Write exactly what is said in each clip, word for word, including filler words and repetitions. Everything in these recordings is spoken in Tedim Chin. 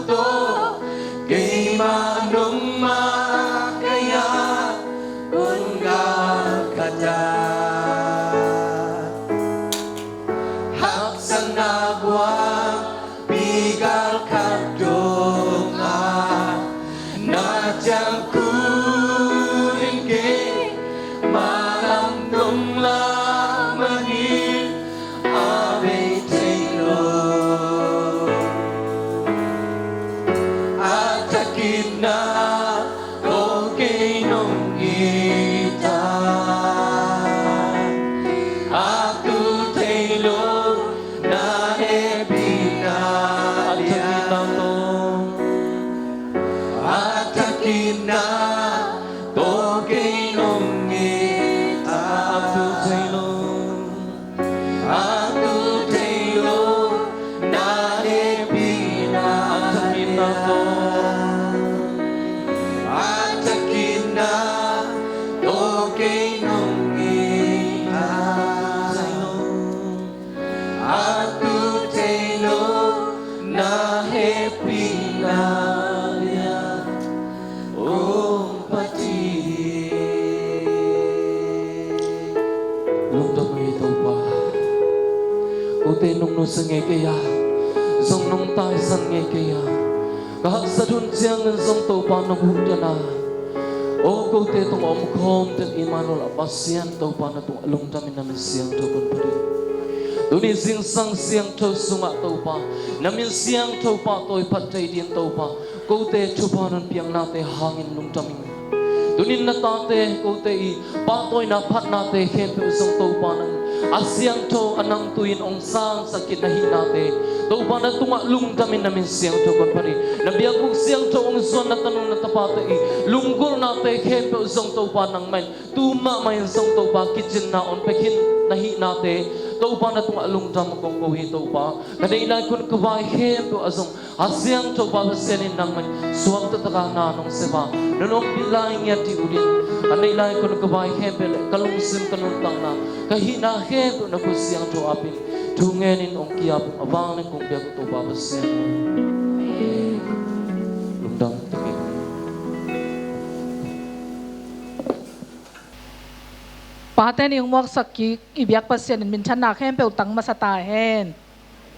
tawh keimah nong makaih a, kong galkhat a, haksatna buang pi galkhat dong a, na ciang khunin kei, mah lam nong lak manin a bei thei lo. A thakin na tawh kei nong it a, a tu thei lo na hehpihna lian. A thakin na tawh kei nong it a, a tu thei lo, a tu thei lo na hehpihna lian. A thakin na tawh kei nong it a, a tu thei lo na hehpihna lian, O Pathian. Lungdam ei Topa. Kote nong nusia ngei kei a, zong nong taisan ngei kei a, ka haksat hun ciangin zong Topa nong huhdan a, aw kote tungah omkhawm den Immanuel a Pasian Topa na tungah lungdamin na min siangtho kong phat ing. Tuni zingsang siangtho sungah Topa, na min siangtho pahtawi phat thei dingin Topa, kote thupha nong piaknate hangin lungdam ing. Tunin na tate kote i pahtawina phatnate khempeuh zong Topa nang a siangtho a nang tui-in hong sangsak khit na hihnate Topa na tungah lungdamin na min siangtho kong phat hi. Na biakbuk siangtho hong zuan na tanu na tapate i lunggulhnate khempeuh zong Topa nangmah in tu mahmah in zong Topa kicinna hong pia khin na hihnate Topa na tungah lungdam kong ko hi Topa. Ka neih lai khun ka vai khempeuh ah zong a siangtho pa Pasian in nangmah in suak taktak a na nong sep a, nong ompih lai ngiat ding uh in, ka neih lai khun ka vai khempeuh le ka lungsim ka nuntakna ka hihna khempeuh na khut siangtho apin thu ngenin hong ki-ap ung. A vanglian kong biak uh Topa Pasian, lungdam takin. Pate ni hong muaksak kik i biak Pasian in minthanna khempeuh tang masa ta hen.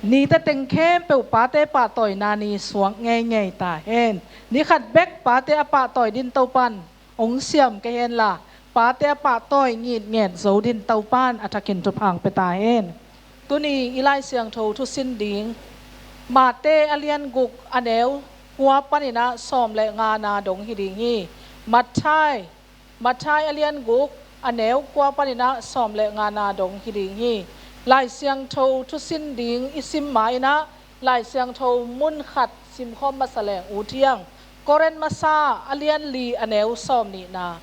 Nite teng khempeuh pate pahtawina ni suak ngeingei ta hen. Ni khat bek pate a pahtawi dingin Topan hong siam kei henla, pate a pahtawi ngitnget zo dingin Topan a thakin thupha hong pia ta hen. Tuni i Lai Siangtho thusin ding Mate a lian guk a neu kua panin ah sawm le ngana dong hi ding hi. Matthai Matthai a lian guk a neu kua panin ah sawm le ngana dong hi ding hi. Lai Siangtho thusin ding i sim ma-in ah Lai Siangtho mun khat simkhawm masa leng ut hiang. Korin masa a lian li a neu sawm nihna.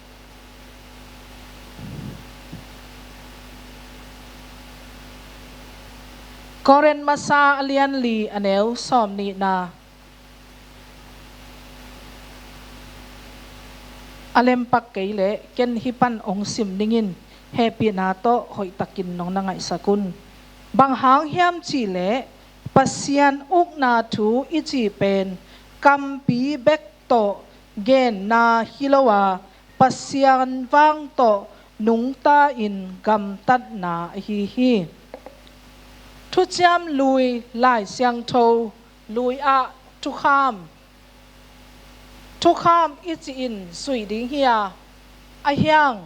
Korin masa a lian li a neu sawm nihna. A lempak kei leh ken hih pan hong sim ning in, hehpihna tawh hoihtakin nong na ngaihsak un. Bang hang hiam cih leh Pasian ukna thu i cih pen kampi bek tawh genna hi lo a, Pasian vang tawh nungta-in gamtatna ahi hi. Thuciam Lui Lai Siangtho Lui ah thukham, thukham i cih in zuih ding hi a, a hiang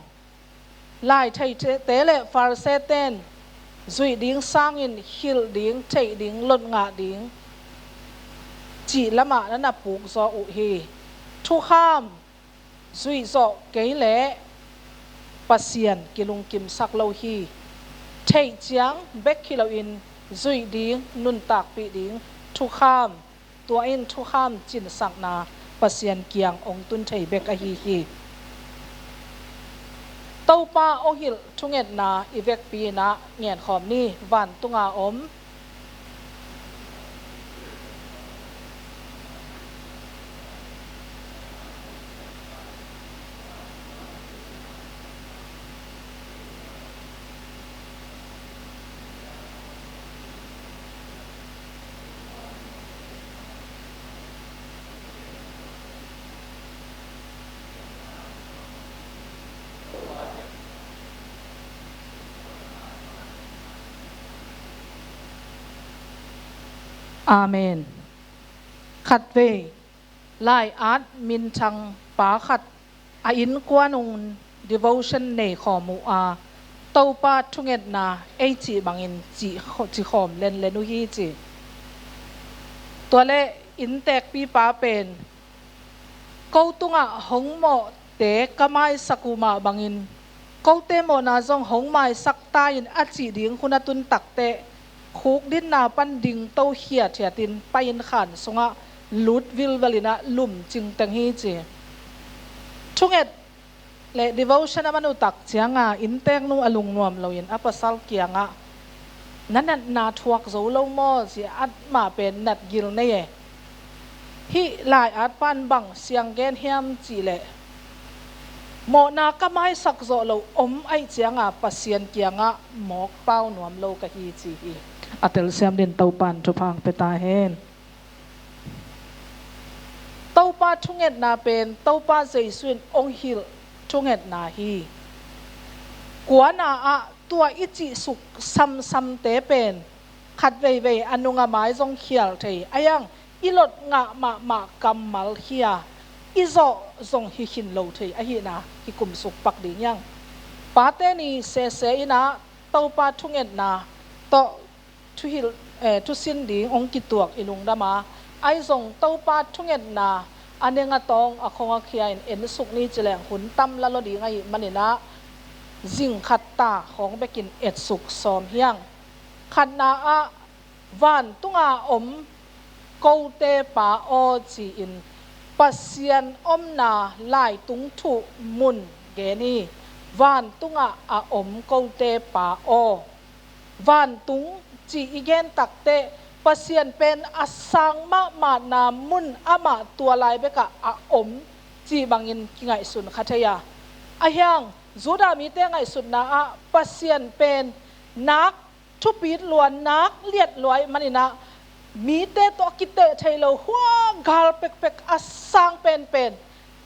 lai theite le Pharisee-te in zuih ding sangin hilh ding, theih ding, lot ngah ding cih lamah na na puk zawh uh hi. Thukham zuih zawh kei leh Pasian kilungkimsak lo hi. Theih ciang bek hi loin zuih ding, nuntakpih ding thukham, tua in thukham cinsakna Pasian kiang hong tun thei bek ahi hi. Topa hong hilh thungetna i vekpi-in ah ngenkhawm ni. Vantunga om Amen. Khatvei lai-at minthang pa khat a innkuan un devotion nei khawm uh a, Topa thungetna ei cih bangin cih, ci khawm lenlen uh hi ci. Tua leh innteekpipa pen, ko tungah hong mawhte ka maisak uh mah bangin kote mawhna zong hong maisak ta in a cih ding hun a tun takteh, khukdinna pan dingto hiathiatin pai-in khan sungah lut vilvel in ah lum cingteng hi ci. Thunget le devotion a man uh tak cianga innteeknu a lungnuam loin a pasal kiangah, "Na natna thuak zo lo maw?" ci-a amah pen natgil nei e. Hih lai-at pan bang siang gen hiam cihleh, "Mawhna ka maisak zawh loh om ahih cianga Pasian kiangah mawk pau nuam lo ka hi," ci hi. A telsiam dingin Topan thupha hong pia ta hen. Topa thungetna pen Topa Jesu in hong hilh thungetna hi. Kuana ah tua i cihsuk samsamte pen khat veivei a nung a mai zong khial thei a, hiang i lot ngah mahmah kammal hi a, i zawh zong hi khin lo thei ahihna kikumsuk pak ding hiang. Pate ni sese in ah Topa thungetna tawh thuhilh, eh, thusin ding hong kituak i lungdam a, ahi zong Topa thungetna a neng a tawng a khong a khia in ensuk ni ci leng hun tam lalo ding ahih manin ah, zing khat ta khawng bekin etsuk sawm hiang. Khatna ah, vantunga om kote Pa aw ci-in Pasian omna laitung thuh mun gen hi. Vantungah a om kote Pa aw. Vantung cih i gen takteh Pasian pen a sang mahmahna mun amah tua lai bekah a om cih bangin kingaihsun kha thei a. Ahiang Judah mite ngaihsutna ah Pasian pen nak thupit lua, nak liat lua ahih manin ah mite tawh a kiteh thei lo hua gal pekpek a sang penpen,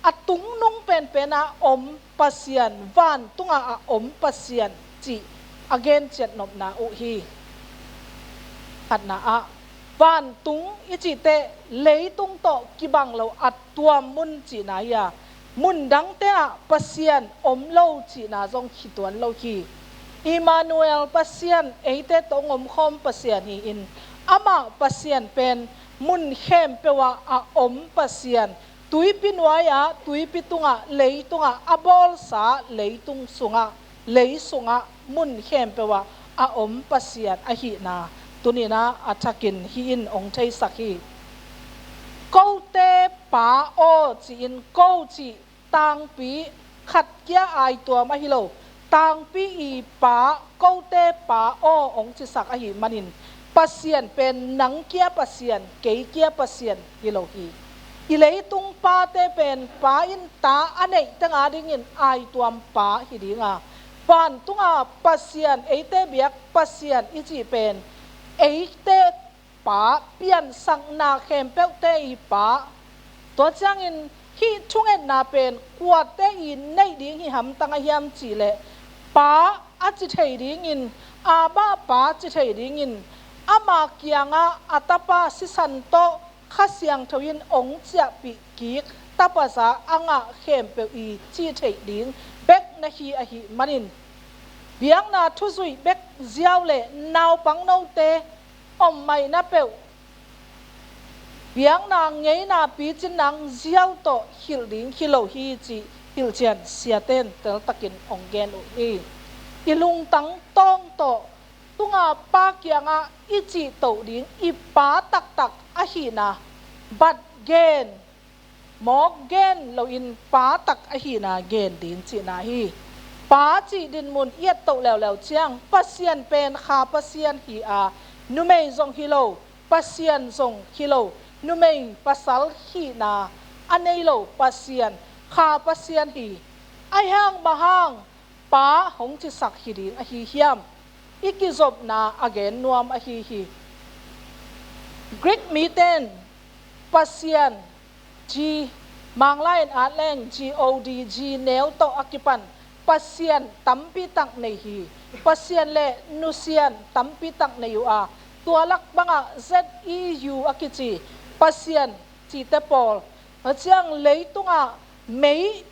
a tungnung penpen a om Pasian, vantungah a om Pasian cih a gen ciat nopna uh hi. Khatna ah, vantung i cih teh leitung tawh kibang lo a tuam mun cihna hi a, mun dangte ah Pasian om lo cihna zong hi tuan lo hi. Immanuel Pasian, eite tawh hong omkhawm Pasian hi-in, amah Pasian pen mun khempeuh ah a om Pasian, tuipi nuai-ah, tuipi tungah, leitungah, a bawlsa leitung sungah, lei sungah, mun khempeuh ah a om Pasian ahihna tuni-in ah a thakin hih in hong theisak hi. Kote Pa aw ci-in, ko cih tangpi khat kia aituam ahi lo, tangpi i Pa, kote Pa aw hong cisak ahih manin, Pasian pen nang kia Pasian, kei kia Pasian hi lo hi. I leitung pate pen Pa in ta a neih teng adingin aituam pa hi ding a, vantunga Pasian, eite biak Pasian i cih pen eite Pa, piansakna khempeuhte i Pa. Tua ciangin hih thungetna pen kuate i neih ding hi hamtang a hiam cihleh, Pa a ci thei dingin, Abba Pa ci thei dingin, ama kiangah a tapa sisan tawh Kha Siangtho in hong ciahpih kik tapa za a ngah khempeuh i cih theih ding bek na hi ahih manin, biakna thuzuih bek ziau le naupang note om maina peuh, biakna ngeina picin nang ziau tawh hilh ding hi lo hi cih hilhcian siate in teltakin hong gen uh hi. I lungtang tawng tawh tunga Pa kiangah i cihtoh ding i Pa taktak ahihna bat gen, mawk gen loin Pa tak ahihna gen ding cihna hi. Pa cih dinmun i ettoh leuleu ciang, Pasian pen Kha Pasian hi a, numei zong hi lo, Pasian zong hi lo, numei pasal hihna a nei lo Pasian, Kha Pasian hi. Ahi hang bang hang Pa hong cisak hi ding ahi hiam? I kizopna a gen nuam ahi hi. Greek mite in Pasian, G, Manglai in at leng G O D, G neu tawh a kipan Pasian tampi tak nei hi. Pasian le nusian tampi tak nei uh a, Tua lak bangah Z E U a kici Pasian cite pawl, a ciang leitungah mei,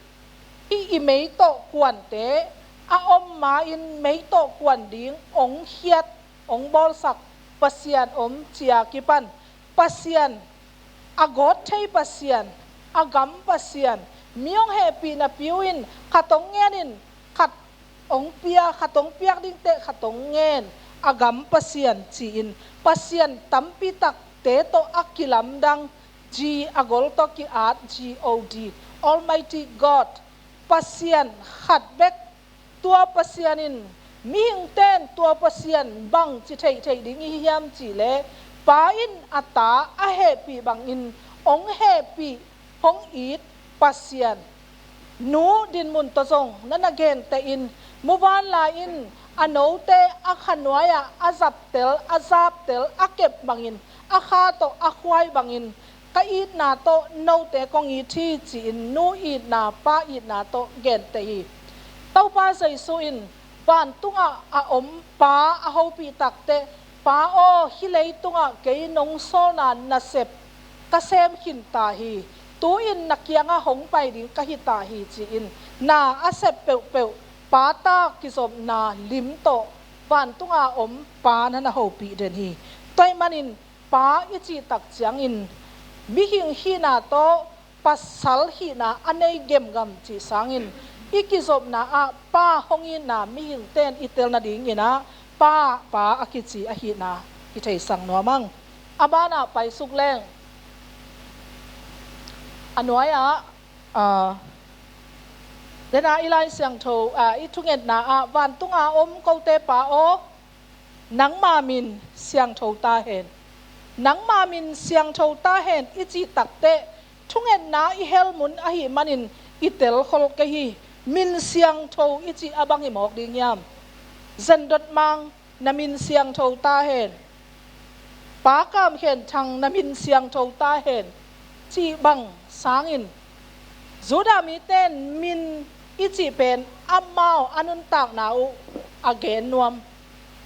hih i mei tawh kuante a om ma-in mei tawh kuan ding ong khiat, ong bawlsak Pasian om cia kipan Pasian, a gawt thei Pasian, a gam Pasian, mi hong hehpih napi uh in khat hong ngen in khat hong pia, khat hong piak dingte khat hong ngen, a gam Pasian ci-in Pasian tampi takte tawh a kilamdang, G a gol tawh ki-at, G O D, Almighty God, Pasian khat bek. Tua Pasian in mihingte in tua Pasian bang ci theihtheih ding i hi hiam cihleh, Pa in a ta a hehpih bangin hong hehpih, hong it Pasian. Nu Dinmun tawh zong na na gentehin, muvanlai in a note a khanuai-ah a zaptel, a zaptel, a kep bangin, a kha tawh a khuai bangin ka itna tawh note kong it hi ci-in nu itna, pa itna tawh genteh hi. Topa Jesu in vantungah a om Pa a hopih takteh, Pa aw, hih leitungah kei nong sawlna nasep ka sem khin ta hi. Tu-in na kiangah hong pai ding ka hi ta hi ci-in na a sep peuhpeuh Pa ta kizopna lim tawh vantunga om Pa na na hopih den hi. Tua ahih manin Pa i cih tak ciangin mihing hihna tawh pasal hihna a nei gemgam cih sangin i kizopna ah Pa hong itna mihingte in i tel nadingin ah Pa, Pa a kici ahihna i theisak nuam ang. A banah paisuk leng a nuai-ah, aa, dena i Lai Siangtho, aa, i thungetna ah, vantunga om kote Pa aw, nangma min siangtho ta hen. Nangma min siangtho ta hen i cih takteh thungetna i hel mun ahih manin i telkhol kei hi. Min siangtho i cih a bang hi mawk ding hiam? Zendot Mang, na min siangtho ta hen. Pa Kam Khen Thang, na min siangtho ta hen, cih bang sangin Judah mite in min i cih pen amau a nuntakna uh a gen nuam.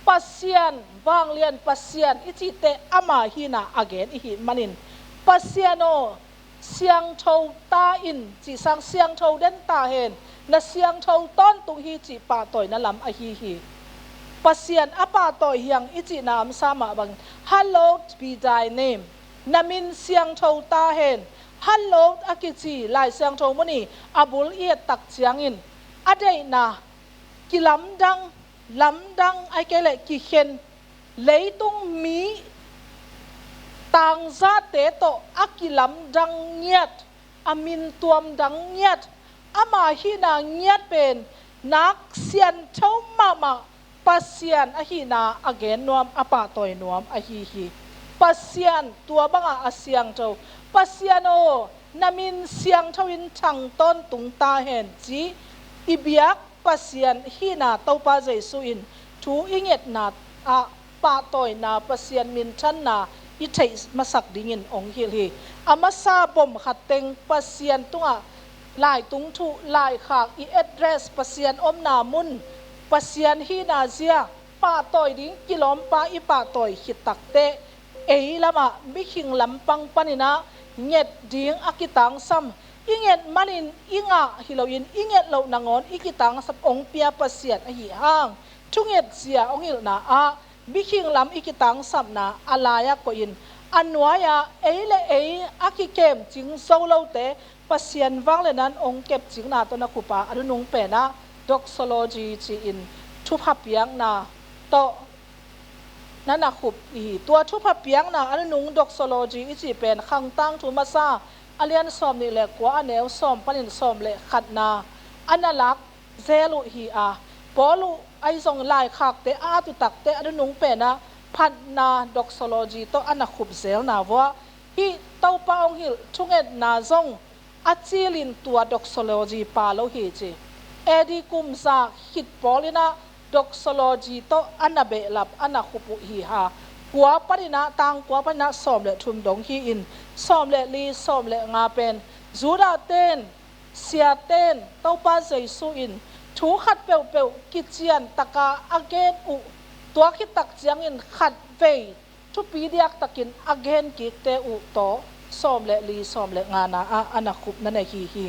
Pasian, vanglian Pasian i cihte ama hihna a gen i hih manin, Pasian aw, siangtho ta in cih sang, siangtho den ta hen, na siangtho tawntung hi cih pahtawina lam ahi hi. Pasian a pahtawi hi hang i cihna omsa mah bangin, Hallowed be thy name. Na min siangtho ta hen. Hallowed a kici Lai Siangtho mun i a bul i et tak ciangin a deihna kilamdang, lamdang ahih kei leh kikhen, leitung mi tangzate tawh a kilamdang ngiat, a min tuamdang ngiat, ama hihna ngiat pen nak siangtho mahmah Pasian ahihna a gen nuam, a pahtawi nuam ahi hi. Pasian tua bangah a siangtho. Pasian aw, na min siangtho in thang tawntung ta hen, ci i biak Pasian hihna Topa Jesu in thu i ngetna ah pahtawina, Pasian minthanna i theih masak dingin hong hilh hi. A masa bom khat teng Pasian tungah laitung thuh, laikhak, i address, Pasian omna mun, Pasian hihna zia pahtawi ding kilawmpa i pahtawi khit takteh ei lamah mihing lampang paninah nget ding a kitangsam, i nget manin i ngah hi loin i nget loh nangawn i kitangsam hong pia Pasian ahi hang, thunget zia hong hilhna ah mihing lam i kitangsapna a lai-ah koihin a nuai-ah ei le ei a kikemcing zo lote Pasian vangliatna in hong kepcingna tawh na khup a, a nunung penah doxology ci-in thupha piakna tawh na na khup hi. Tua thupha piakna a nunung doxology i cih pen Khang Tangthu masa a lian sawm nih le kua, a neu sawm panin sawm le khatna a na lak zel uh hi a, Paul uh ahi zong laikhakte a at uh takteh a nunung penah phatna doxology tawh a na khup zelna vuah hih Topa hong hilh thungetna zong a cilin tua doxology pa lo hi ci. A D kum za khit Paul inah doxology tawh a na behlap, a na khup uh hi ha. Kua paninah, tang kua paninah sawm le thum dong hi-in, sawm le li, sawm le nga pen Judah ten, siaten Topa Jesu in thu khat peuhpeuh kician taka a gen uh, tua khit tak ciangin khat vei thupi diaktakin a gen kikte uh tawh sawm le li, sawm le ngana ah a na khup na nei hi hi.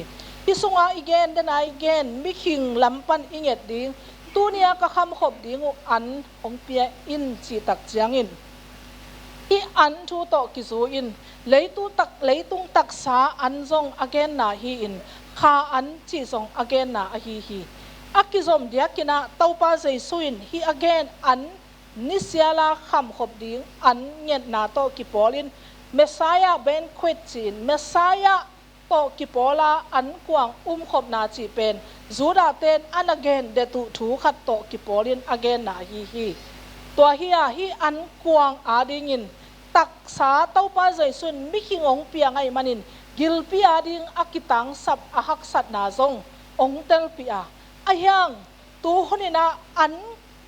Hih sungah i gen, dena i gen, mikhing lam pan i nget ding, tunia ka khamkhop ding uh an hong pia in cih tak ciangin, hih an thu tawh kizui in, leitung tak, leitung taksa an zong a genna hi-in, kha an cih zong a genna ahi hi. A kizom diakin ah Topa Jesu in hih a gen an, nisiala khamkhop ding an ngetna tawh kipawlin Messiah banquet ci-in, Messiah tawh kipawla an kuang umkhopna cih pen Judah ten a na gen detuh thu khat tawh kipawlin a genna ahi hi. Tua hi-a hih an kuang adingin taksa Topa Jesu in mikhing hong piang ahih manin gilpi ading a kitangsap a haksatna zong hong telpih a, ahi hang tu hunin ah an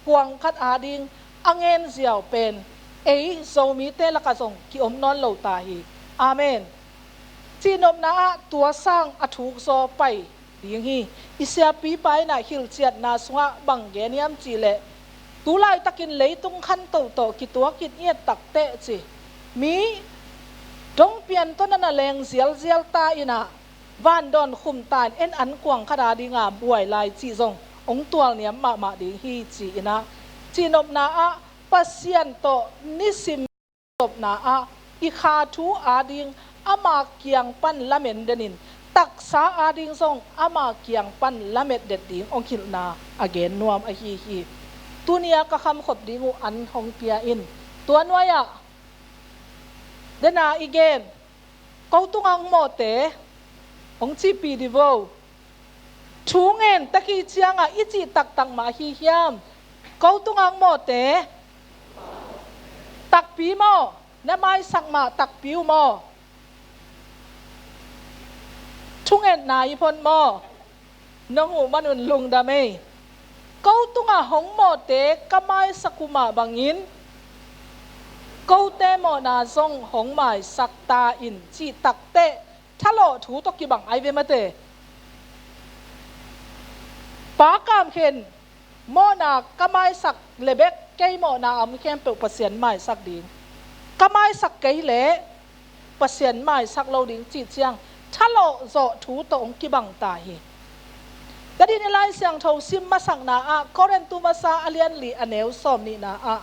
kuang khat ading a ngen ziau pen ei Zomite lakah zong kiom nawn lo ta hi. Amen. Cihnopna ah tua sang a thukzaw pai ding hi. I siapipa in ah hilhciatna sungah bang gen hiam cih leh, tu laitakin leitung khanto tawh kituakin i et takteh ci, mi dongpian tawh na na leng zialzial ta in ah, vandawn khum ta in en an kuang khat adinga buai lai cih zong hong tualniam mahmah ding hi ci-in ah, cihnopna ah Pasian tawh nisim topna ah i kha thu ading ama kiang pan lamen denin, taksa ading zong ama kiang pan lamet det ding hong hilhna a gen nuam ahi hi. Tunia ka khamkhop ding uh an hong pia in. Tua nuai-ah dena i gen, ko tungah hong mawhte hong cihpih di vo. Thu ngen tak hi ciangah i cih taktak mah ahi hiam? Ko tungah hong mawhte takpi maw? Na maisak mah takpi uh maw? Thungetna i phon maw? Nong huh manun lungdam ei. Ko tungah hong mawhte ka maisak uh mah bangin kote mawhna zong hong maisak ta in cih takteh thalawh thu tawh kibang ai ve mate. Pa Kam Khen mawhna ka maisak le bek kei mawhna a om khempeuh Pasian maisak ding, ka maisak kei leh Pasian maisak lo ding cih ciang thalawh zawh thu tawh hong kibang ta hi. Ka din i Lai Siangtho sim masakna ah Korintu masa a lian li a neu sawm nihna ah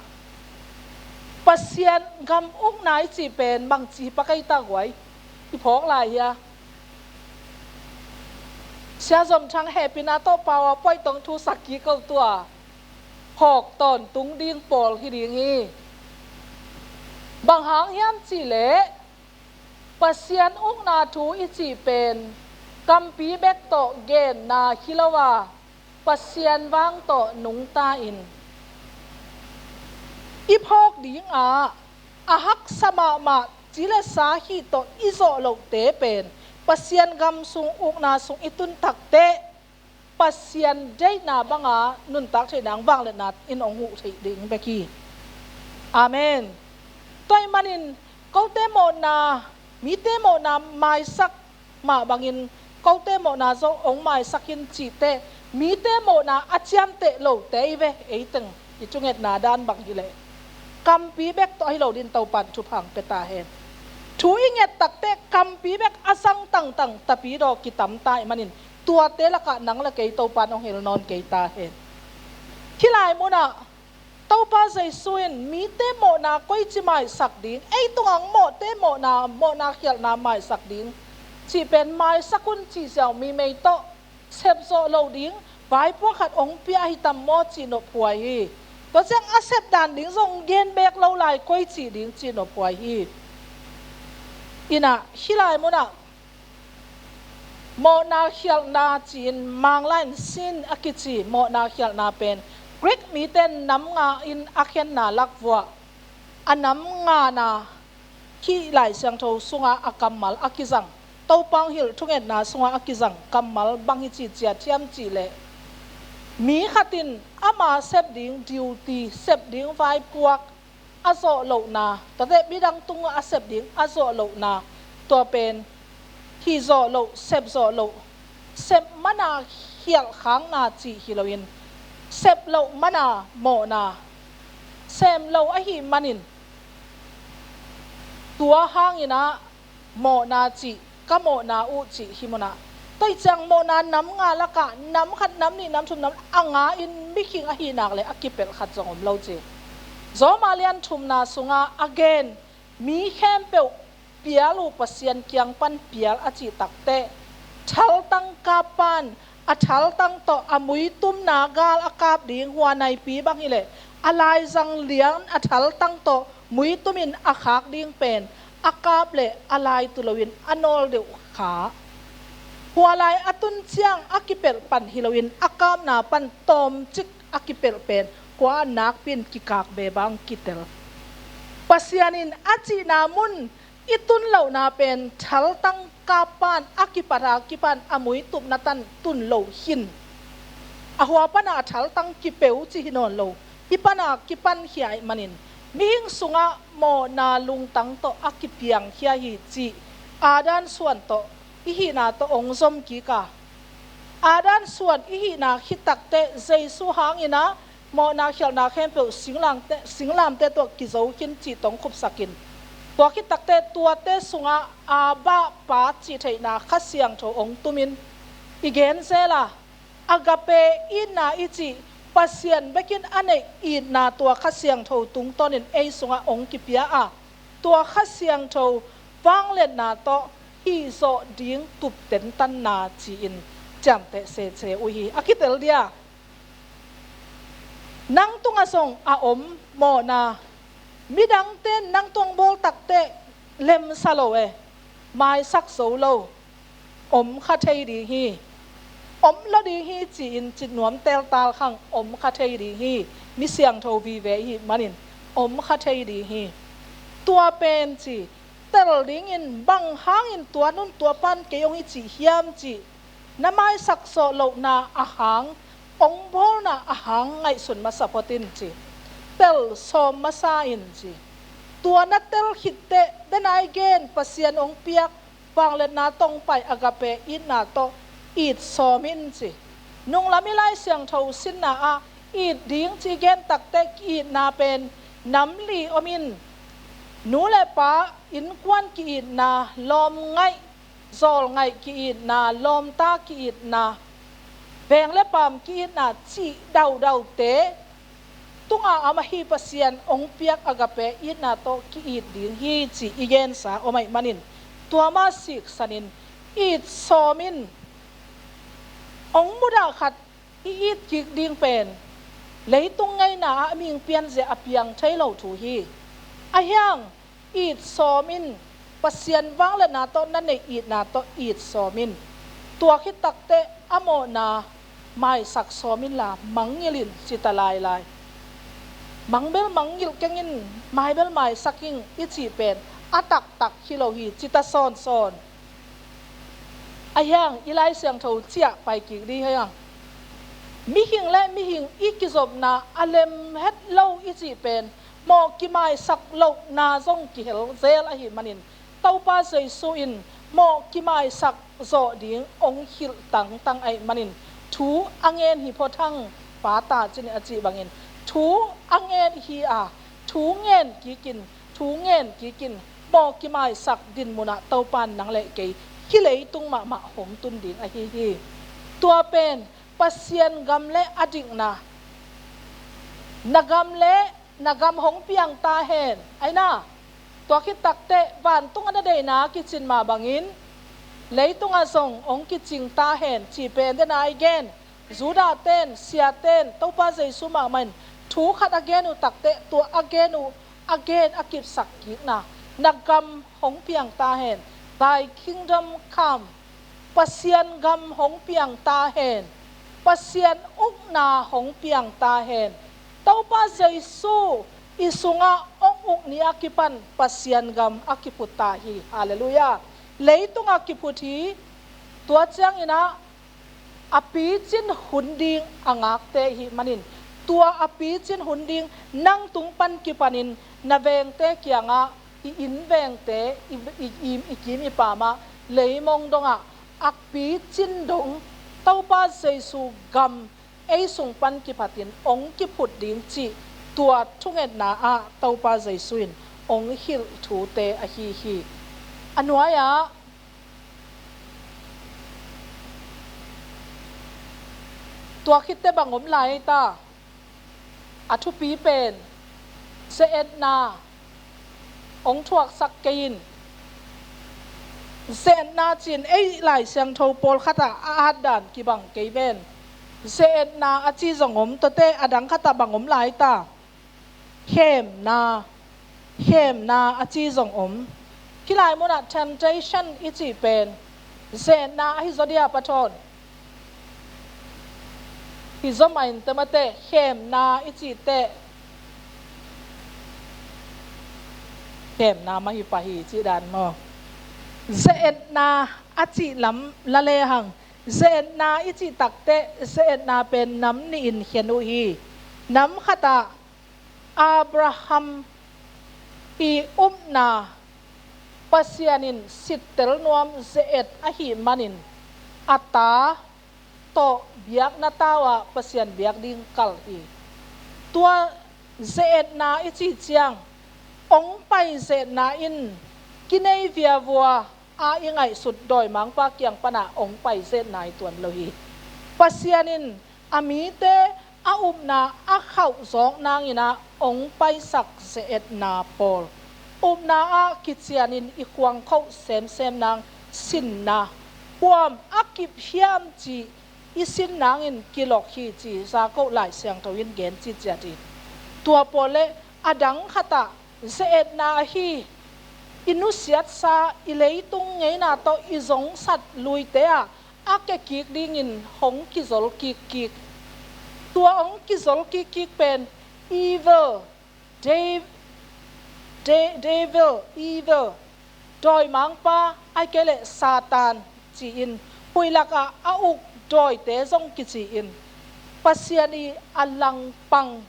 Pasian gam ukna i cih pen bangci pakei ta guai i phawk lai hia? Sia Zom Thang hehpihna tawh pau a puaitong thu sak kik ko tua. Phawk tawntung ding pawl hi ding hi. Bang hang hiam cih leh Pasian ukna thu i cih pen kampi bek tawh genna hi lo a, Pasian vang tawh nungta in i phawk dingah a haksa mahmah ci le sa hih tawh i zawh lohte pen Pasian gam sung ukna sung i tun takteh Pasian deihna banga nuntak theihna hong vangliatna in hong huh theih ding bek hi. Amen. Tua ahih manin kote mawhna, mite mawhna maisak mah bangin kote mawhna zong hong maisak in cih teh mite mawhna a ciamteh lote hi ve. Ei teng i thungetna dan bang hi leh kampi bek tawh ahi lo dingin Topan thupha hong pia ta hen. Thu i nget takteh kampi bek a zang tangtang tapidaw kitam ta ahih manin tuate lakah nang le kei Topan hong hel nawn kei ta hen. Hih lai munah Topa Jesu in mite mawhna koici maisak ding, ei tungah hong mawhte mawhna, mawhna khialhna maisak ding cih pen maisak un cih ziau mi mei tawh sepzawh loh ding vaipuak khat hong pia ahi tam maw cih nophuai hi. Tua ciang a sep dan ding zong gen bek lo lai koici ding cih nophuai hi. Inah hih lai munah mawhna khialhna ci-in Mangla in sin a kici mawhna khialhna pen Greek mite nam nga in a khenna lakvuah a nam ngana hih Lai Siangtho sungah a kammal a kizang, Topa hong hilh thungetna sungah a kizang kammal bang hi ci ciat hiam cih leh mi khat in ama sep ding duty, sep ding vaipuak a zawh lohna, tua teh midang tungah a sep ding a zawh lohna, tua pen hih zawh loh, sep zawh loh, sep mana khialh khakna cih hi loin sep loh mana mawhna, sem lo ahih manin Tua hangin ah mawhna cih, ka mawhna uh cih hih munah, tua ih ciang mawhna nam nga lakah nam khat, nam nih, nam thum, nam a nga in mikhing ahih nak leh a kipelh khat zong om lo ci. Rom a lian thumna sungah a gen, mi khempeuh pial uh Pasian kiang pan pial a cih takteh, thaltang kap pan a thaltang tawh a muitumna gal a kap ding hua naipi bang hileh, a laizang lian a thaltang tawh muitum in a khak ding pen a kap leh a lai tu loin a nawl deuh kha. Hua lai a tun ciang a kipelh pan hi loin a kapna pan tawmcik a kipelh pen kua a nakpi in kikak bebang kitel. Pasian in a cihna mun i tun lohna pen thaltang kap pan a kipat a kipan a muitupna tan tun lo hin, a hua pana a thaltang kipeu ci hi nawn lo, hih pana kipan khia ahih manin mihing sungah mawhna lungtang tawh a kipiangkhia hi cih Adam suan tawh i hihna tawh hong zom kik a. Adam suan i hihna khit takteh Jesu hangin ah mawhna khialhna khempeuh singlamte, singlamte tawh kizo khin cih tawh hong khupsak in, tua khit takteh tuate sungah Abba Pa cih theihna Kha Siangtho hong tumin, i gen zel a, agape itna i cih Pasian bekin a neih itna tua Kha Siangtho tungtawnin ei sungah hong kipia a, tua Kha Siangtho vangliatna tawh hih zawh ding tup tentanna ci-in ciamteh sese uh hi. A kitel dia, nang tungah zong a om mawhna, midangte in nang tung bawl takteh lemsa lo e, maisak zo lo, om kha thei ding hi, om lo ding hi ci-in cih nuam teltal khang, om kha thei ding hi, mi siangtho vive i hih manin om kha thei ding hi. Tua pen ci, tel dingin bang hangin tua nun tua pan kei hong i cih hiam cih, na maisak zawh lohna a hang, hong bawlna a hang ngaihsun masa phot in ci. Tel sawm masa in ci. Tua na tel khitteh, den a i gen Pasian hong piak vangliatna tawh hong pai agape itna tawh it sawm in ci. Nunglam i Lai Siangtho sinna ah it ding ci i gen takteh ki-itna pen nam li om in, nu le pa, innkuan ki-itna, lawm ngaih, zawl ngaih ki-itna, lawmta ki-itna, veng le paam ki-itna cih daudaute tungah a om ahi Pasian hong piak agape itna tawh ki-it ding hi ci i gensa om ahih manin, tua mah siksanin it sawm in. Hong mudah khat i it kik ding pen leitung ngeina ah a mihing pianzia a piang thei lo thu hi. Ahi hang it sawm in, Pasian vangliatna tawh na neih itna tawh it sawm in. Tua khit takteh a mawhna maisak sawm inla mangngilh in ci ta lailai. Mang bel mangngilh keng in, mai bel maisak ing i cih pen a taktak hi lo hi ci ta sawnsawn. Ahi hang i Lai Siangtho ciah pai kik ding hi hang. Mihing le mihing i kizopna a lem het lo i cih pen mawh kimaisak lohna zong kihel zel ahih manin, Topa Jesu in mawh kimaisak zawh ding hong hilh tangtang ahih manin, thu a ngen hi phot hang, Pa ta cin a cih bangin thu a ngen hi a, thu ngen kikin, thu ngen kikin, mawh kimaisak din munah Topa in nang le kei hih leitung mahmah hong tun ding ahi hi. Tua pen Pasian gam le a dikna, na gam le na gam hong piang ta hen, aina. Tua khit takteh vantung a na deihna kicin mah bangin leitungah zong hong kicing ta hen cih pen den a i gen. Judah ten, sia ten, Topa Jesu mahmah in thu khat a gen uh takteh tua a gen uh a gen a kipsak kikna, na gam hong piang ta hen, Thy kingdom come, Pasian gam hong piang ta hen, Pasian ukna hong piang ta hen. Topa Jesu i sungah hong uk ni a kipan Pasian gam a kiphut ta hi. Halleluiah. Leitungah kiphut hi. Tua cianginah a picin hun ding a ngakte i hih manin, tua a picin hun ding nang tung pan kipanin na vengte kiangah, i inn vengte, i, i, i, i kim i pamah, leimong dongah a picin dong Topa Jesu gam ei sung pan kiphatin hong kiphut ding cih tua thungetna ah Topa Jesu in hong hilh thute ahi hi. A nuai-ah tua khitte bang om lai ta? A thupi pen ze-etna hong thuaksak kei in. Ze-etna cin ei Lai Siangtho pawlkhatah a atdan kibang kei ven. Ze-etna a ci zong om, tuate a dang khatah bang om lai ta? Khemna, khemna a ci zong om. Hih lai munah temptation i cih pen ze-etna ahi zaw dia, pa thawn? Hi zaw mah in teh, mate, khemna i cih teh khemna mah hi pah hi cih dan maw? Ze-etna a cih lam la lehang, ze-etna i cih takteh ze-etna pen nam nih in khen uh hi. Nam khatah Abraham i upna Pasian in sittel nuam ze-et ahih manin a ta tawh biakna tau-ah Pasian biak ding kal hi. Tua ze-etna i cih ciang hong pai ze-etna in kinei viavua a i ngaihsut dawimangpa kiang panah hong pai ze-etna hi tuan lo hi. Pasian in a mite a upna a khauh zawk nangin ah hong paisak ze-etna pawl, upna ah kicianin i khuang khoh semsem nang sinna, kuam a kip hiam cih i sin nangin kilok hi ci Jakob Lai Siangtho in gen ciciat hi. Tua pawl le a dang khatah ze-etna ahi i nusiatsa i leitung ngeina tawh i zongsat luite ah a kekik dingin hong kizol kikkik. Tua hong kizol kikkik pen evil, de-, de-, devil, evil, dawimangpa, ahih kei leh Satan ci-in, huih lakah a uk dawite zong kici-in, Pasian i a langpang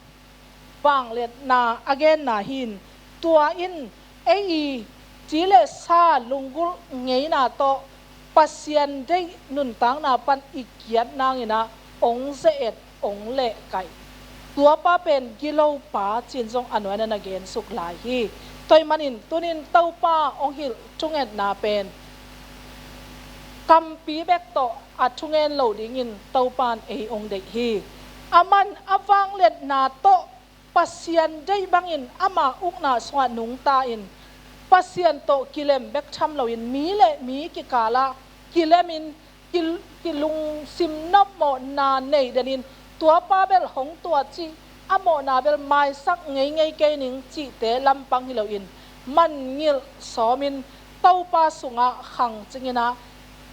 vangliatna a genna hi-in, tua in ei i ci le sa lunggulh ngeina tawh Pasian deih nuntakna pan i kiat nangin ah hong ze-et, hong lehkaih. Tuapa pen gilopa ci-in zong a nuai-ah na gensuk lai hi. Tua ahih manin tunin Topa hong hilh thungetna pen kampi bek tawh a thungen lo dingin Topa in ei hong deih hi. Aman a vangliatna tawh Pasian deih bangin ama ukna sungah nungta-in, Pasian tawh kilem bek tham loin mi le mi kikalah kilemin, ki-, kilungsim nopmawhna nei denin, tuapa bel hong tuah cih, a mawhna bel maisak ngeingei kei ning cihte lampang hi loin, mangngilh sawmin Topa sungah khang cingin ah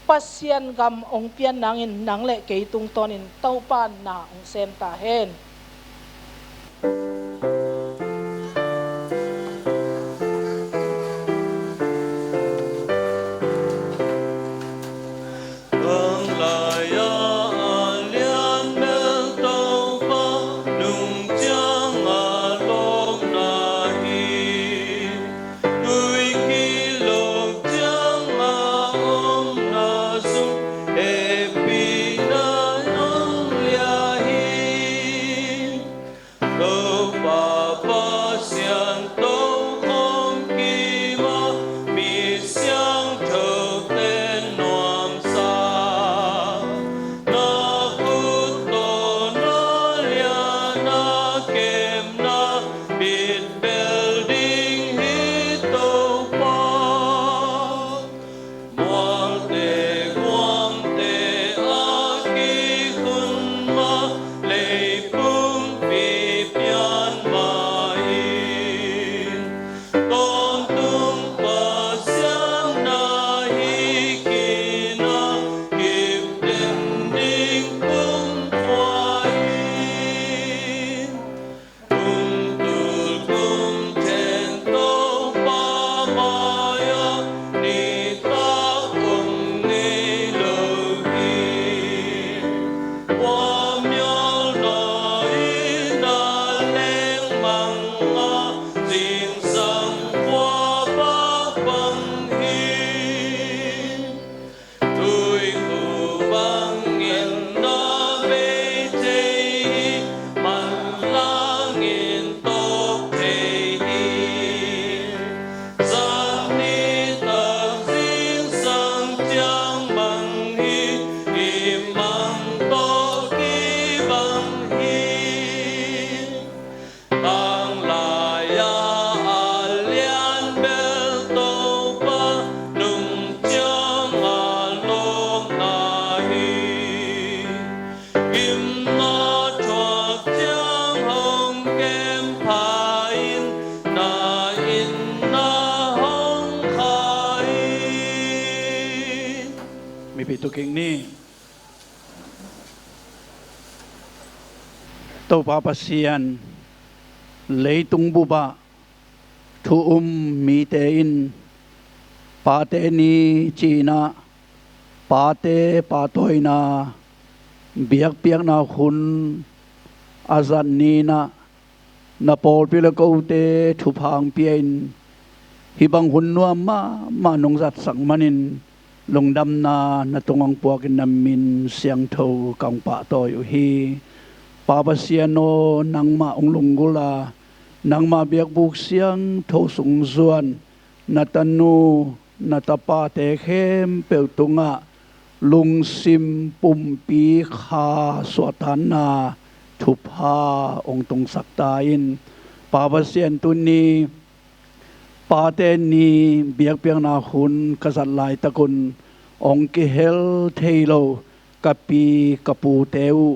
Pasian gam hong pian nangin nang le kei tungtawnin Topa in na hong sem ta hen. Mipi tu kik ni. Topa Pasian, leitung bupah thu um mite in Pate Ni ci-in ah, pate pahtawina, biakpiakna hun a zat ni-in ah, na pawlpi le kote thupha hong pia-in, hih bang hun nuam mahmah nong zatsak manin lungdamna na tungah hong puakin na min siangtho ka hong pahtawi uh hi. Pa Pasian aw, nangmah hong lunggulh a, nangmah biakbuk siangtho sung zuan na tanu, na tapate khempeuh tungah lungsim pumpi kha suahtakna thupha hong tungsak ta in. Pa Pasian, tuni Pate Ni biakpiakna hun ka zat laitakun hong kihel thei lo ka pi ka pute uh,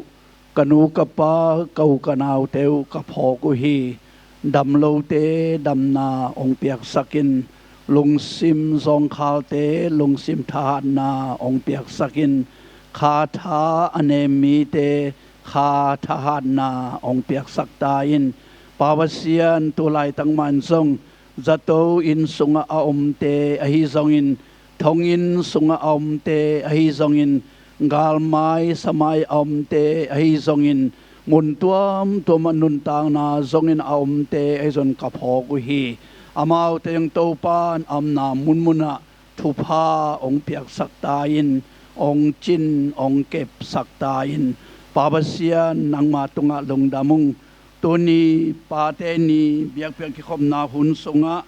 ka nu ka pa, ka u ka naute uh ka phawk uh hi. Dam lote damna hong piaksak in, lungsim zawngkhalte lungsim thahatna hong piaksak in, kha tha a nem mite kha thahatna hong piaksak ta in. Pa Pasian, tu laitak mah in zong zato inn sungah a omte ahi zongin, thonginn sungah a omte ahi zongin, galmai samai a omte ahi zongin, mun tuamtuamah nuntakna zongin a omte ahi zongin ka phawk uh hi. Amaute zong Topa in a omna munmunah thupha hong piaksak ta in, hong cin hong kepsak ta in. Pa Pasian, nangma tungah lungdam ung. Tuni Pate Ni biakpiak kikhopna hun sungah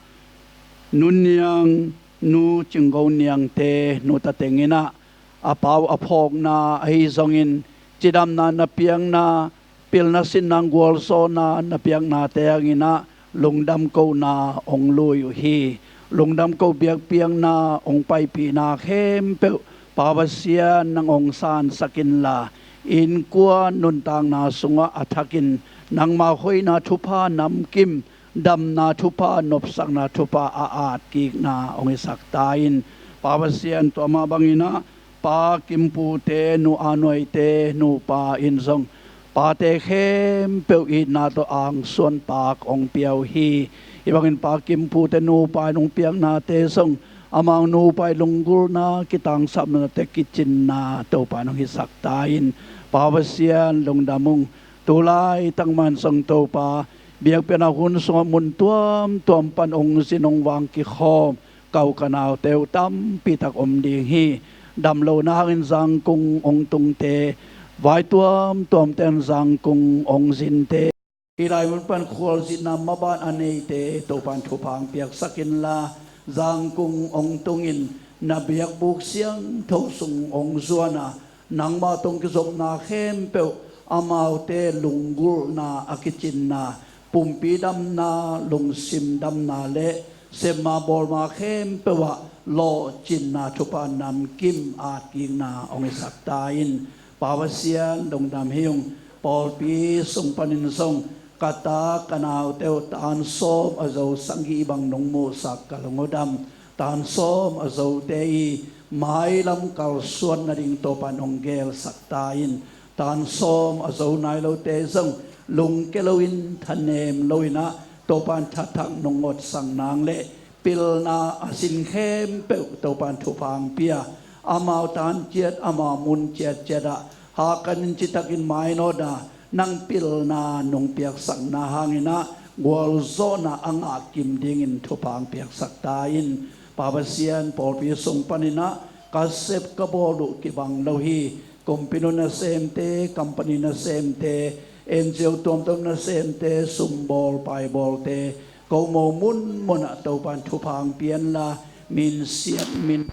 Nu Niang, Nu Cinggo Niangte, Nu Tateng in ah, a pau a phawkna ahi zongin, cidamna na piakna, pilna sinna gualzawhna na piaknate hangin ah lungdam kohna hong lui uh hi. Lungdam koh biakpiakna hong paipihna khempeuh Pa Pasian nang hong sansak inla, innkuan nuntakna sungah a thakin nangma hoihna thupha namkim, damna thupha, nopsakna thupha a atkikna hong hisak ta in. Pa Pasian, tua mah bangin ah Pa Kim Pu te, Nu A Nuai te nupa in zong pate khempeuh itna tawh angsuan pak hong pia uh hi. Hih bangin Pa Kim Pu te nupa in hong piaknate zong amau nupa ii lunggulhna, kitangsapnate, kicinna Topa in hong hisak ta in. Pa Pasian, lungdam ung. Tu laitak mah in zong Topa, biakpiakna hun sungah mun tuamtuam pan hong zin hong vang kikhawm ka u ka naute uh tampi tak om ding hi. Dam lohna hangin zangkung hong tungte, vai tuamtuamte in zangkung hong zinte, hih lai mun pan khualzinna maban a neite Topa in thupha hong piaksak inla, zangkung hong tungin na biakbuk siangtho sung hong zuan a, nangmah tawh kizopna khempeuh, amaute lunggulhna a kicinna, pumpi damna, lungsim damna le sepma bawlma khempeuh ah lawhcinna thupha namkim atkikna hong hisak ta in. Pa Pasian, lungdam hi ung. Pawlpi sung panin zong ka ta ka naute uh tan sawm a zo, sagih bang nong muhsak ka lung uh dam. Tan sawm a zote ii mailam kalsuan nading Topa in hong gelsak ta in. Tan sawm a zo nai lote zong lungke loin, thanem loin ah Topa in thathak nong otsak nang le pilna a sin khempeuh Topa in thupha hong pia, amau tan ciat, amau mun ciatciat ah hakanin citakin mainawt a, nang pilna nong piaksakna hangin ah gualzawhna a ngah kim dingin thupha hong piaksak ta in. Pa Pasian, pawlpi sung panin ah ka sep ka bawl uh kibang lo hi. Kumpi nu nasemte, company nasemte, N G O tuamtuam nasemte, sumbawl paibawlte, ko mo munmun ah Topa in thupha hong pia inla, min siat min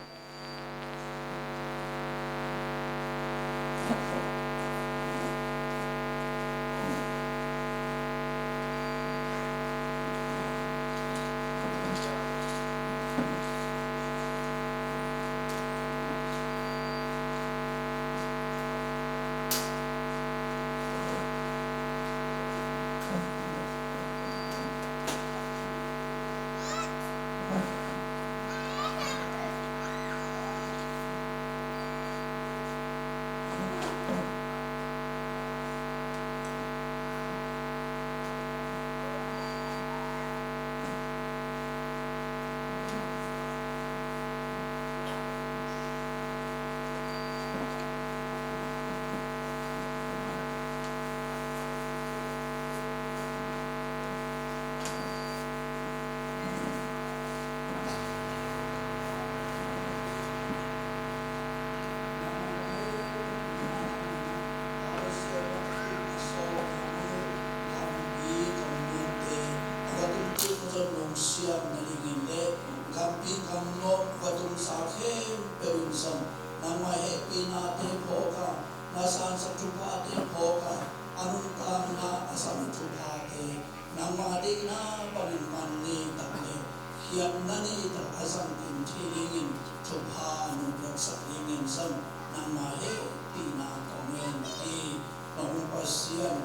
kiamna nei tak a zang kim thei dingin thupha nong piaksak dingin zong nangmah hehpihna kong ngen hi. Nong Pasian,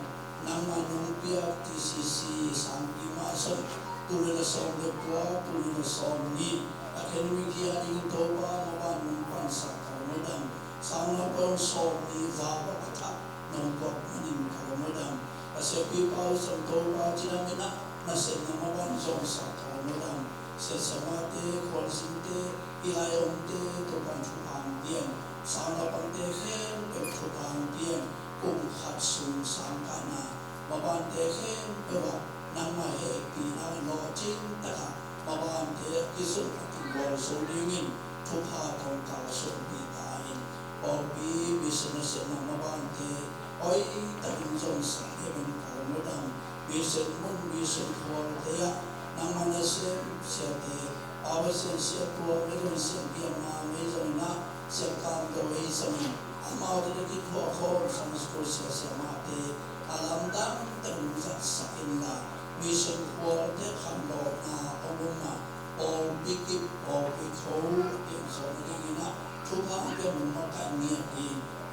nangmah nong piak T C C sangpi mah zong tul nih le sawm le kua, tul nih le sawm nih academic year ding Topa, maban nong pansak ka lungdam. Sang naupang sawm nih va bak a thak nong tuak manin ka lungdam. Ka siapipa uh zong Topa, cidam in ah nasepna maban zongsak ka lungdam. Siasamahte, khualzinte, i lai omte Topa in thupha hong pia in, sang naupangte khempeuh thupha hong pia in, kum khat sung sang kahna mabante khempeuh ah nangmah hehpihna lawhcing takah mabante a kizom a kigual zo dingin thupha tawh kalsuanpih ta in. Pawlpi mission nasepna mabante hoihtakin zongsak dingin ka lungdam. Mission mun, mission khualte ah nangmah nasem siate, Pa Pasian, Sia Tua, Reverend Sia Pia Ma, mei zong in ah, Sia Kam Do, ei zong in, amaute tawh kithuah khawm Sunday school sia, siamahte, a lamdang takin zatsak inla, mission khualte khanlawhna a om a, pawlpi kip, pawlpi kho a piangzaw nadingin ah thupha hong pia in, nong makaih ngiat hi.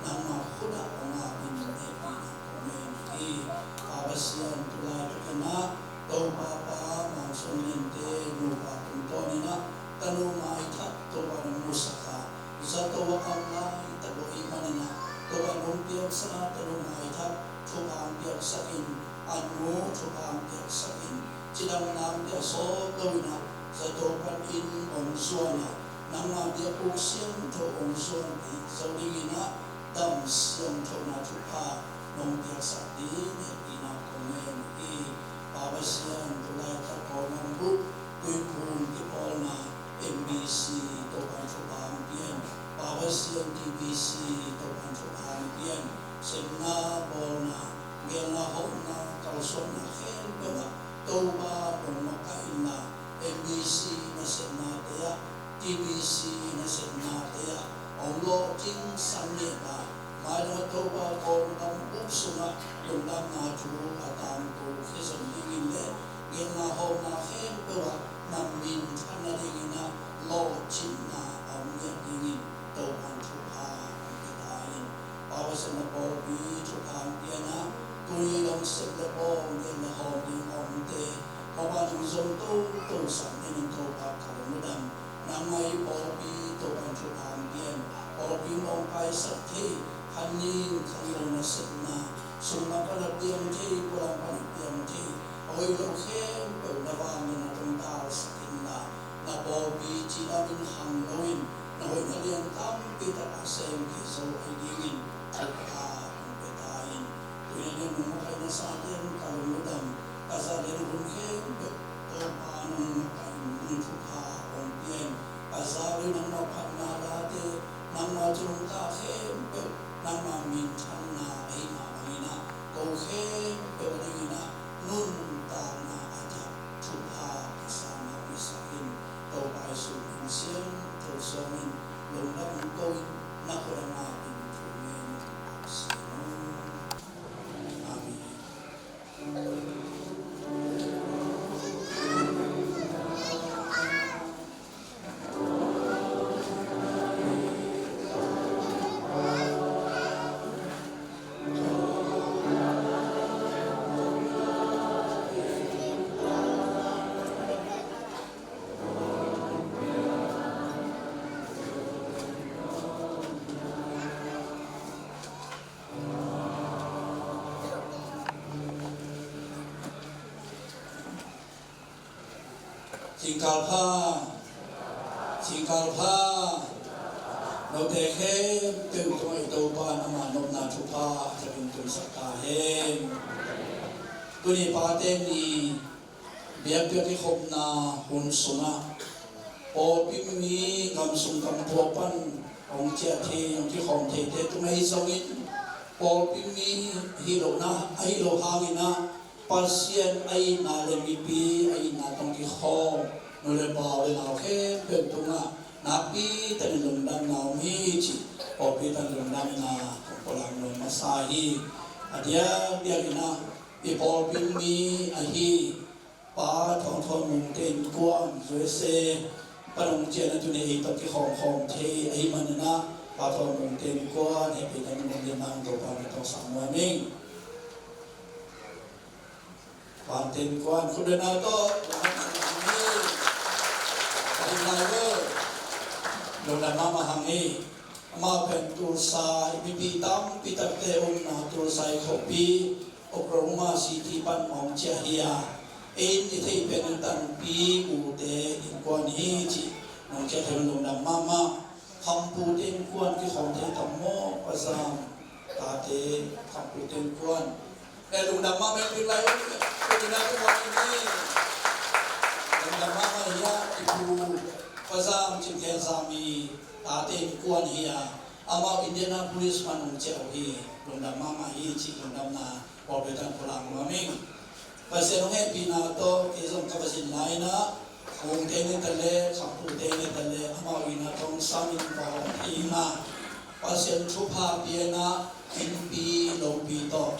Nangmah khut ah hong ap in, hehpihna kong ngen hi. Pa Pasian, tulaitak in ah Topa pa Mang Suan Liante nupa tungtawn in ah tanu maithat Topa nong musak a, zato a om laitak lo ahih manin ah Topa nong piaksa tanu maithat thupha hong piaksak in, a nu thupha hong piaksak in, cidamna hong pia sawt lo in ah zato panin hong zuan a, nangmah bia uk siangtho hong zuanpih zo dingin ah dam siangthona thupha nong piaksak ding hehpihna kong ngen hi. Pa Pasian, tulaitak Kawlgam bup tuiphum kipawlna M B C Topa in thupha hong pia in, Pa Pasian, T B C Topa in thupha hong pia in, sepna bawlna, geelna hawmna, kalsuanna khempeuh ah Topa nong makaih inla, M B C nasepnate ah, T B C nasepnate ah hong lawhcing san ngiat a, mailam ah Topa Kawlgam bup sungah lungdamna thu a tangko khia zom dingin le geelna hawmna khempeuh ah na minthan nadingin ah lawhcinna a om ngiat dingin Topa in thupha hong pia ta in. Pa Pasian, na pawlpi thupha hong pia in ah, tuni dong sep le bawl, geel le hawm ding a omte, maban hong zong toto sak dingin Topa ka lungdam. Nangmah i pawlpi Topa in thupha hong pia in, pawlpi hong paisak thei, khan ning khan lo nasepna, sung lam pan a piang thei, pua lam pan a piang thei, a hoih lo khempeuh na vangliatna tawh dalsak inla, na pawlpi cidam in khang lo in, na hoihna lian tampi tak a sem khia zo ahih dingin thupha hong pia ta in. Tuni in nong makaih nasate in ka lungdam, ka zalen hun khempeuh Topa nong makaih in, nong thupha hong pia in, ka zak in nangmah phatna late, nangmah thu nungta khempeuh nangmah minthanna ahih mah bangin ah ko khempeuh adingin ah nuntakna a thak thupha ka sangin piasak in. Topa Jesuh min siangtho suangin lungdam ko in, na khut ah ngak in thu ngen in, Pasian aw. Amen. Zingkal pha, zingkal pha. Note khempeuh tungah i Topa in ama nopna thupha a thakin tunsak ta hen. Tuni Pate Ni biakpiak kikhopna hun sungah pawlpi mi, gam sung gam pua pan hong ciah thei, hong kikhawm theite tung ahi zongin, pawlpi mi hi lohna, ahi lo hangin ah Pasian a itna le mipi a itna tawh kikhawm nu le pa, u le nau khempeuh tungah nakpi takin lungdamna om hi cih pawlpi tawh lungdamna kong pulak nuam masa hi. A diakdiakin ah i pawlpi mi ahi Pa Thawng Thawn Mung te innkuan, U S A pan hong ciahna tuni ei tawh kikhawmkhawm thei ahih manin ah, Pa Thawn Mung te innkuan hehpihna min hong din nang Topa min tawh sang nuam ing. Pa te innkuan khut beng nau tawh, pa te innkuan, lungdam mahmah hang hi. Amau pen Tulsa, mipi tampi takte umna Tulsa i khuapi, Oklahoma City pan hong ciah hi a, ei in i theih pen Tanpi U te innkuan hi ci. Hong ciah thei, lungdam mahmah. Khampu te innkuan kikhawm thei tam maw, Pa Zam tate, Khampu te innkuan. Eh, lungdam mahmah, eh, lungdam mahmah, eh, lungdam mahmah hi a, i pu Pa Zam Cin Khen Zam i tate innkuan hi a, amau Indianapolis pan hong ciah uh hi. Lungdam mahmah hi ci, lungdamna pawlpi tawh pulak nuam ing. Pasian hong hehpihna tawh kei zong ka va zin lai-in ah, Mung te ni ta le, Khampu te ni ta le, amau inn ah tawngsang in va hawm thei ing a, Pasian thupha pia in ah, innpi lopi tawh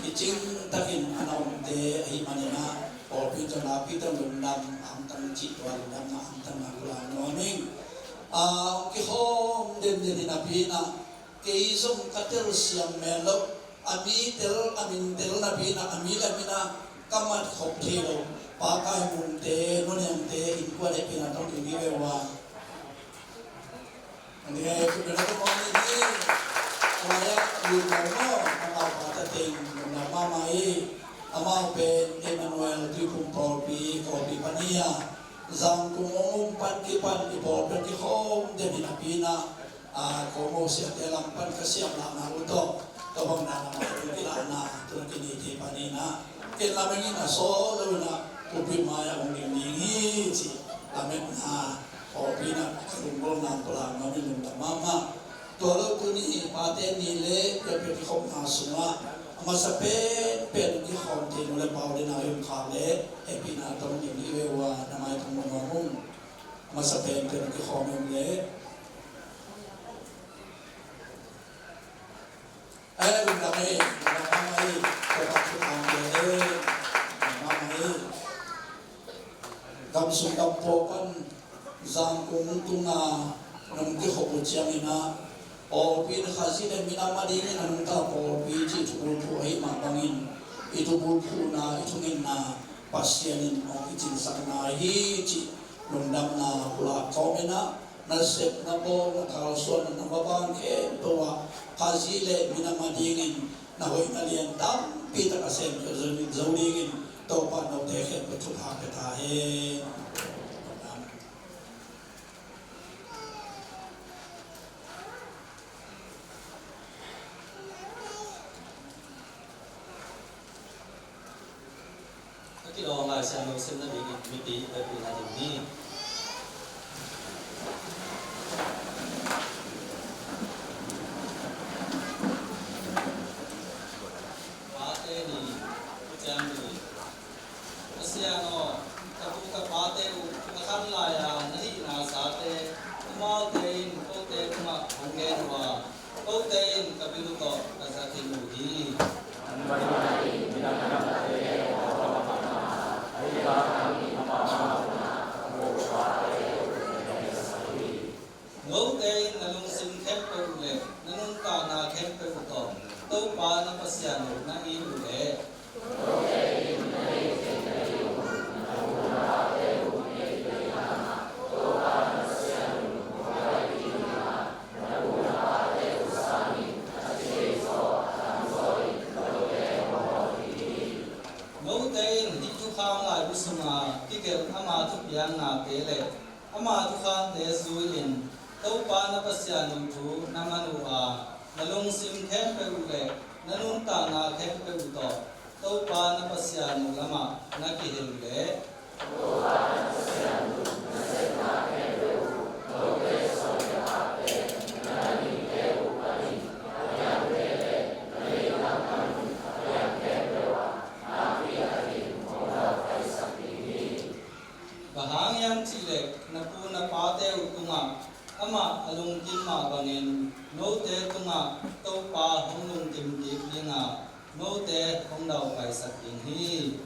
kicing takin a na omte ahih manin ah, pawlpi tawh, nakpi tawh lungdam hamtang cih, tua lungdamna hamtang na pulak nuam ing. A, kikhawm den den hi napi-in ah, kei zong ka telsiam mel lo, a mi tel, a min tel napi-in ah, a mi le a min ah ka mat khop thei lo. Pa Kai Mung te, Nu Niang te innkuan hehpihna tawh kei vive uh a. Ni hei, tu bena tu mawni ni. Amaya, yu mawni, amau pa ta teng, mawni mama i. Amau pen Emmanuel Tuiphum pawlpi, pawlpi pan hi a. Zangkung hong um pan kipan i pawlpi kikhawm den hi napi-in ah, a, ko mo siate lam pan ka siam lahna uh tawh, ka bang na lam pan kilahna, tu na kini ti pan hi na. Ken lam eng in a sawl lo na, pulpit mai ah hong ding ding hi ci. Amen na, pawlpi na, ka lunggulh na, pulak na, min lungdam mahmah. Tua lo tuni, pate ni le, pia pia kikhopna sungah, a masa penpen kikhawm thei nu le pa u le nau i om khak le, hehpihna tawh ding hi ve ua, na mai thong mawng mawng. Masa penpen kikhawm in le. Eh, lungdam ei, lungdam ei, lungdam ei, lungdam ei. Gam sung gam paw pan Zangkung tunga nong kikhop uh ciangin ah, pawlpi in Khazih le minam adingin a nungta pawlpi cih thubulphuh ahih mah bangin, i thubulphuhna, i thungetna Pasian in hong kicinsakna hi cih lungdamna pulak kawmin ah, na sep, na bawl, na kalsuan, na maban khempeuh ah Khazih le minam adingin na hoih na lian tampi tak a sem zo dingin Topa in note khempeuh thupha pia ta hen. A kilawng Lai Siangtho simna dingin mipi i hehpihna ding hi. Pate ni, Pasian ni. Pasian aw, ka pu ka pate uh ka khan lai-a na hihna sate, amaute in kote tungah hong gen uh a, kote in ka bil uh tawh ka za khin uh hi. Note in na lungsim khempeuh uh le na nuntakna khempeuh uh tawh Topa na Pasian uh na it uh leh, note in hih thukham laibu sunga kigelh ama thupiaknate le ama thukhante zui-in Topa na Pasian uh thu na man uh a, na lungsim khempeuh uh le na nuntakna khempeuh uh tawh Topa na Pasian uh lamah na kihel leh, bang hang hiam cih leh na pu na pate uh tungah amah a lungkim mah bangin note tungah Topa hong lungkim kik ding a, note hong daupaisak ding hi.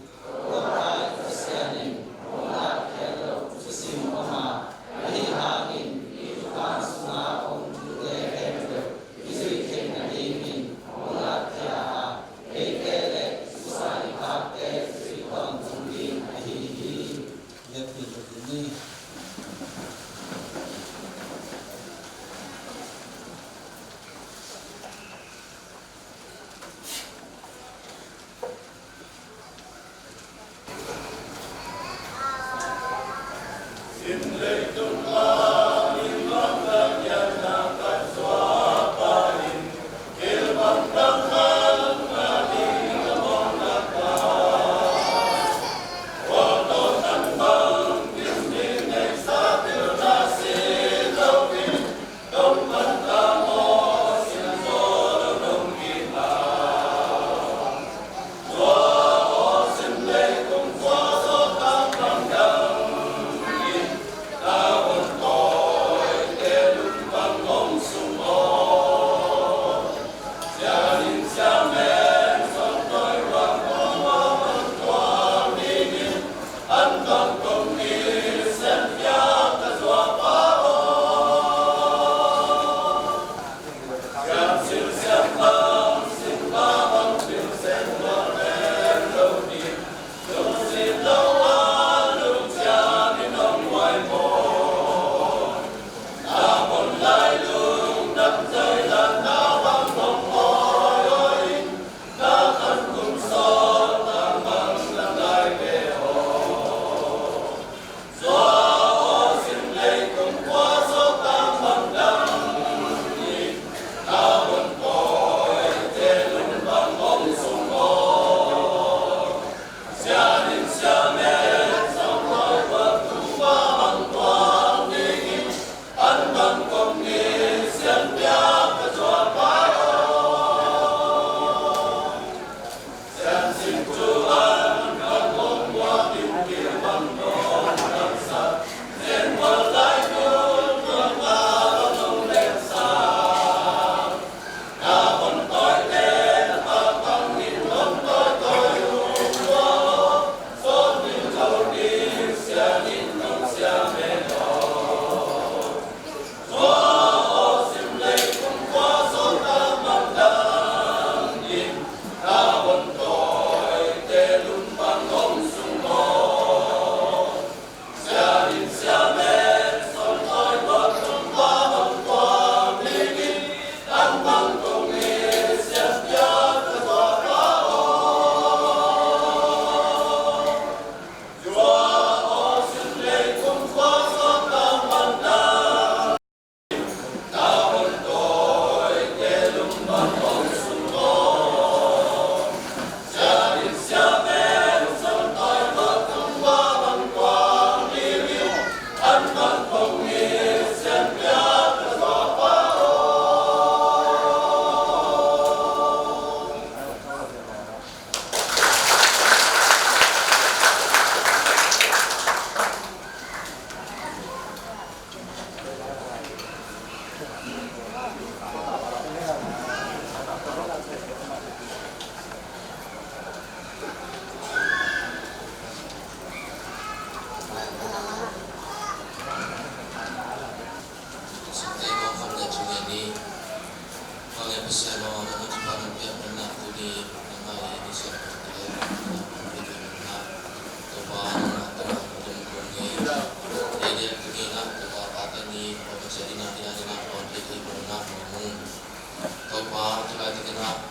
Topa, tulai takin ah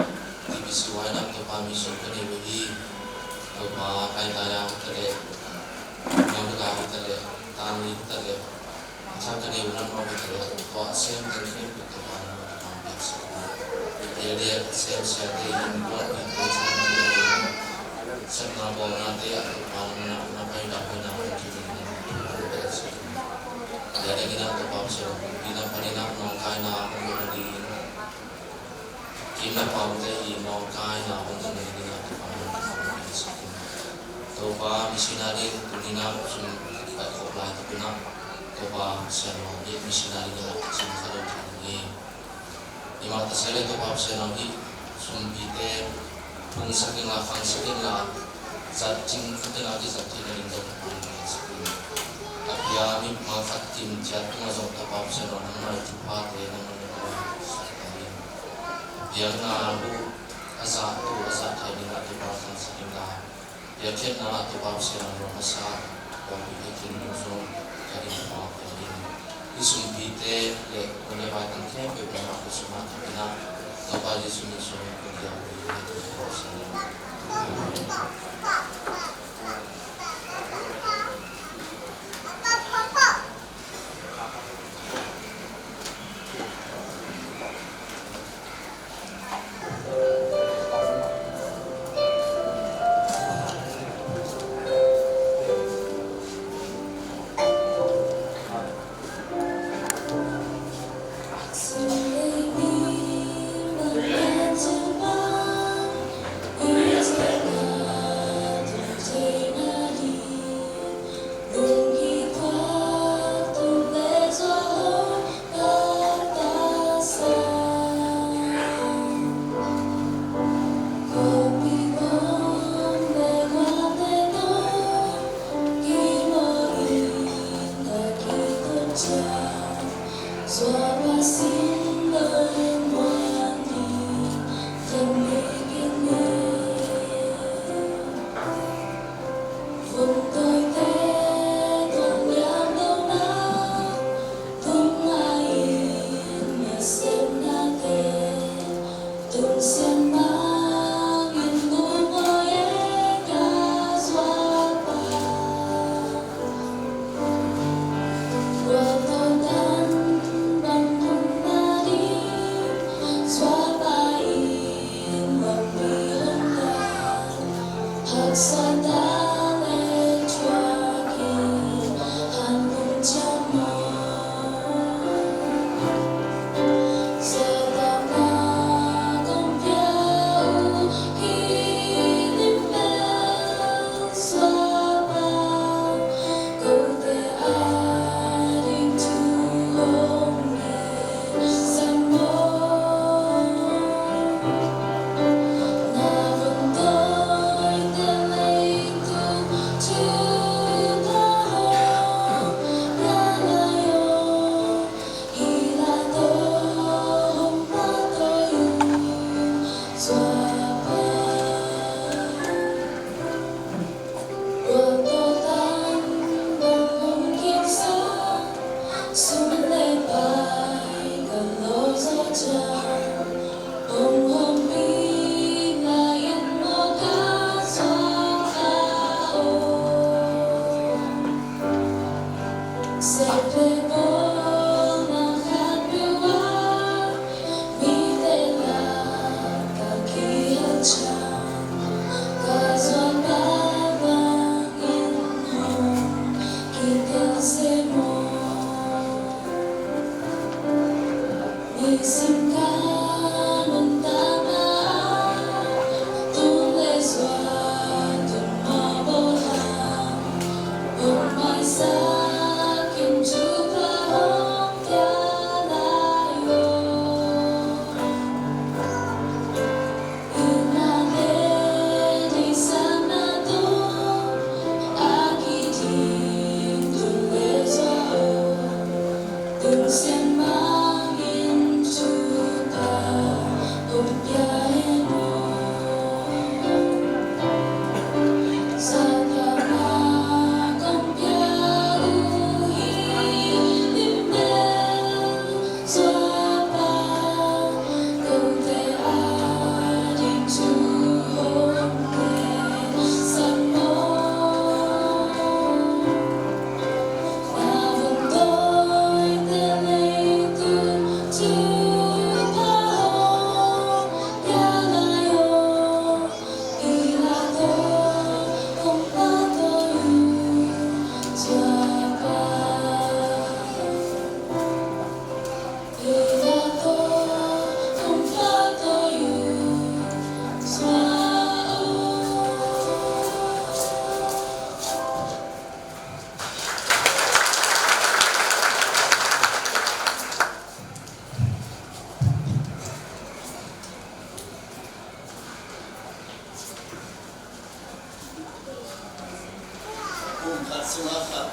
T B C Y in ah Topa, mission ka nei uh hi. Topa, kai tai a hi ta leh, nau ka hi ta leh, tang hi ta leh, a thak ka nei uh nangmah hi ta leh, tua a sem teng khempeuh Topa nangmah ka pang piak sak hi. L D F sem sia te in, buat in, buat in, sepna bawlna te ah Topa nangmah na pai dap pai na hong kim in, nangmah ka pang piak sak hi. Tua takin ah Topa, sem, pi na panin ah nawngkaina hong dong ding in, kim na pau te i nawngkaina hong dong ding in ah Topa nangmah ka pang piak sak hi. Topa, missionary tuni in ah sum pai khop lai takin ah Topa, Pasian aw, i missionary in ah sum kha lo thei ding hi. I mah ta se leh Topa Pasian aw, hih sumpite phungsak inla, khangsak inla, Zat cing khat tena kizat theihna ding zong Topa in hong siasak in. A pia mimal khat kim ciat tungah zong Topa Pasian aw, nangmah i thuphate nangmah in hong siasak in. A piakna uh a zahtu a zahthai dingah Topa hong siasak in la. Piakkhiatna ah Topa Pasian aw, nangmah sa pawlpi hei kim ding zong ka ding Topa Pasian in. I sumpite le hun le vai tang khempeuh nangmah ka sum ah thapinah Topa Jesu min suangin ka kiang uh hi. Amen.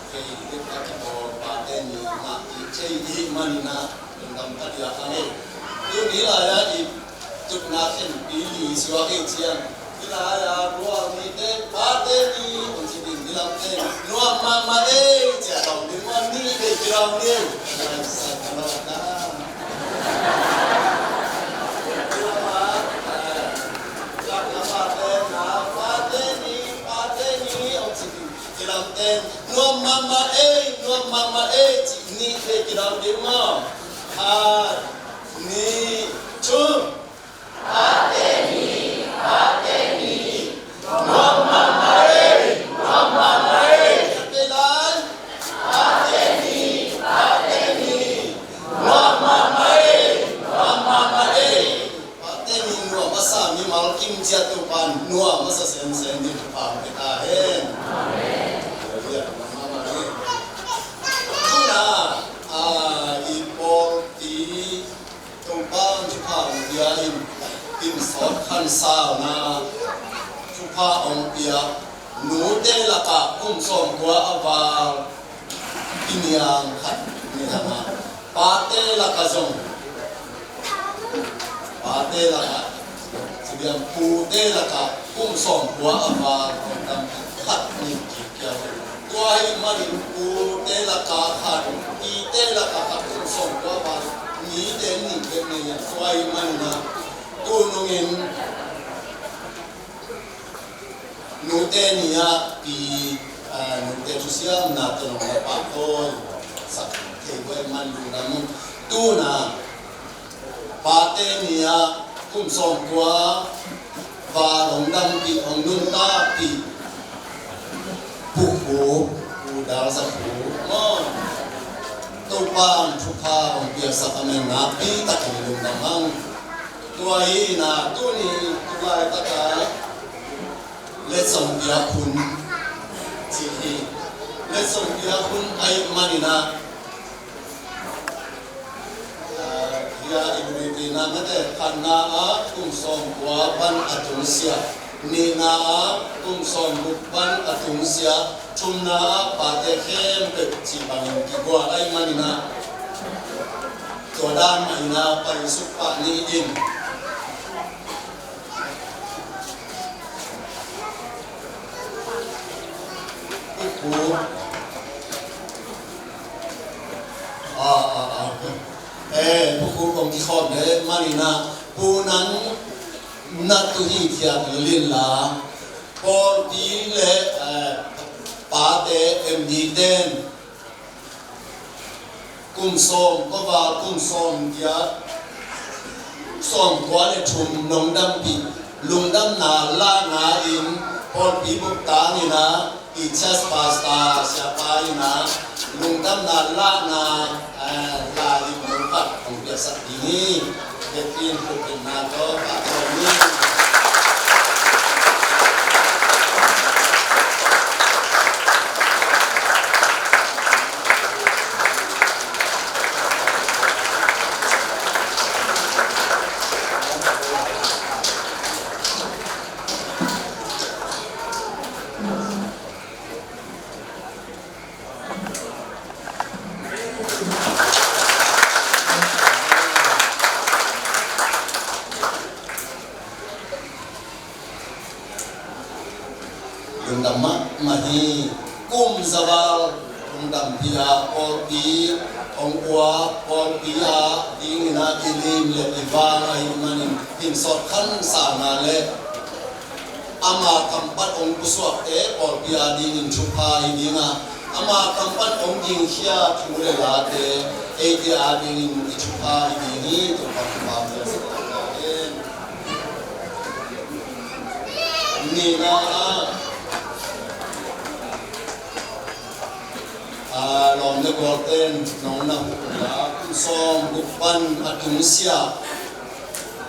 Kei dek a kibawl pate ni mah i thei i hih manin ah lungdam ka diak a ngei. Tuni lai-ah i tutna khenpi li suak i ciang, hih lai-ah rual mite pate ni hong ci ding, hih lamte nuam mahmah ei ci a dong ding, nuam ni kei ci dong ding. Lai sa ka lo na. Hih lamah, eh, ka pate na, pate ni, pate ni hong ci ding. Kilamten nuam mahmah ei, nuam mahmah ei cih nih vei kidam ding maw? Khat, nih, thum. Pate ni, pate ni, nuam mahmah ei, nuam mahmah ei. Khat vei lai. Pate ni, pate ni, nuam mahmah ei, nuam mahmah ei. Pate ni nuam a sa mimal kim ciat Topa'n nuam a sa semsem ding thupha hong pia ta hen. Amen. Hallelujah. Tu-in ah, i pawlpi Topa'n thupha hong pia in, in sawt khansauna thupha hong pia, nute lakah kum sawmkua a val, piniang khat ni hang a, pate lakah zong, pate lakah, ci biang, pute lakah kum sawmkua a val, khat ni ci biang. Tua ahih manin pute lakah khat, pite lakah khat, kum sawmkua a val, mite nih bek nei a, tua ahih manin a, tu nungin Nute ni-ah pi, ah, nute thusiamna tawh nong le pahtawi sak thei buai man lungdam un. Tu-in ah pate ni-ah kum sawmkua val hong dampih, hong nuntakpih Pu Khup, Pu Dal Za Khup maw, Topa'n thupha hong piaksak a, nakpi takin lungdam hang. Tua hi-in ah tuni tu laitak ah letsong piak hun cih hi. Letsong piak hun ahih manin ah, ah, hia i lungkimna mate, khatna ah kum sawmkua pan a tungsiah, nihna ah kum sawmguk pan a tungsiah, thumna ah pate khempeuh cih bangin kigual ahih manin ah, tua dan mah in ah paisuk pah ni in. Pu Khup. Ah, ah, ah. Eh, Pu Khup kong kikhawm le manin ah, Pu Nang na tu hi thiat lin la, pawlpi le, eh, pate M D ten kum sawm, kua val kum sawm kia, sawmkua le thum nong dampih, lungdamna lahna in pawlpi buk tangin ah, i church pastor siapa in ah lungdamna lahna, eh, la in nong pat hong piaksak ding hi. Biakinn, thupinna tawh pahtawi ni. Lungdam mahmah hi. Kum za val hong dampih a, pawlpi hong uap, pawlpi a dingin ah i lim le i vang ahih manin, hin sawt khansana le ama kam pan hong pusuakte pawlpi a dingin thupha hi ding a, ama kam pan hong dingkhia thu le late eite a dingin i thupha hi ding hi. Topa thupha piaksak ta hen. Nihna ah, a, lawm le gualten nong na huh la, kum sawmguk pan a tungsiah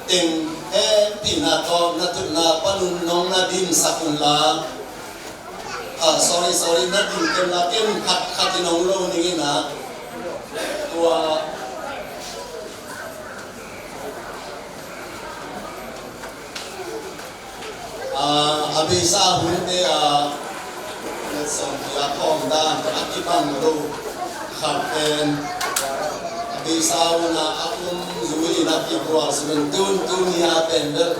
teng hehpihna tawh na tutna panun nong na dimsak un la. Ah, sorry, sorry, na dim ken la, ken khat khat in hong lo ning in ah. Tua, ah, a beisa hunte ah, Sawm pia khawm dan a kibang lo khat pen a beisa un a um zui in a kigual sun tun tun ni a pen bel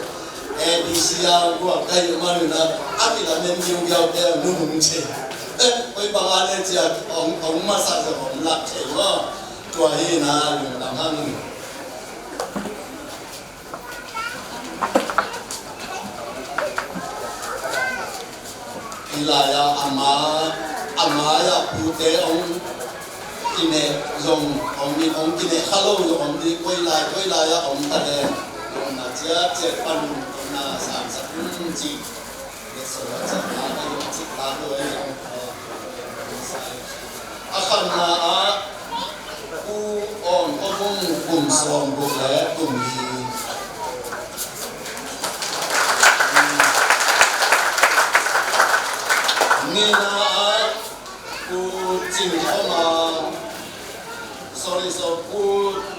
A B C a gual ka hih manun a kilamen giugiau te a nunung thei. Koi bang a le cia ong ong masa zong ong lak thei maw? Tua hi na lungdam hang. Hih lai-ah a mai, a mai-ah pute hong kineh zong om ding, hong kineh kha lo zong om ding, koi lai koi lai-ah om ta hen. Zong na ciat ciat pan zong na sang sak um cih. A khatna ah Pu Awn Khaw Vung, kum sawm guk le kum li. Nihna ah Pu Cin Khaw Mang, sorry, so Pu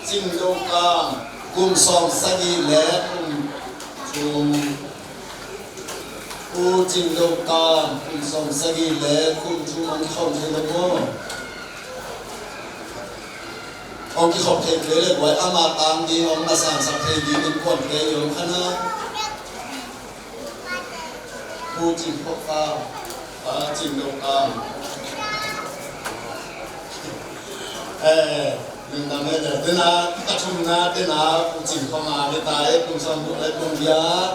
Cin Do Kam, kum sawm sagih le kum thum. Pu Cin Do Kam, kum sawm sagih le kum thum hong khawm thei lo maw? Hong kikhop thei kei le guai, ama tang ding hong na sansak thei ding innkuante i om kha na. Pu Cin Khaw Kam, Pa Cin Do Kam. Eh, lungdam e, tena, ka thumna tena Pu Cin Khaw Mang hi ta e, kum sawm guk le kum giat.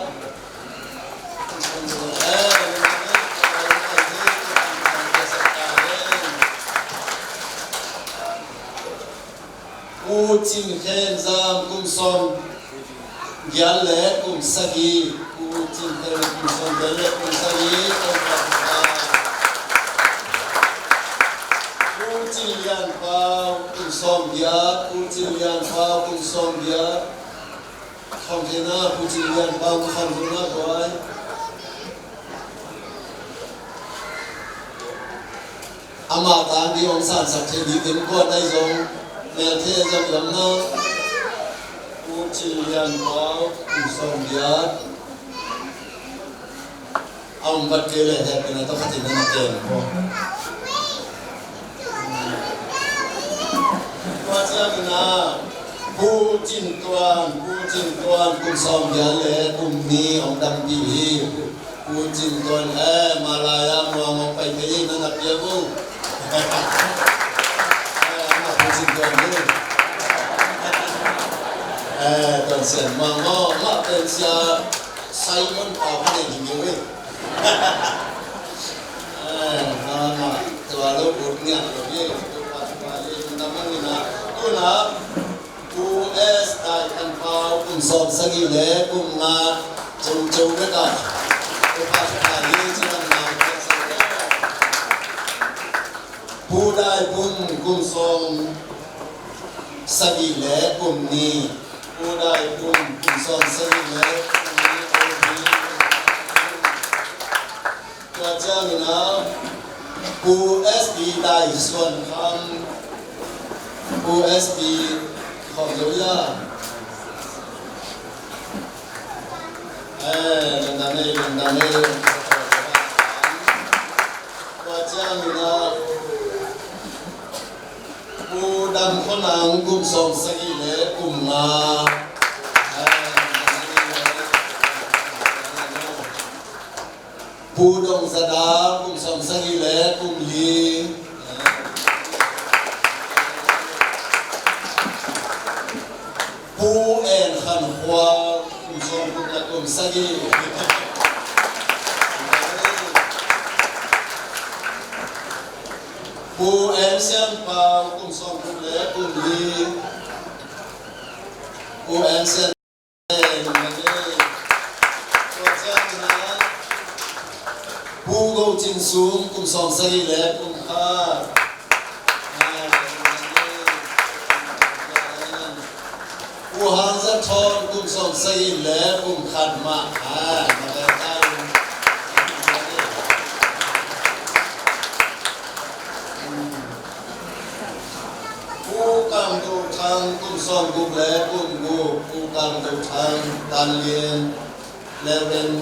Pu Cin Khen Zam, kum sawm giat le kum sagih. Pu Cin Khen Zam, kum sawm giat le kum sagih. Pu Cin Lian Pau, kum sawm giat. Pu Cin Lian Pau, kum sawm giat. Khawm thei na, Pu Cin Lian Pau, ka khawm thei na guai. Ama tang ding hong sansak thei ding innkuan ahi zong, mel thei zong i om na. Pu Cin Lian Pau, kum sawm giat. A om vat kei le hehpihna tawh khatin na na kem ko. Tua ciangin ah Pu Cin Tuan, Pu Cin Tuan, kum sawm giat le kum nih hong dampih hi. Pu Cin Tuan, eh, malaya muang hong pai thei hi, na na pia bu. Eh, ama Pu Cin Tuan hi. Eh, Tuan Sian Mang maw, ama pen Sia Simon Pau kha nei ding hi. Eh, mama, tua lo ut ngiat lo hi, tua pa tua hi, na mangina, tuna, Pu S Dai Khan Pau, kum sawm sagih le kum nga, ceu ceu bek a, tua pa tua hi, ci lam na, Pu Dai Bum, kum sawm sagih le kum nih. Pu Dai Bum, kum sawm sagih le kum nih. Tua ciangin ah Pu S P Dai Suan Kham. Pu S P, khawm zo ia. Eh, lungdam ei, lungdam ei. Tua ciangin ah Pu Dam Khua Nang, kum sawm sagih le kum nga. Pu Dong Za Da, kum sawm sagih le kum li. Pu En Khan Khua, kum sawm guk le kum sagih. Pu En Sian Pau, kum sawm guk le kum li. Pu En Sian, tua ciangin ah Pu Go Cin Sum, kum sawm sagih le kum khat. Pu Hang Za Thawn, kum sawm sagih le kum khat mah. Ah, na vel ta in. Pu Kam Do Thang, kum sawm guk le kum guk. Pu Kam Do Thang, Tan Lian, Reverend.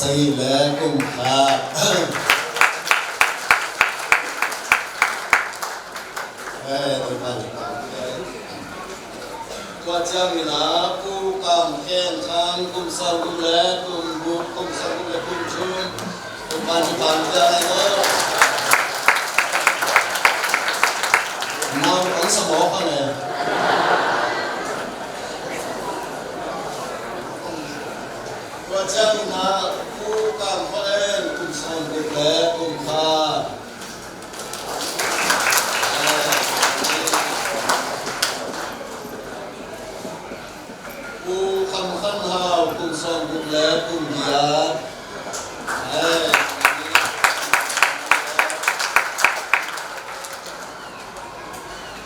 sagih le kum khat. Eh, Topa, Topa. Tua ciangin a Pu Kam Khen Thang kum sawmguk le kum guk, kum sawmguk le kum thum. Kum pan, kum pan, kum pan, kum pan. Nau ang sa mo ka ne. Tua ciangin a Pu Kam Khen kum sawmguk le kum khat. Pu Kham Khan Hau kum sawmguk le kum giat.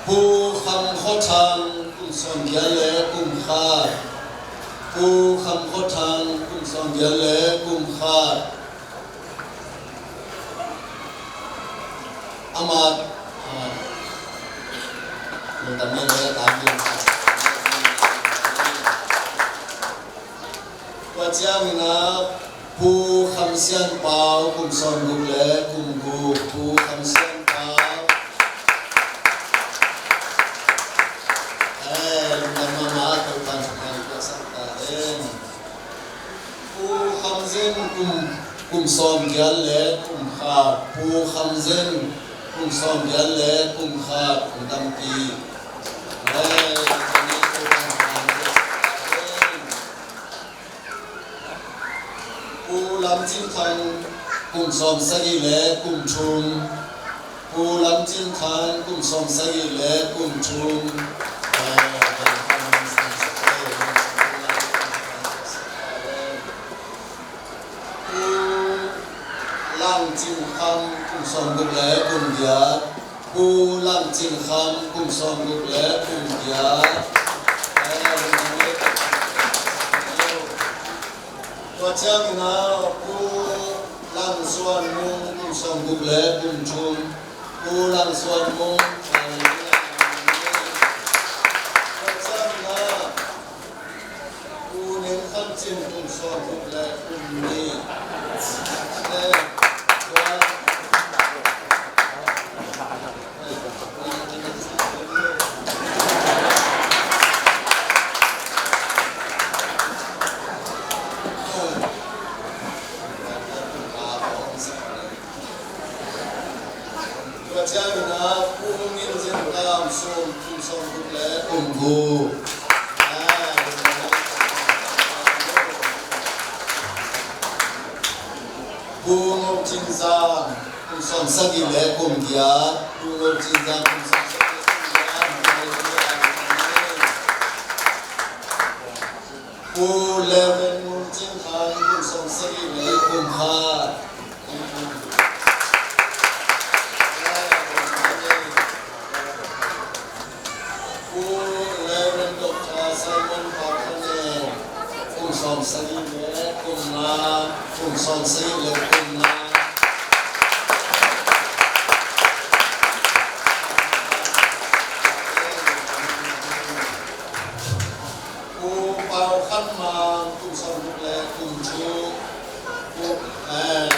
Pu Kham Khaw Thang kum sawmgiat le kum khat. Pu Kham Khaw Thang kum sawmgiat le kum khat. Amah, ah, lungdam mah, lungdam mah. Tua ciangin a Pu Kham Sian Pau kum sawmguk le kum guk, Pu Kham Sian Pau. Eh, lungdam mahmah, Topa'n thupha hong piaksak ta hen. Pu Kham Zin kum, kum sawmgiat le kum khat, Pu Kham Zin kum sawmgiat le kum khat, kum tampi. Eh, Pu Lam Cin Thang kum sawmsagih le kum thum. Pu Lam Cin Thang kum sawmsagih le kum thum. Pu Lam Cin Kham kum sawmguk le kum giat. Pu Lam Cin Kham kum sawmguk le kum giat. Tua ciangin a Pu Lam Suan Mung kum sawmguk le kum thum. Pu Lam Suan Mung. Tua ciangin a Pu Ning Khan Cin kum sawmguk le kum nih. Tua ciangin a Pu Min Zin Kam Sum kum sawmguk le kum guk. Pu Ngo Cin Zang kum sawmsagih le kum giat. Pu Ngo Cin Zang kum sawmsagih le kum giat. Pu Reverend Mung Cin Thang kum sawmsagih le kum khat. Pu Reverend Doctor Simon Pau Khan Neng kum sawmsagih le kum nga, kum sawmsagih le kum nga. Pu Pau Khan Mang kum sawmguk le kum thum. Pu, eh,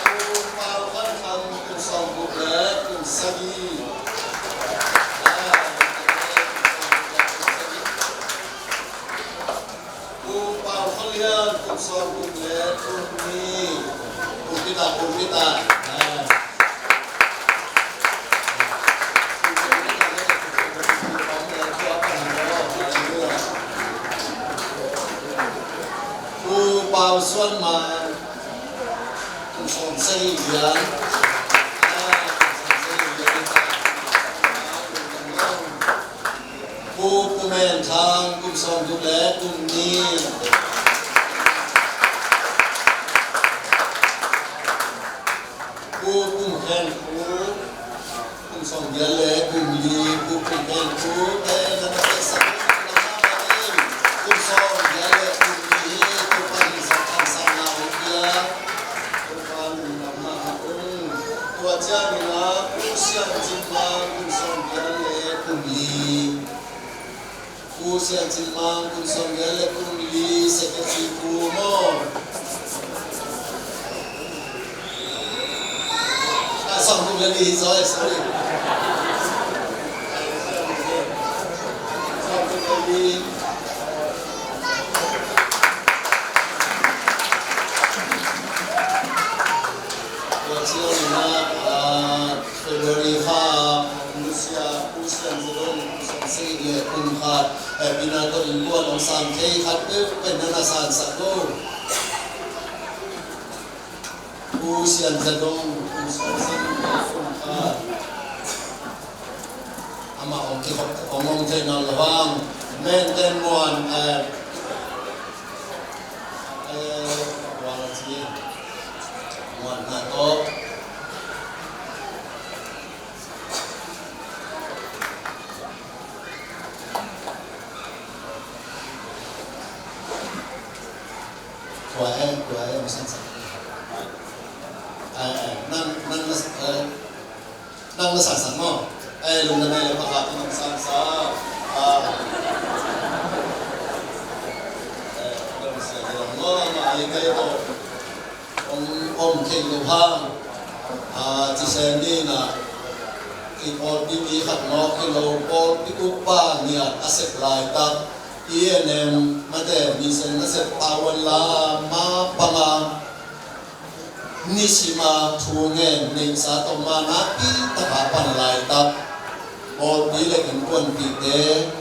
Pu Pau Khan Thang kum sawmguk le kum sagih. Pu Pau Khol Lian kum sawmguk le kum nih. Kum nih ta, kum nih ta. Pu Pau Suan Mang kum sawmsagih le giat. Pu Pu Men Thang kum sawmguk le kum nih. Pu Pu Khen Khup kum sawmgiat le kum li. Pu Pu Khen Khup, eh, na na sa kum sawmgiat le kum li. Pu Pa Ling Sa Thang Sa Na Ung Pia. Pu Pa Ling Lam Na Ung. Tua ciangin a Pu Siam Cin Mang kum sawmgiat le kum li. Pu Pu Sian Cin Mang, kum sawm giat le kum li, secretary pu maw. Ah, sawm kum le li, sorry, sorry. Sawm kum le li. Tua ciangin ah, ah, February kha, Pu Sia, Pu Sian Za Dong, kum sawm sagih le kum khat, eh, pina tawh innkuan hong sang thei khat peuhpeuh na na sansak lo. Pu Sian Za Dong, kum sawm sagih le kum khat. Amah hong kikhop, hong hong thei nawn lo hang. Menten Muan, eh, eh, Muan a ci. Muan na tawh. Kua e, kua e, masansan. Eh, eh, nang, nang na, eh, nang na sansan maw? Eh, lungdam e, pakhat nang sansan. Ah. Eh, lungdam e, lungdam e, lungdam e, lungdam e. Om, om thei lo hang. Ah, ci sen ni na. I pawlpi mi khat mawk hi lo, pawlpi upa ngiat a sep laitak. I E N M mate, mi sen a sep pawan la, ma panga. Nisima thu ngen neihsa tawh ma nakpi taka pan laitak. Pawlpi le innkuanpihte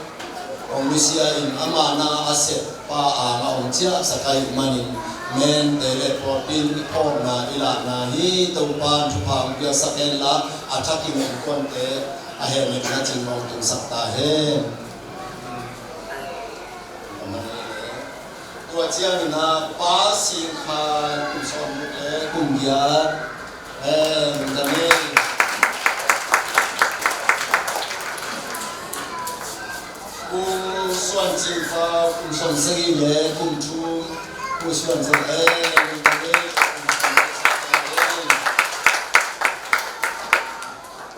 hong misia in ama na a sep pa ang a hong ciahsak ahih manin mente le pawlpi in i phawkna i lahna hi. Topa in thupha hong piaksak hen la, a thakin innkuante a hehmetna cing hong tungsak ta hen. Tua ciangin ah Pa Sing Khai, kum sawm guk le kum giat. Amen. Amen. Pu Suan Cing Pau, kum sawm sagih le kum thum. Pu Suan Cing, amen. Amen.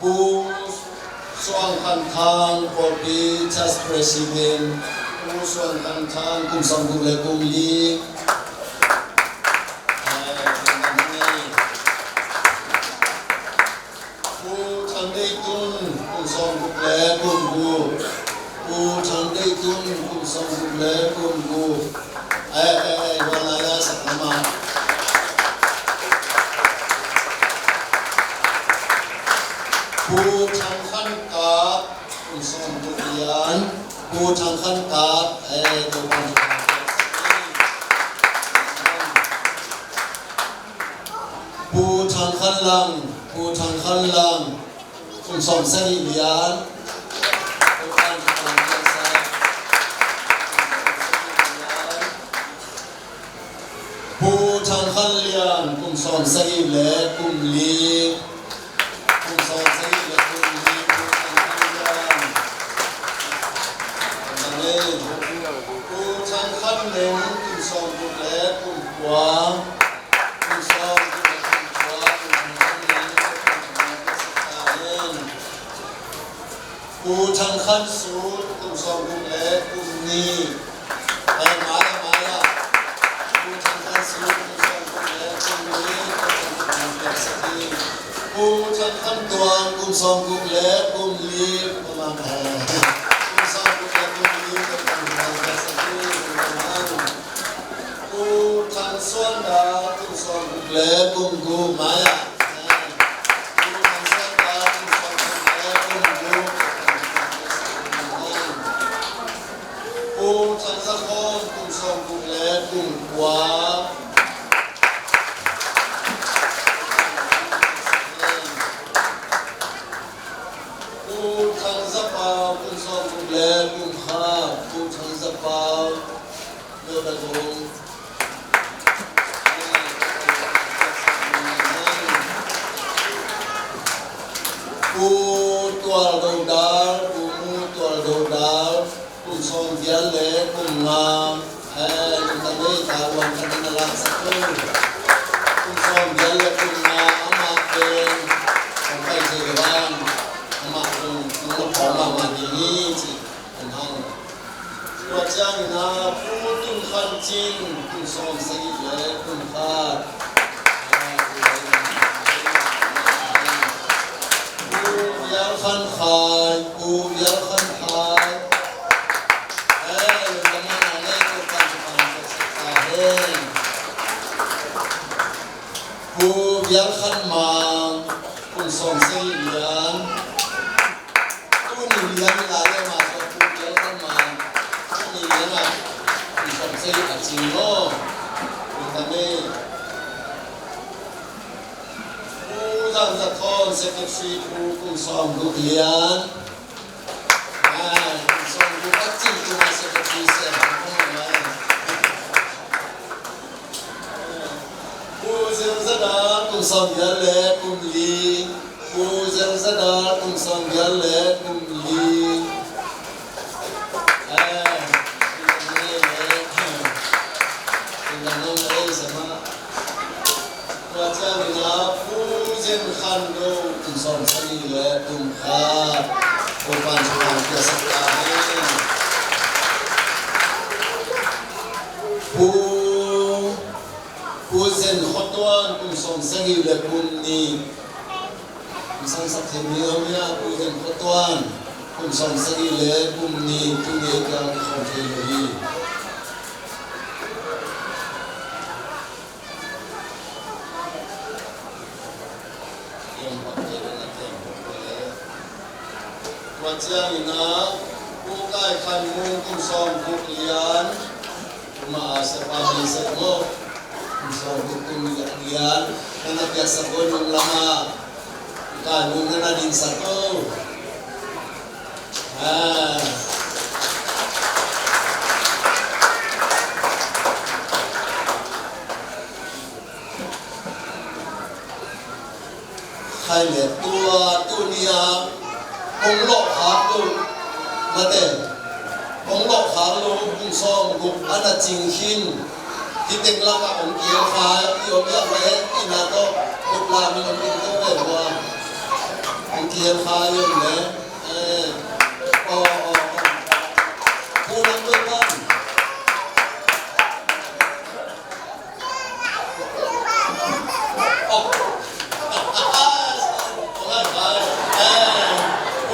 Pu Suang Khan Thang, pawlpi Church President. Pu Suang Khan Thang, kum sawm guk le kum li. Pu Thang Dei Tun, kum sawm guk le kum guk. Pu Thang Dei Tun, kum sawm guk le kum guk. Eh, eh, eh, tua lai a sak lam a. Pu Thang Khan Kap, kum sawm guk lian. Pu Thang Khan Kap, eh, tua pan. Pu Thang Khan Lang, Pu Thang Khan Lang. Kum sawm sagih lian. Pu Thang Khan Lian, kum sawm sagih le kum li. Kum sawm sagih le kum li, Pu Thang Khan Lian. Amen. Pu Thang Khan Neng, kum sawm guk le kum kua. Kum sawm guk le kum kua, Pu Thang Khan Neng, kum kua, Pu Thang Khan Sut, kum sawm guk le kum nih. Eh, mai ah, mai ah. Pu Thang Khan Sut, kum sawm guk le kum nih. Pu Thang Khan Tuang, kum sawm guk le kum li. Kum sawm guk le kum li. Pu Thang Suan Da, kum sawm guk le kum guk, mai ah. Pu Thang Suan Da, kum sawm guk le kum guk. Pu Thang Za Khawm, kum sawm guk le kum kua. Pu Thang Za Pau, kum sawm guk le kum khat. Pu Thang Za Pau. Pu Tual Do Dal, Pu Mu Tual Do Dal, kum sawm giat le kum nga. Eh, kum tam ei ta uan kan na laksak lo. Kum sawm giat le kum nga, amah pen hong pai thei lo hang. Amah kum, kum na pawng mahmah ding hi ci. Kum hang. Ciangin a Pu Tun Khan Cin, kum sawm sagih le kum khat. Pu Vial Khan Khai, Pu Vial Khan Khai. Eh, lungdam mahmah ei, Topa'n thupha hong piaksak ta hen. Pu Vial Khan Mang, kum sawm sagih lian. Tuni lian hi lai leh mah zong Pu Vial Khan Mang, tuni lian ah kum sawm sagih a cing maw. Lungdam ei. Pu Zan Za Thawn, Secretary, Pu, kum sawm guk lian. Ah, kum sawm guk a cing tuma Secretary sem hong om lai. Pu Zel Za Dal, kum sawm giat le kum li. Pu Zel Za Dal, kum sawm giat le kum li. Eh, tua ciangin a Pu Zen Khan Do, kum sawm sagih le kum khat. Topa'n thupha hong piaksak ta hen. Pu Pu Zen Khua Tuan, kum sawm sagih le kum nih. Kum sawm sagih le kum nih, Pu Zen Khua Tuan, kum sawm sagih le kum nih, tuni ei kiang kikhawm thei lo hi. Tua ciangin a Pu Kai Khan Mung, kum sawm guk lian. Kum a siapa mi sek maw. Kum sawm guk, kum giat lian. Na na piaksak uh nung lam ah. Kai Mung, na na dingsak uh. Ah. Khai le tua tuni a hong lawhkhak lo, mate, hong lawhkhak lo, kum sawm guk a na cing khin. Hih teng lakah hong kihel kha i om, i om le i na tawh, guk la min hong kihel ve bua. Hong kihel kha i om le. Eh, aw, aw, aw. Pu Lam Doi Pan.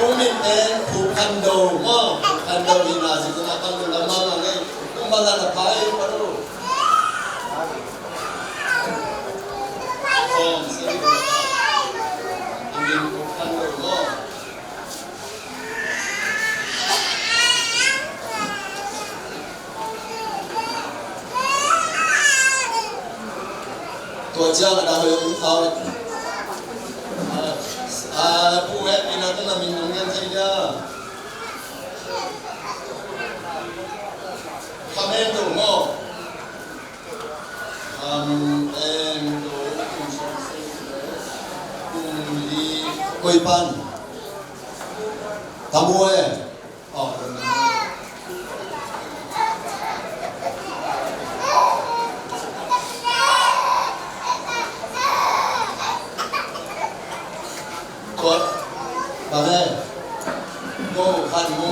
Pu min pen Pu Khan Do maw, Pu Khan Do hi na, zi tuna Khan Do lam mang a ngei, kum bang a na pai pa do. Pu min Pu Khan Do maw. Tua ciang a dang hoi um khau. Ah, ah, Pu Hek, ina tuna min nong ngen thei dia. Khamen do maw. Khamen do, kum sawm sagih le kum li. Koi pan. Tamu e. Tua, bang e? Ko khan mu.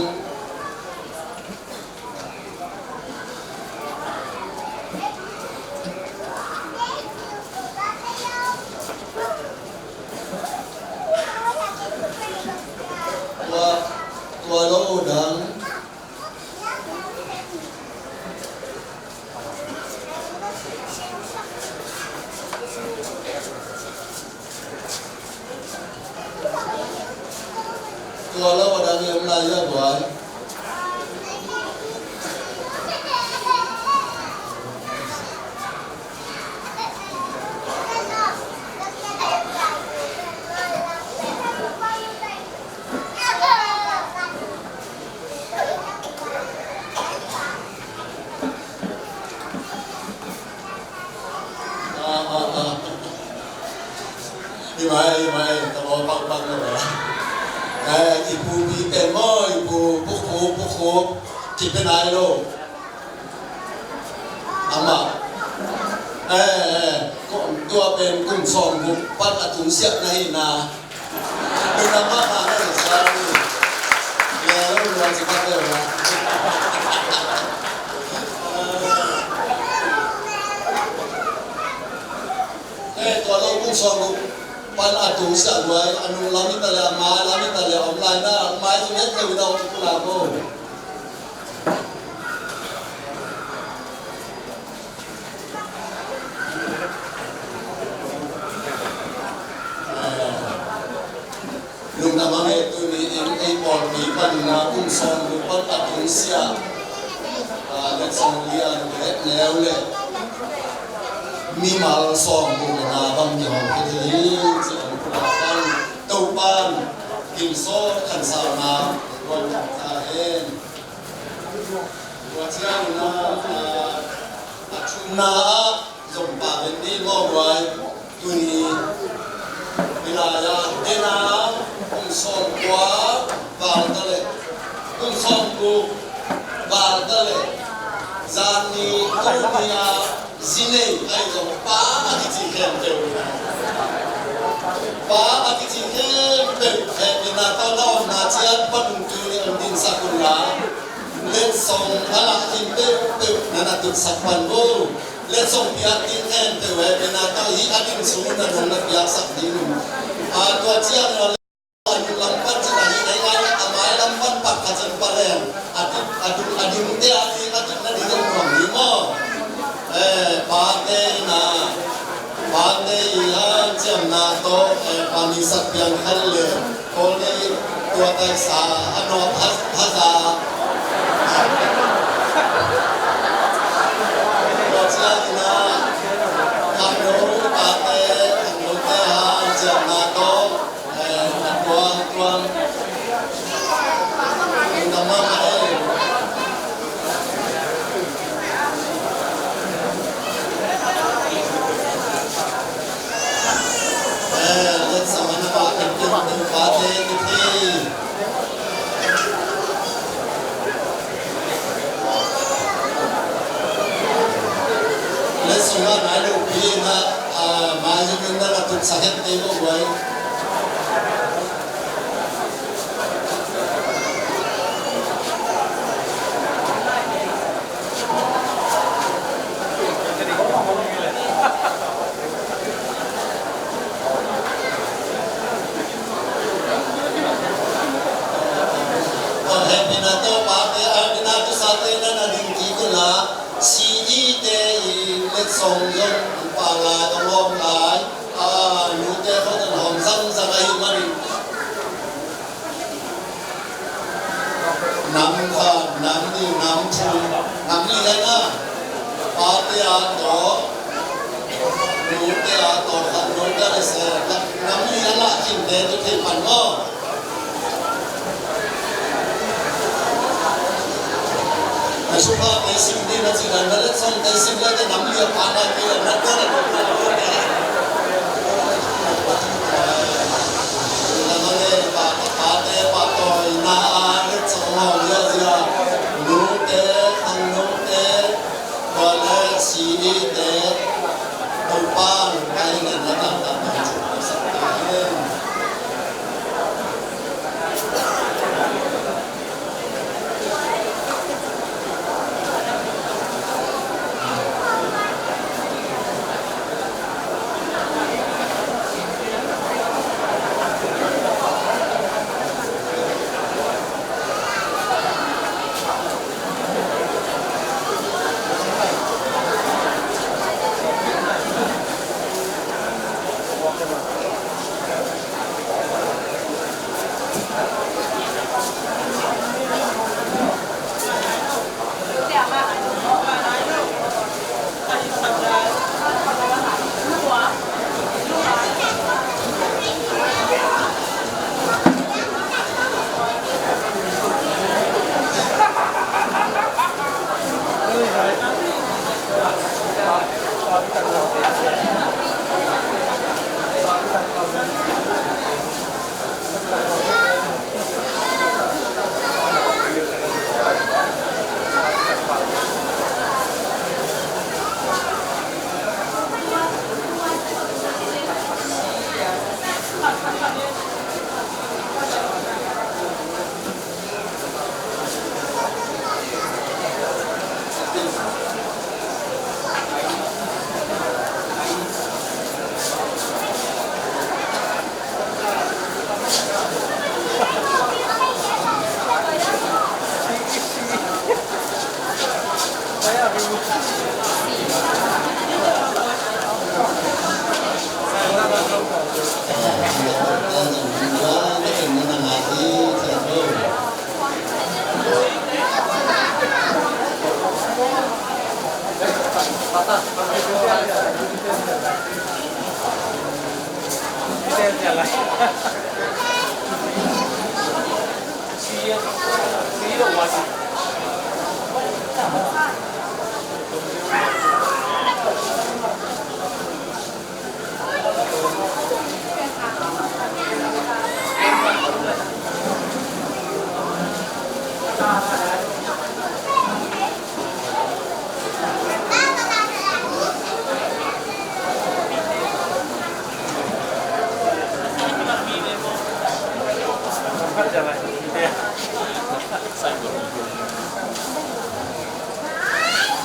Tua, tua lo dang. Tua lo a dang i om lai a buai. Ah, ah, ah. Hi mai, hi mai, ka bawl pakpak lo. Eh, i pu pi pen maw, i pu, pu khu, pu khu, ki pen ai lo. Amah. Eh, eh, ko, tua pen kum sawm guk pan a tung siak na hi na. Lungdam mahmah na hi sa hi. Lungdam Tua lo kum sawm guk pan a tung siah guai, a nung lam i ta le, a mai lam i ta le, a om lai na, a mai zong het lo i na om kul a ko. Lungdam a nge tuni in ei pawlpi panin a kum sawm guk pan a tung siah, a, letsong lian het neu le mimal sawm guk le nga bang mi hong khit hi ci hong kula pan Topan gimsawt khansauna luan ta hen. Tua ciangin a, a, a thumna ah zong pa ven ni mawh guai. Tuni i lai-a dena kum sawm kua val ta leh, kum sawm guk val ta leh, zan ni tuni a zi nei ahi zong pa a kici khempeuh, pa a kici khempeuh hehpihna tawh na omna ciat Pa Nungtun in hong dinsak un la, letsong a lah khin peuhpeuh na na tutsak pan vo. Letsong piak ding khempeuh hehpihna tawh hih a ding sung na nong na piaksak ding un. A, tua ciang a, a nung lam pan cih a hih nei ngai a, a mai lam pan pak kha cen pa leng a ding, a ding, a ding te a ding, a ding na ding a nuam ding maw? Eh, pate in a, pate i hanciamna tawh, eh, pa mi sak piang khan le, Paul ni tua taisa a nawt ha, haza. Tua ciangin a, khangno pate, khangnote hanciamna tawh, eh, a tuangtuang. Lungdam mahmah ei. Eh, letsong a na pah khin khin tu pate kithei. Letsong a nai lo pi na, ah, mai zong na na tutsak het te bo guai. Hehpihna tawh pate, hehpihna tawh sate na na ding kik un la, C E te i letsong zong pa lai, a lawm lai, a, nute khawng zong hawm zangzang ahih manin. Nam khat, nam nih, nam thum, nam li lai na. Pate a tawh, nute a tawh khat, nute a le se khat, nam li a lah khin te tu thei pan maw? Na sungah te sim ding na ci dan na letsong te sim le te nam li a pa na te na te na te na te. Pate, pate, pate, pate, pate, pate, pate, pate,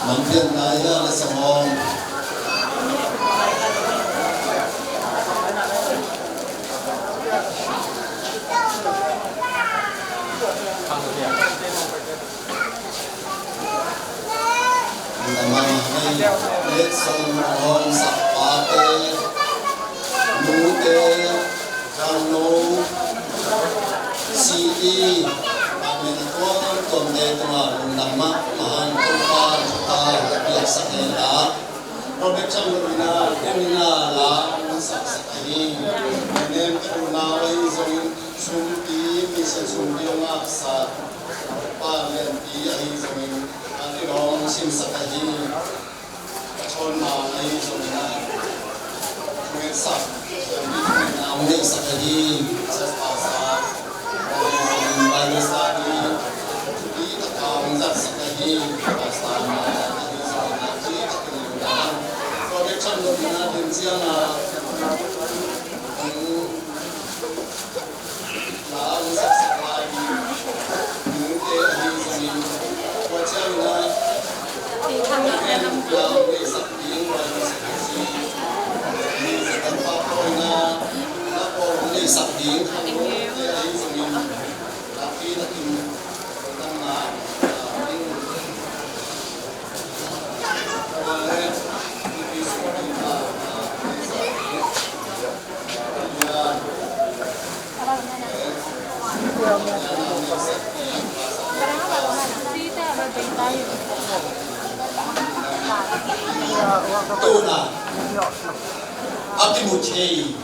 Lampian lai a le sangawm. Namang hei letsong hong sakpate, nute, Kano, C E, amen a tuamtuamte tungah lungdam mahmah hang Topa thupha piaksak hen la. Robert Cham lo ina, den ina la, saksak ahi. Nenem ka unau ahi zongin, sumpi, mission sumpi hong ngahsak. Pa lianpi ahi zongin, a kilawm simsak ahi. Ka chawn ma ahi zongin a, thungetsak, thungetna hong neihsak ahi, church pastor, Bible study, thupi taka hong zatsak ahi, pastor ma ahi zongin a, thupi takin lungdam. Tua bek tham loin a, den ciang a, hong Tuna a kimu thei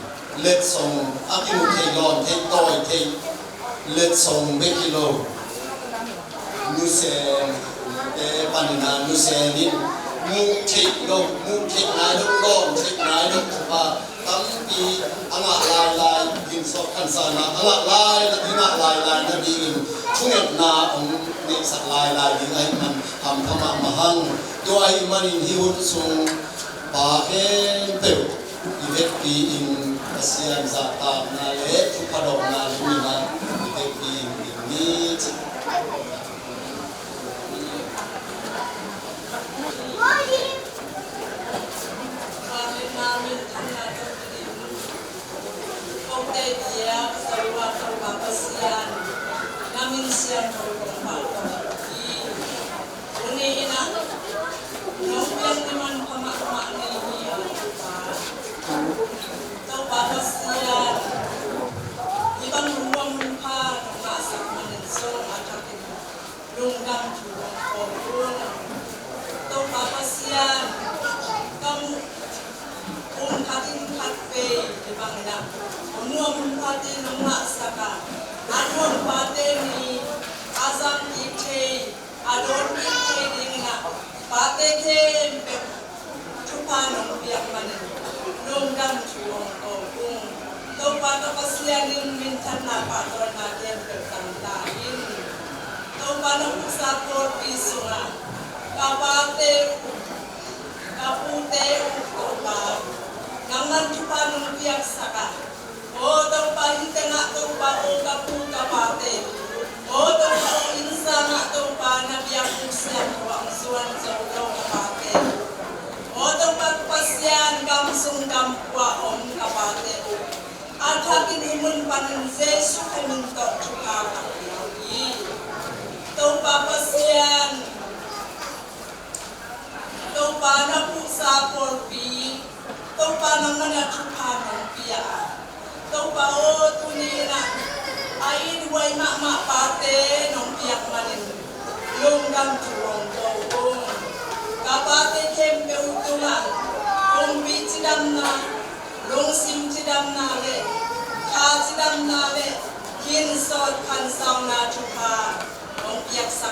letsong, a kimu thei lawn thei tawi thei letsong bek hi lo. Nusen te panin a nusen in muh theih lo, muh theih nai lo, lawm theih nai lo thupha tampi a ngah lailai, ginsawt khansanna a ngah lailai, i ngah lailai nadingin thungetna hong neihsak lailai ding ahih man hampha mahmah hang. Tua ahih manin hih hun sung pa khempeuh i vekpi in Pasian zahtakna le thupha dawkna lim in a i vekpi in ding ni ci. Tuni in a nong piak na manpha mahmah na hi a, Topa. Topa Pasian, hih bang lungmuang hun pha nong ngahsak manin zong a thakin lungdam thu kong ko ung. Topa Pasian, ka muh hun khat in khat vei hih bang in a lungmuang hun pha te nong ngahsak a, a nuam pate ni a zang kik thei, a dawn kik thei dingin a pate khempeuh thupha nong piak manin lungdam thu kong ko ung. Topa ka Pasian in minthanna pahtawina khempeuh tang ta in. Topa na puhsa pawlpi sungah ka pate uh, ka pute uh Topa, nangman thupha nong piaksak a, aw Topa, hih tengah Topa, aw ka pu ka pate, aw Topa, aw innsang ah Topa, na biakbuk siangtho ah hong zuan zo lo ka pate, aw Topa ka Pasian, gam sung gam pua ah om ka pate, a thakin hih mun panin Jesuh Khrih min tawh thupha ka pia hi. Topa Pasian, Topa na puhsa pawlpi, Topa nangman a thupha nong pia a, Topa aw, tuni in a a ithuai mahmah pate nong piak manin lungdam thu kong ko ung. Ka pate khempeuh tungah kumpi cidamna, lungsim cidamna le kha cidamna le ginsawt khansauna thupha hong piaksak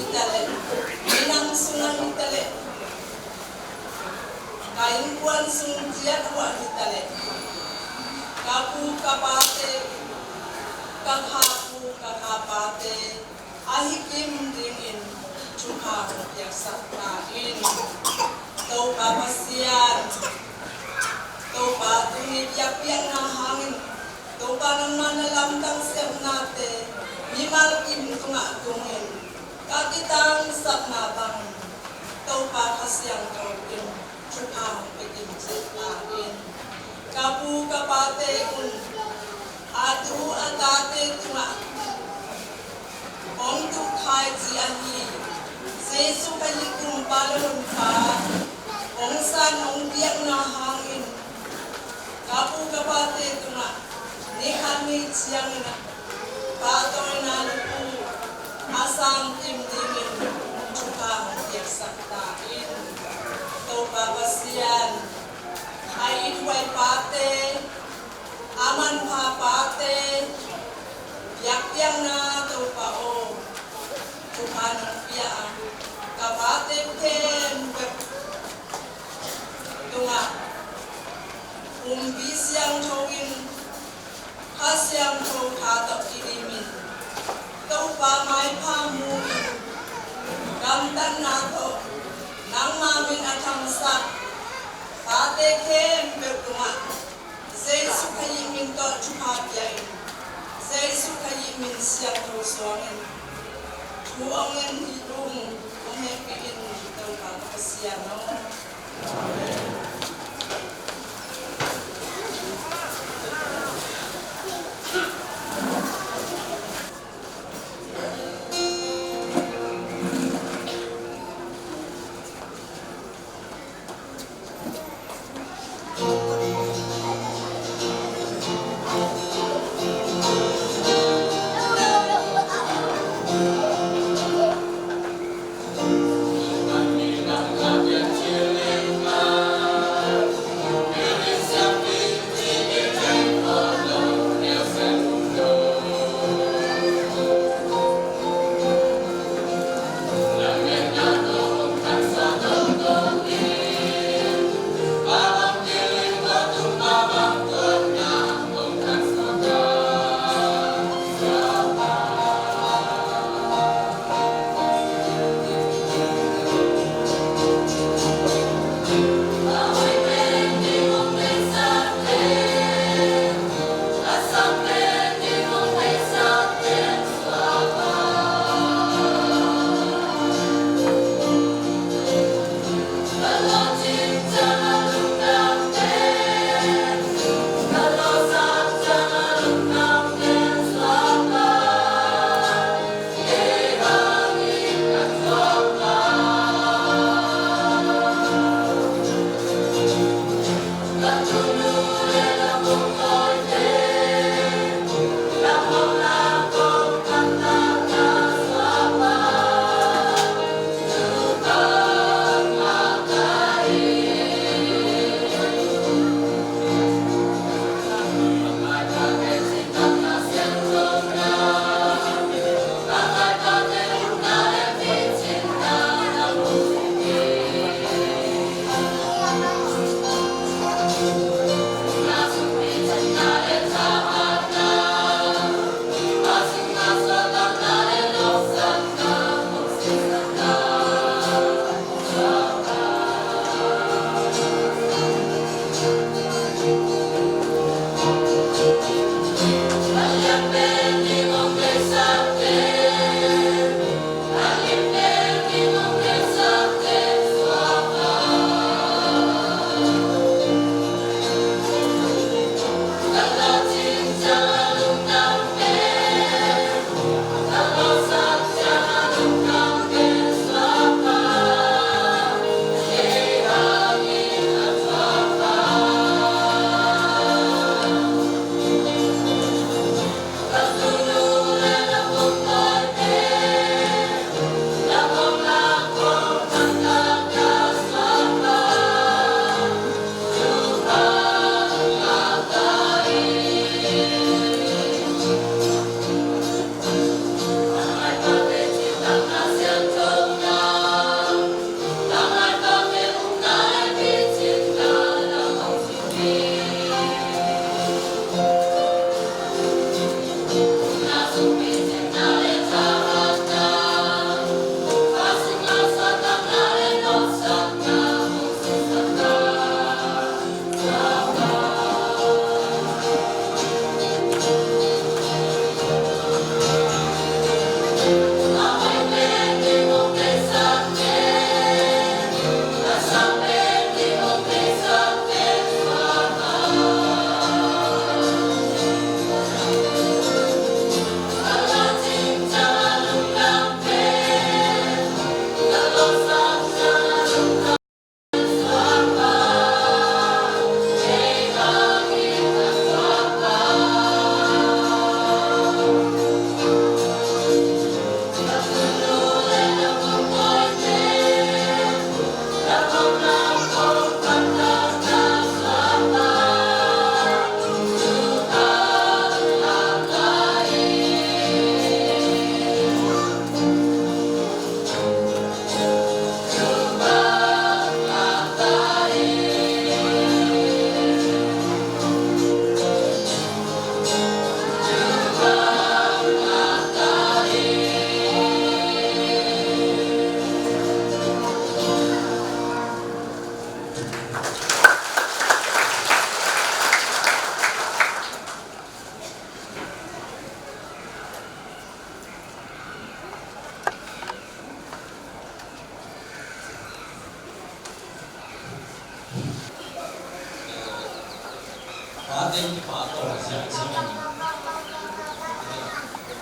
Taleh, minam sung ahi taleh, ka innkuan sung ciat uh ahi taleh, ka pu ka pate, ka kha pu ka kha pate ahi kim dingin thupha hong piaksak ta in. Topa Pasian, Topa tuni biakpiakna hangin, Topa nangmah na lamdang siamnate mimal kim tungah tungin, ka kitangsapna bang Topa Kha Siangtho in thupha hong pia kim ciat ta in. Ka pu ka pate un a tu a tate tungah hong tukhai ci ahi Jesu Khazih Kumpa le Honpa hong san hong biakna hangin, ka pu ka pate tungah ni khat ni ciangin ah pahtawina lukhu a sang kim dingin thupha hong piaksak ta in. Topa Pasian, a ithuai pate, a manpha pate biakpiakna Topa aw, thupha nong pia a, ka pate khempeuh tungah Kumpi Siangtho in, Kha Siangtho tha tawh kidim in, Topa maipha mu in, gamtatna tawh nangma min a thangsak pate khempeuh tungah Jesu Khazih min tawh thupha pia in, Jesu Khazih min siangtho suangin thu ong ngen hi ung, ong hehpih in, Topa ka Pasian aw.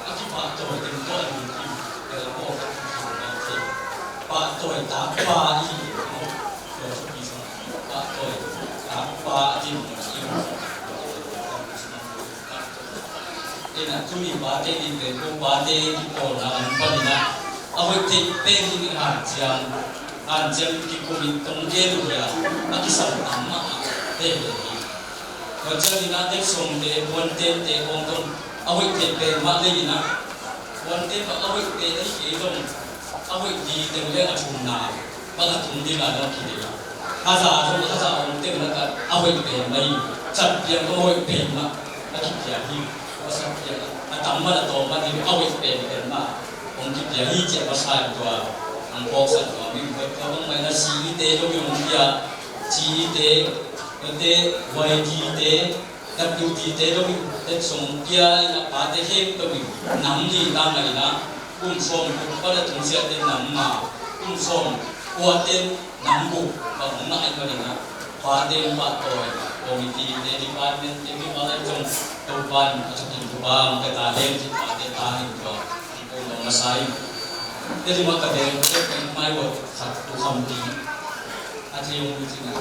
A kipahtawi ding tawh a lungkim, pahtawi takpa i hi. Pahtawi takpa a din. Ina tumi pate ding pen ko pate kipawlna an panin a hoih theih pen ding i hanciam, hanciam kikumin tong gel uh hia a kisam tam mah a heh hi. Tua ciangin a Tetsongte, Puantente kong tong a hoih theih pen mah lei in a, Puante mah a hoih pen ahi kei zong a hoih ding teng le a thumna bang a tung ding a dong kiding a, a za zong a za om teng lakah a hoih pen mah hi. Chatpiang a hoih pen mah a kipia hi. A satpiang a tam mah a tawm mah hi. A hoih pen pen mah hong kipia hi. Ciah masa in tua hong phawksak nuam ing. Tua bang mah in a C E te zong hong pia, C E te, tua te, Y D te, W T te dong in Tetsong pia in a pate khempeuh in nam li ta ngai in a, kum sawm guk pan a tungsiahte nam nga, kum sawm kuate nam guk bang hong na ai pan in a, pate pahtawi, committee te, department te, mi pa lai zong Topa'n a thukin Topa hong pia ta hen ci pate ta hen tua hong ko nong masa in. Te di mah ka bel te pen mai wot khat tu kham pi a thei hong mi cin a.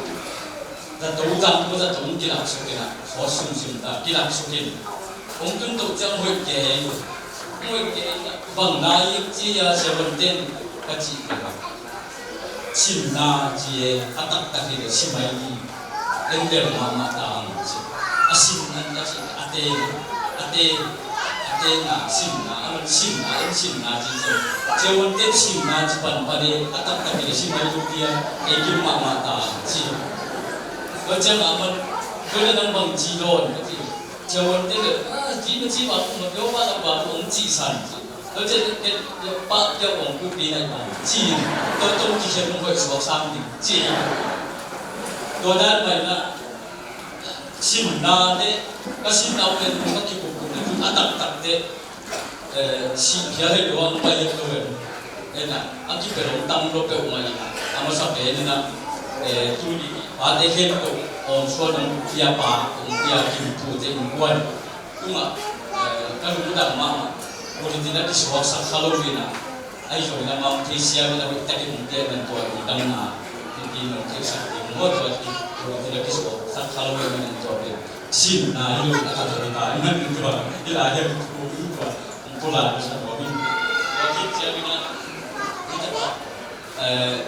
Zato zang ko zato kilak suk in a, khawt sumsim ta kilak suk in. Hong tun toh ciang hoih kei, hoih kei, bang na i ci a, Sia Van Ten ka cih kei a. Simna ci e, a taktak hi le simai ni. En bel mahmah ta ang ci. A simna ka ci, a te, a te, a te na simna, a man simna, en simna ci ci. Sia Van Ten simna ci pan pan e, a taktak hi le simai lu pia, e kim mahmah ta ang ci. Tua ciang a man, tua le nang bang ci dawn ka ci. Sia Van Ten le, a, ci ma ci ma kum ma pio ma la ba kum ci san ci. Tua ciang ke, ke, pa pio kum pi nai ba ci. Tua tua ci sia kum hoih suak sang ding ci. Tua dan mai na, simna te, ka simna pen ka kikup kum a taktak te. Eh, sih phial hei lo a, hong pai het lo em. Eh, na, a kipia lo tam lo peuhmah in a, a masa pen in a, eh, tuni pate khempeuh hong suan hong pia pa, hong pia kim pute innkuan tungah, eh, ka lungdam mahmah. Tua hi in a kisuaksak kha lo in a, ahi zongin amau thei siam in a hoih takin hong pia man tua lungdamna. Hiti in hong theisak ding maw tua hi, tua hi in a kisuaksak kha lo in a man tua pen. Simna hi lo a ka tua hi ta, i man tua, i la hi a tua, tua. Pulak sa ko min. Tua khit ciangin a, eh,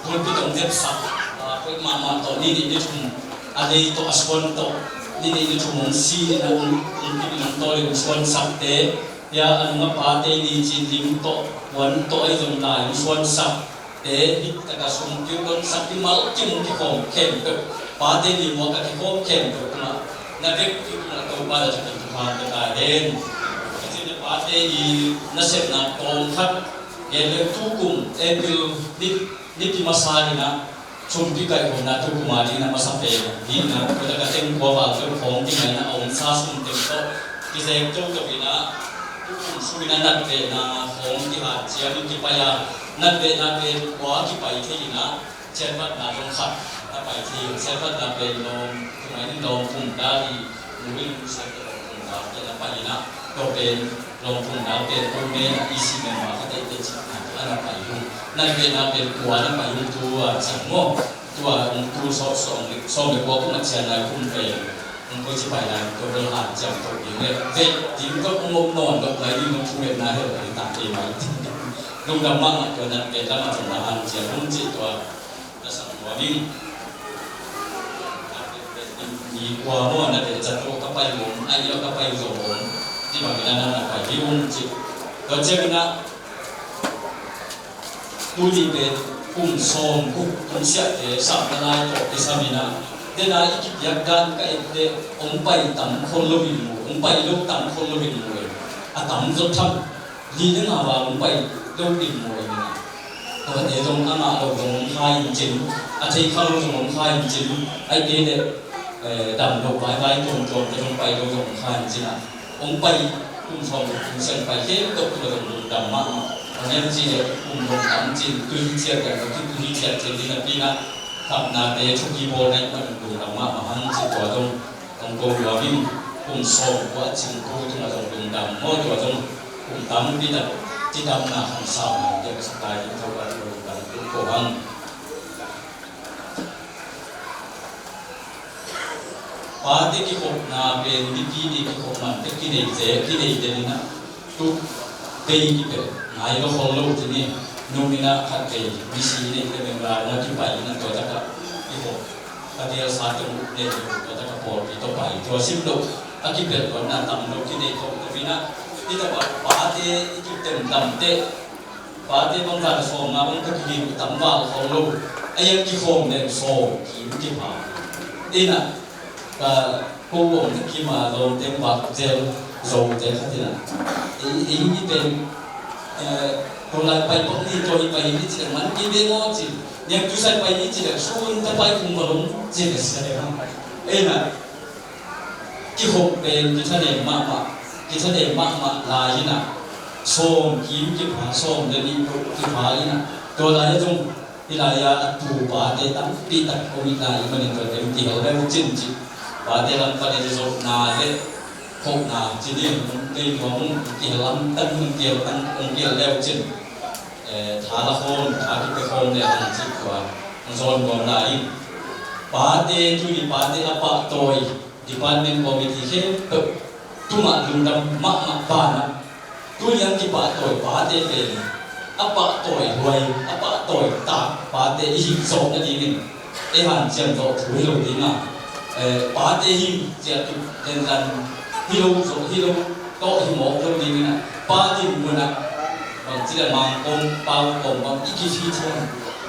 pulpit hong depsak, ah, pulpit mahmah tawh ni nih ni thum, a lei tawh a suan tawh ni nih ni thum hong si in a, hong, hong kip in hong tawl in hong suansakte, tua a nung a pate ni cin lim tawh, puan tawh ahi zong lai hong suansak te, hih taka sum kiu don sak, i mal kim kikhawm khempeuh, pate ni muak a kikhawm khempeuh tungah, na vek kiu tungah Topa na thukin thupha ka ta hen. Ka cin na pate ni nasepna tawm khat, gen le tu kum April ni, nipi masa in a, sumpi kaihkhawmna tu kum a ding na masa pen, ding na, ko taka teng kua val khawm ding na, a om sa sum teng tawh, kizek toto in a, tu kum sung in a nat vehna khawm kihat ciang in kipai a, nat vehna pen kua kipai thei in a, cianvatna zong khat na pai thei. Cianvatna pen lawm, tumai ning lawm pum dal i, nu in nu siam te lawm pum dal te na pai in a, tua pen lawm pum dal pen kum men a isi men ma khat ei te cih na, a na pai hung. Nat vehna pen kua na pai hung tu a ciang maw. Tua hong tu sawm, sawm le, sawm le kua kum a cian lai kum pen. Hong koi ci pai lai, tua bel hanciam to ding le. Vek ding tawh hong om nawn lo, lai ding hong thumetna hel lai ta ei mai. Lungdam mahmah tua nat pen lam a zong na hanciam hong ci tua. Na sak nuam ing. Ni kua maw na te zato ka pai om, ai lo ka pai zong om. Ci bang ina na na pai hi ung ci. Tua ciang ina tuni pen kum sawm guk tung siahte sapna lai tawh kisam ina. Tena i kipiak dan ka et te hong pai tam khol lo in mu, hong pai lo tam khol lo in mu. A tam zot tham. Nih le nga val hong pai lo in mu ina. Tuate zong a ngah lo zong hong kha in cin, a thei kha lo zong hong kha in cin, ai kei le, eh, dam lo vaivai tuamtuam te zong pai lo zong hong kha in cin a. Hong pai kum sawm lo kum sian pai khempeuh tungah zong lungdam mahmah. Hong en ci le kum zong tam cin, tui ciat kan lo cin, tui ciat cin ding a pi na. Thapnate thuki bawl nai pan lungdam mahmah hang ci tua zong. Hong ko lua in, Kum sawm kua a cing ko tungah zong lungdam maw, tua zong kum tampi tak cidamna hong sa man teh, ka sak lai in Topa tungah lungdam ko hang. Pate kikhopna pen mipi ding kikhop man teh kinei te, kinei te ni na. Tu bei kipel ngai lo khol lo ci ni. Nung ina khat bei misi nei te meng la na kipai ina tua taka i hop. Ka tial sa tung nei lo tua taka pawlpi tua pai tua sim lo. A kipel lo na tam lo kinei khop tua ina. Ita pa pate i kitem tam te. Pate bang van sawm na bang ka kihing tam val khol lo. A yang kikhom len sawm kim kipha. Ina. Ka ko bawm te kima lawm te bak zel zo te khat ina. Ei, ei ni pen, eh, ko lai pai bang ni to i pai ni ci le man ki be ngo ci. Niam tu sai pai ni ci le sun ta pai kum balong ci le sa le ha. Ei na. Kihop pen kithanem mahmah, kithanem mahmah lai ina. Sawm kim kipha, sawm le ni ko kipha ina. To lai a zong Hih lai-ah a tu pate tampi tak om ih lai manin tua teng kihel leu cin cih. Pate lam panin zotna le khopna cih ding hong kei nuam ung, kihel lam tak hong kihel tang hong kihel leu cin. Eh, tha la khawm, tha kipia khawm le hang cih tua hong zawn nuam lai ing. Pate tuni pate a pahtawi department committee khempeuh tungah lungdam mahmah banah tuni a kipahtawi pate pen a pahtawi huai, a pahtawi tak pate i hih zawk nadingin ei hanciam zawh thu hi lo ding a, eh, pate hi ciah tuk tentan hi lo zawh hi lo tawh hi mawk lo dingin a pa dinmun ah bangci le Mangkawm, Pau kawm bang i kihi thuan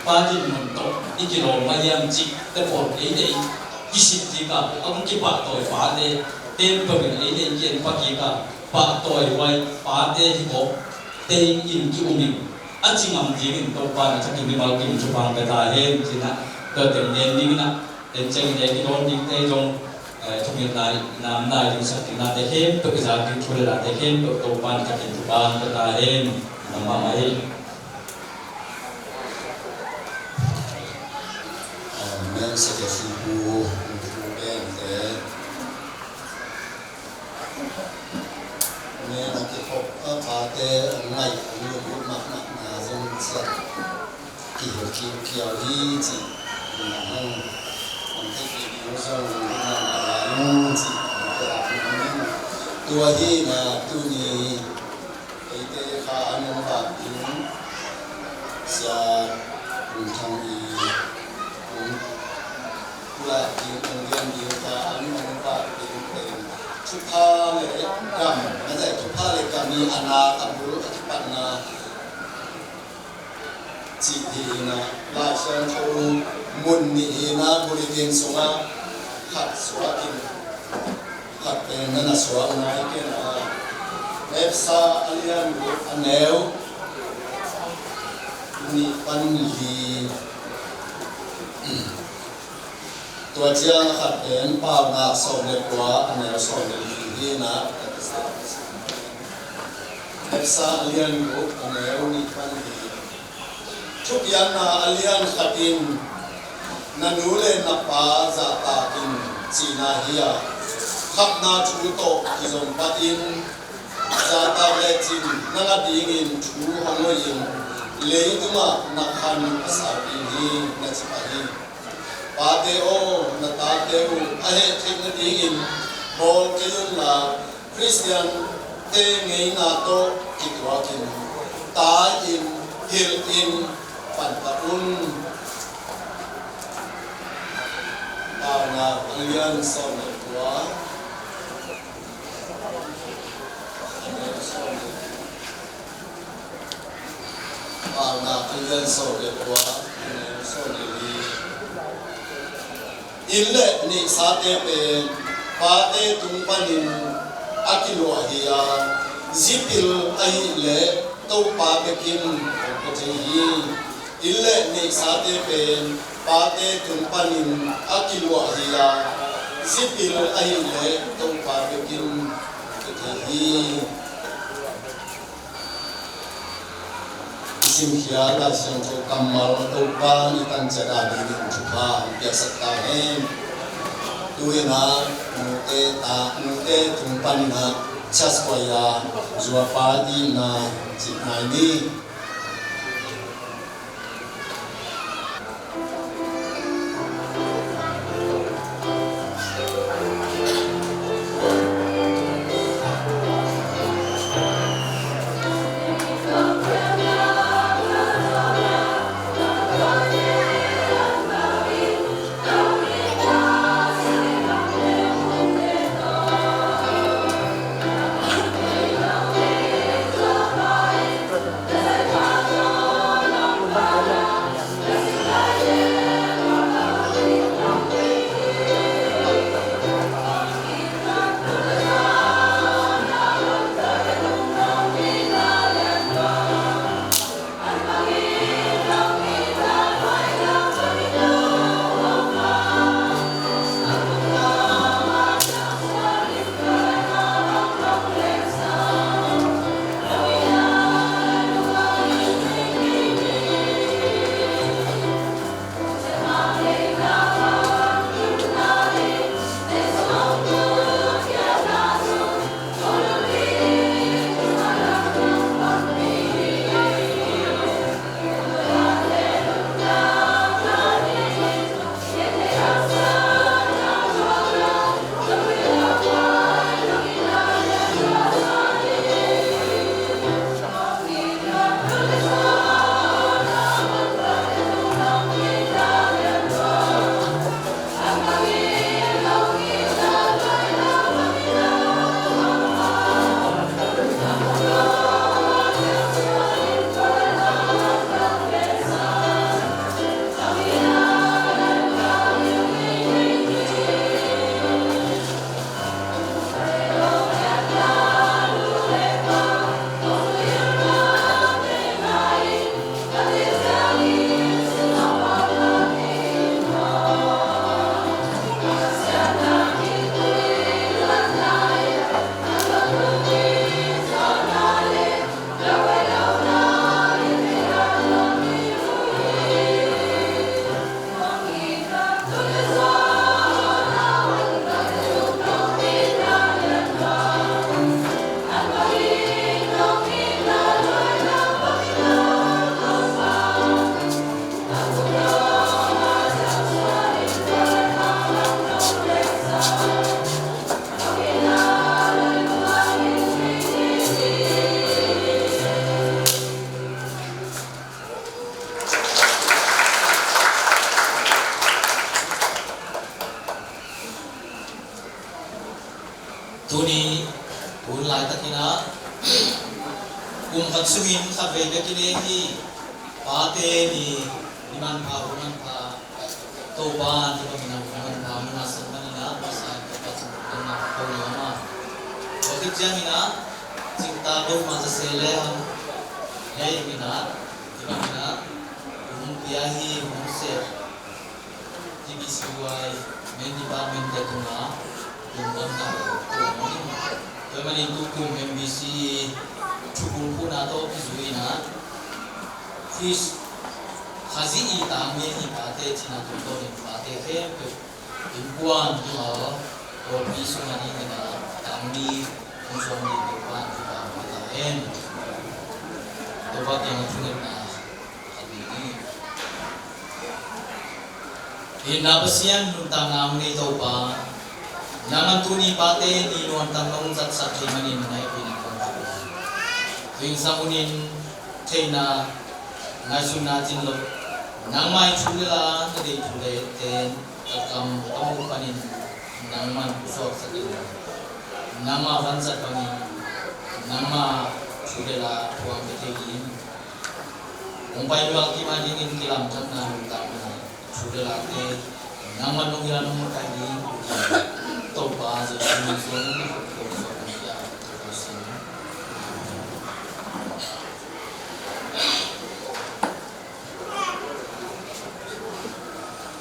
pa dinmun tawh i kilawm a hiam cih te pawl ei nei i sik ding a, a hong kipahtawi pate khempeuh in ei nei ki-en pak kik a, pahtawi huai pate hi kawk tei in ki-um in a ci ngam dingin Topa na thakin mimal kim thupha pia ta hen, ci-in ah tua teng gen dingin ah en ciangin ei kidawn dingte zong, eh, thungetna, nam nai ding sak ding nate khempeuh, i zak ding thu le late khempeuh Topa na thakin thupha pia ta hen. Nam mahmah hi. Amen. Secretary pu, pu Bente. Amen. A kikhop a pate a ngaih a lunglut mahmah na zong ciat kihel kiukiau hi cih na hang. Ang te kiding zong lunglut mahmah na zong cih. Amen. Tua hi na tuni Eite kha an hong vak ding, Sia Lun Thang i hong pulak ding, hong lian ding kha an hong vak ding pen thupha le gam, na zai thupha le gam i a nak a bul a kipatna cih hi in ah, Lai Siangtho mun nih hi in ah, bulletin sungah khat suak in, khat pen na na suak nai kei in ah, Efesa a lian guk a neu nih pan li. Tua ciang a khat pen Paunak sawm le kua a neu sawm le li hi in ah, Efesa a lian guk a neu nih pan li. Thupiakna a lian khat in, na nu le na pa zahtak in, cihna hi a, khamna thu tawh kizom pah in, zahtak lecin nang adingin thu hong hoih in, leitungah na khan a sap ding hi, na ci pah hi. Pate aw, na tate uh a heh theih nadingin bawl kei unla, Khristiante ngeina tawh kituakin, tai-in, hilhin, panpah un. Paunak a lian sawm le kua. Paunak a lian sawm le kua, sawm le li. Inn le neihsate pen pate tung panin a kiluah hi a, zipil ahih leh Topa bekin hong pia thei hi. Inn le neihsate pen pate tung panin a kiluah hi a, zipil ahih leh Topa bekin hong pia thei hi. I simkhiat Lai Siangtho kammal Topa i tan ciat a dingin thupha hong piaksak ta hen. Tu-in ah nute ta, nute tung panin ah church choir zuapa itna cih ngai ni. Tuni hun laitakin ah kum khat sungin khatvei bek i nei hi. Pate ni, ni manpha, hun manpha. Topa ni bangin ah hun manpha, hun a sak manin ah Messiah Topa tungah ko ni ama. Tua khit ciangin ah cingta ko mah ta se le hang. Hei, ni bangin ah hun pia hi, hun sep. T B C Y main department te tungah lungdamna ko mawk in. Tua manin tukum M B C thukul khuna tawh kizui in ah, Khrist Khazih i tangmi hi pate cihna tungtawnin pate khempeuh innkuan kimal pawlpi sungah dingin ah tangmi hong suang ding Topa in thupha hong pia ta hen. Topa kiangah thungetna Itna Pasian, nuntakna hong nei Topa, nangman tuni pate ni nuamtak nong zatsak thei manin na hehpihna kong thum. Tuingsang hunin theihna, ngaihsutna cin lo, nangmah i thu le la na deih thu le ten ka kam ka muh panin nangman pusuaksak in, nangmah vanzat bangin nangmah thu le la thuang ka thei in. Hong pai luak kim a dingin kilamdanna, nuntakna, thu le late nangman nong hilh a nong makaih ding Topa Jesuh min suang in na khut ko suak in pia.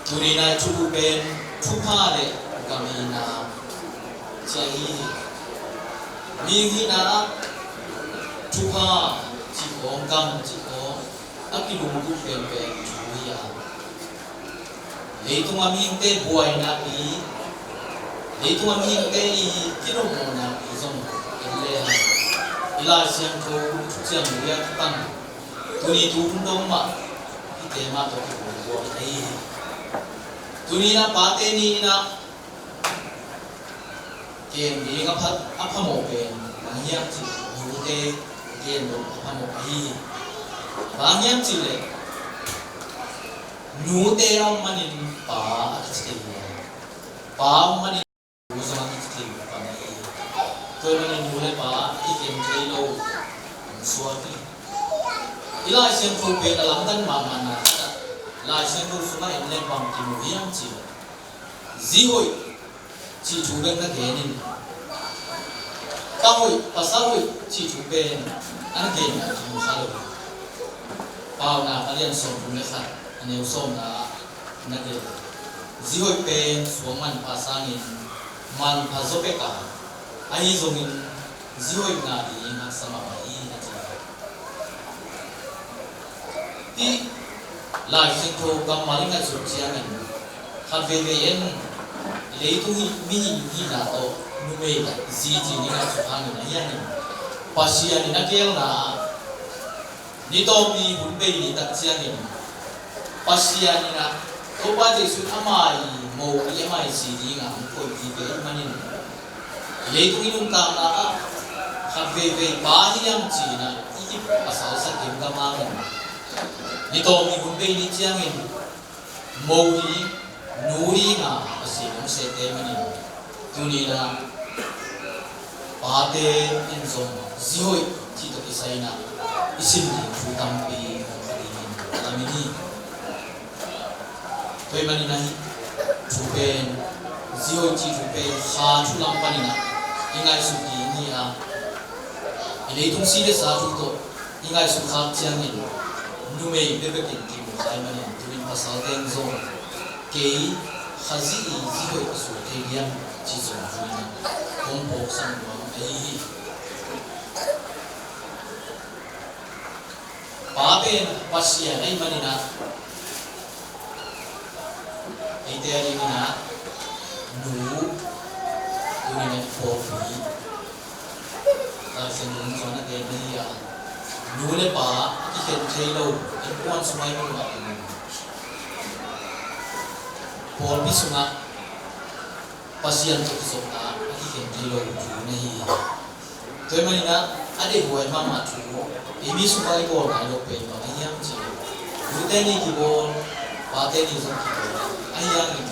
Tuni nai thubu pen thupha le gam hihna ci ahi hi. Mi hihna ah thupha cih khawng, gam cih khawng a kilungtup penpen thu hi a, leitungah mihingte buaina i Leitung a mihingte i kinopmawhna i zong en le hang, i Lai Siangtho thuciam lui a kipan tuni tu hun dong mah hite mah tawh kibuai ahi hi. Tuni in ah pate ni in ah kem ding a pha, a phamawh pen bang hiam cih leh nute kem ding a phamawh ahi hi. Bang hiam cih leh nute a om manin pa a kici thei hi. Pa a om manin nu zong a kici thei hi. Tua ahih manin nu le pa i kem thei lo hong suak hi. I Lai Siangtho pen a lamdang mahmahna taktak Lai Siangtho sungah en leng bang kimu hiam cih leh zi hoih cih thu bek na gen in, ta hoih, pasal hoih cih thu pen a na gen a kimu kha lo hi. Paunak a lian sawmthum le khat a neu sawmna ah na gen, zi hoih pen suang manpha sangin manpha zaw pek a, ahi zongin zi hoih ngah ding haksa mahmah hi, na ci hi. Hih Lai Siangtho kammal i ngaihsut ciangin khat veivei in leitung hih mihing hihna tawh numei zi cih i ngaihsut hangin ahi hangin Pasian in a geelna ah ni tawm ni hun bei ni tak ciangin Pasian in ah Topa Jesuh in ama i mo i ama i zi dingin hong koih ding ahih manin leitung i nuntakna ah khat veivei pa hi hang ci-in ah i kipasalsak kei gamang in, ni tawm ni hun bei ni ciangin mo ding, nu dingin Pasian hong sehte manin tuni in ah pate in zong zi hoih cih tawh kisai in ah i sin ding thu tampi hong kha dingin a lam in hi. Tua ahih manin ah hih thu pen, zi hoih cih thu pen kha thu lam panin ah i ngaihsut ding hi a, i leitung si le sa thu tawh i ngaihsut khak ciangin numei bekbek in kimu kha ahih manin tuni in pasalte in zong kei Khazih i zi hoih ka suak thei diam cih zong tuni in ah hong phawksak nuam ahi hi. Pa pen Pasian ahih manin ah eite a dingin ah nu, tuni in ah i pawlpi, Lai Siangtho sungah na gen na hi a, nu le pa a kikhen thei lo innkuan sungah i om mah bangin pawlpi sungah Pasian tawh kizopna a kikhen thei lo thu na hi hi. Tua ahih manin ah a deihhuai mahmah thu, ei mi sungah i bawl nai lo pen bang ahi hiam cih leh, nute ni kibawl, pate ni zong kibawl ahi hangin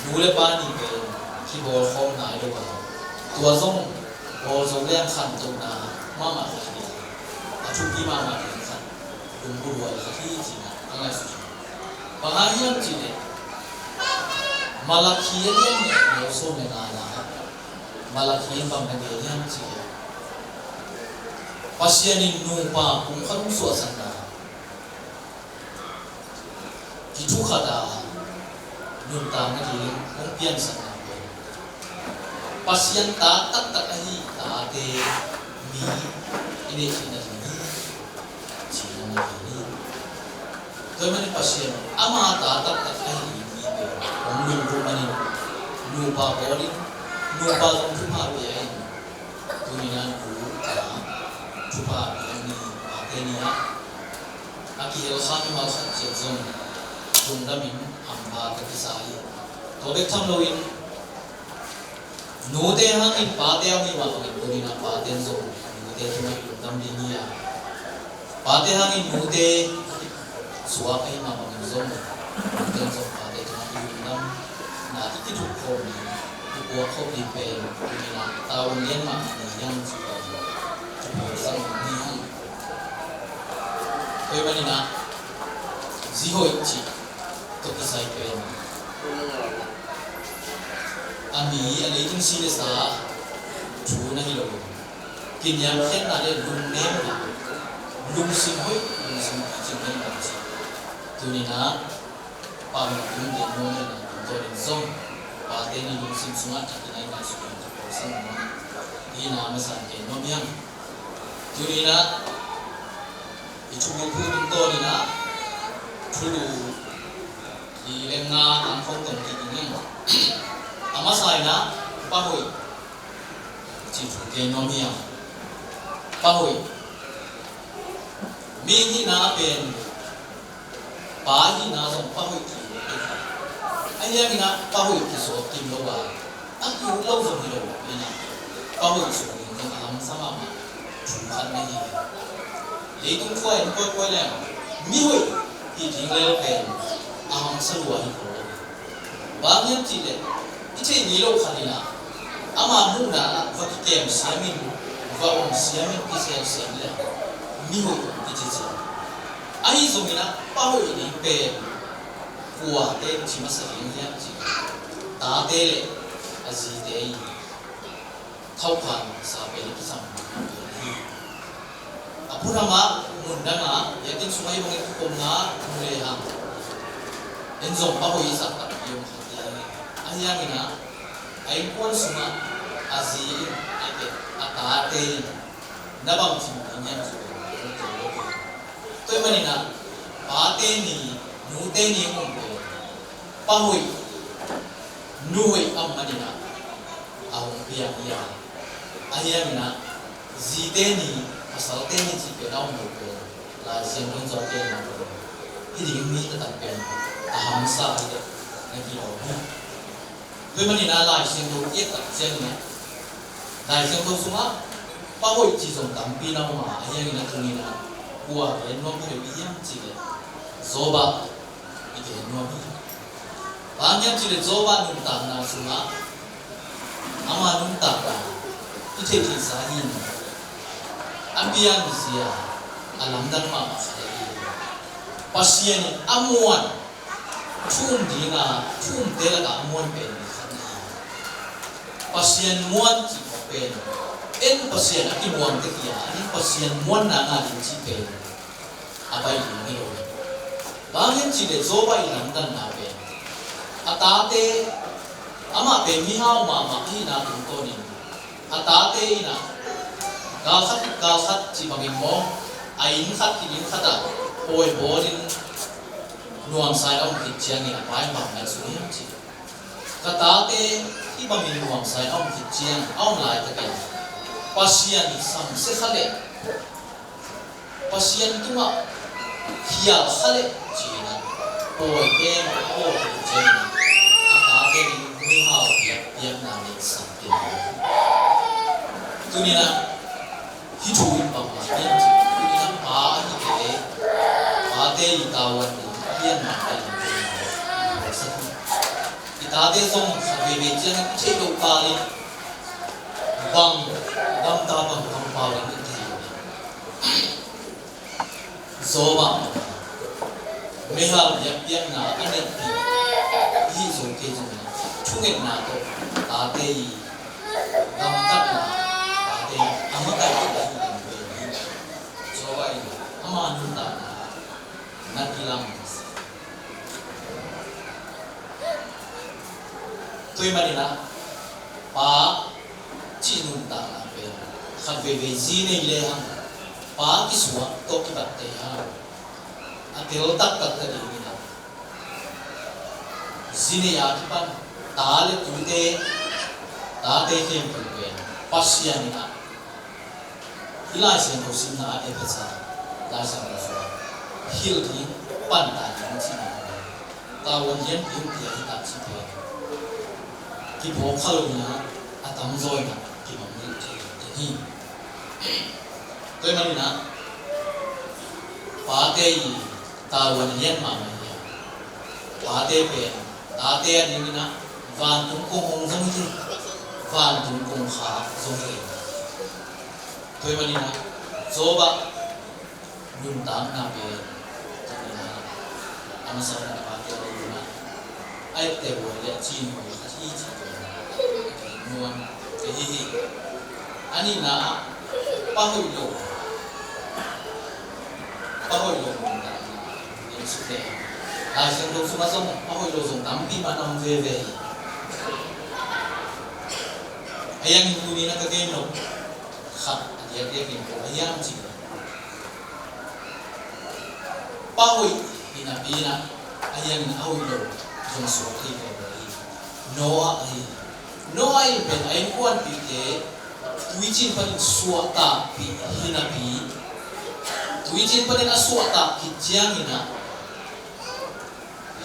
nu le pa ni pen kibawl khawm nai lo a, tua zong bawl zo leng khantohna mahmah khat hi a, a thupi mahmah pen khat, lungbu luai khat hi ci-in ah a ngaihsut hi. Bang hang hiam cih leh Malakhi a lian nih a neu sawm le ngana ah Malakhi in bang na gen hiam cih leh Pasian in nupa kum khat hong suahsakna, kithukhat a nuntakna ding hong piansakna pen Pasian ta taktak ahi tate mi i neih theihna ding hi, ci-in ah na gen hi. Tua ahih manin Pasian ama ta taktak ahi mi pen hong lungdam manin nupa bawl in, nupa zong thupha pia in, tuni in ah nu, pa thupha pia ni, pate ni ah a kihel kha mimal khat ciat zong lungdam in hampha ka kisa hi. Tua bek tham loin nute hangin pate a om mah bangin tuni in ah pate in zong nute tungah i lungdam ding hi a, pate hangin nute suak ahih mah bangin zong nute in zong pate tungah i lungdamna i kituh khawm ding, i puak khawm ding pen tuni in ah tavuan lian mah na hi hang cih pen ka phawksak nuam hi hang. Tua ahih manin ah zi hoih cih tawh kisai pen a mi a leitung si le sa thu na hi lo, kiniamkhiatna le lungnem le lungsim hoih, lungsim picing hoih bang ci. Tuni in ah pamna tung gen nuam hi a, tuni in zong pate ni lungsim sungah a kinai ngaihsut in ka pawlsak nuam hi a, masa in gen nuam hi hang. Tuni in ah i thulu phu tungtawn in ah thulu li le nga tang khawng tawh kiding in, a A masa in ah, pa hoih cih thu gen nuam hi hang. Pa hoih. Mi hihna pen pa hihna zong pa hoih kiut hi. Ahi hangin ah pa hoih kisawt kim lo a, a kiut lo zong hi lo in ah, pa hoih sung ding zong a hamsa mahmah thu khat na hi. Leitung khua in kawikawi leng mi hoih hih ding lel pen a hamsa lua hi ko. Bang hiam cih leh i theih ngei lo khat in ah, ama muhna ah va kikem siamin, va om siamin, kikhel siam leh mi hoih kici ciang. Ahi zongin ah pa hoih ding pen kuate in ci masa ding hiam cih leh, tate le a zite in thokhan sa pen a kisam hi. A phunam ah, mun dang ah, biakinn sungah hih bangin kikomna mu lehang, en zong pa hoih i zak takpi om kha ding. Ahi hangin ah, a innkuan sungah a zi in, a tate in na bang cih ding hiam cih pen tel lo hi. Tua ahih manin ah, pate ni, nute ni hong om pen pa hoih, nu hoih a om manin ah, a hong piang hi a. Ahi hangin ah, zite ni, pasalte ni cih pen a om lo pen, Lai Siangtho in zong a gen hi. Hih ding mi taktak pen a hamsa hi leh na kilawm hi. Tua ahih manin ah Lai Siangtho i et tak ciangin ah, Lai Siangtho sungah pa hoih cih zong tampi na om a, ahi hangin ah tuni-in ah kua gen nuam ka hi hiam cih leh Job i gen nuam hi. Bang hiam cih leh Job nuntakna sungah, ama nuntakna i theih theihsa hi in, a pianzia a lamdang mahmah khat ahi hi. Pasian in a muan, thu um dinga, thu umte lakah a muan pen mi khat na hi. Pasian muan cih khawng pen, en Pasian a kimuang tek hi a, en Pasian muanna ngah ding cih pen a baih ding hi lo. Bang hiam cih leh Job i lamdanna pen, a tate, amah pen mihau mahmah ahihna tungtawnin, a tate in ah gal khat khit gal khat cih bangin maw, a inn khat khit inn khat ah pawi bawlin nuamsa in a om khit ciangin a pa in bang ngaihsun hiam cih leh, ka tate hih bangin nuamsa in a om khit ciang, a om laitakin Pasian samsia kha leh, Pasian tungah khial kha leh ci-in ah, pawi keng, pawi keng ci-in ah, a tate in mihau biak, biakna neihsa kei. Tuni-in ah hih thu in bangmah hiam cih leh, tuni-in ah pa ahihte, pate i tavuan ding lian mah pen, i tate zong khat veivei ciangin i theih loh kalin bang gamta, bang kampau in i thei lo hi. Job ah mihau biakpiakna a neihpih i hih zo kei zongin, thungetna tawh tate i gamtatna, tate i a makaih i hi ding pen hi. Job in ama nuntakna na kilang. Tua ahih manin ah, pa cih nuntakna pen khat veivei zi nei lehang, pa kisuah tawh kibat thei hang. A tel taktak ta dingin ah, zi nei a kipan ta le tute, tate khempeuh pen Pasian in ah, hih Lai Siangtho simna ah Efesa Lai Siangtho sungah hilh ding, pantang ding cihna, tavuan lianpi hong pia hi ta cih pen kiphawk kha lo in ah, a tamzaw in ah kimangngilh thei ding hi. Tua ahih manin ah, pate i tavuan lian mahmah hi a, pate pen tate a dingin ah vantung kongkhak zong hi thei, vantung kongkhak zong hi thei. Tua ahih manin ah, Job nuntakna pen, tuni-in ah, a masa in ah pate a dingin ah a etteh huai le a cin huai khat hi cih pen a gen nuam ka hi hi. A nihna ah, pa hoih lo, pa hoih lo nuntakna, Lai Siangtho sungah zong pa hoih lo zong tampi mah na om veve hi. Ahi hangin tuni-in ah ka gen nop khat a diakdiak in ko, ahi hang cih leh, pa hoih hi napi-in ah, ahi hangin a hoih lo zong suak thei veve hi. Noah ahi hi. Noah in pen a innkuanpihte tuiciin panin suahtakpih hi napi, tuiciin panin a suahtak khit ciangin ah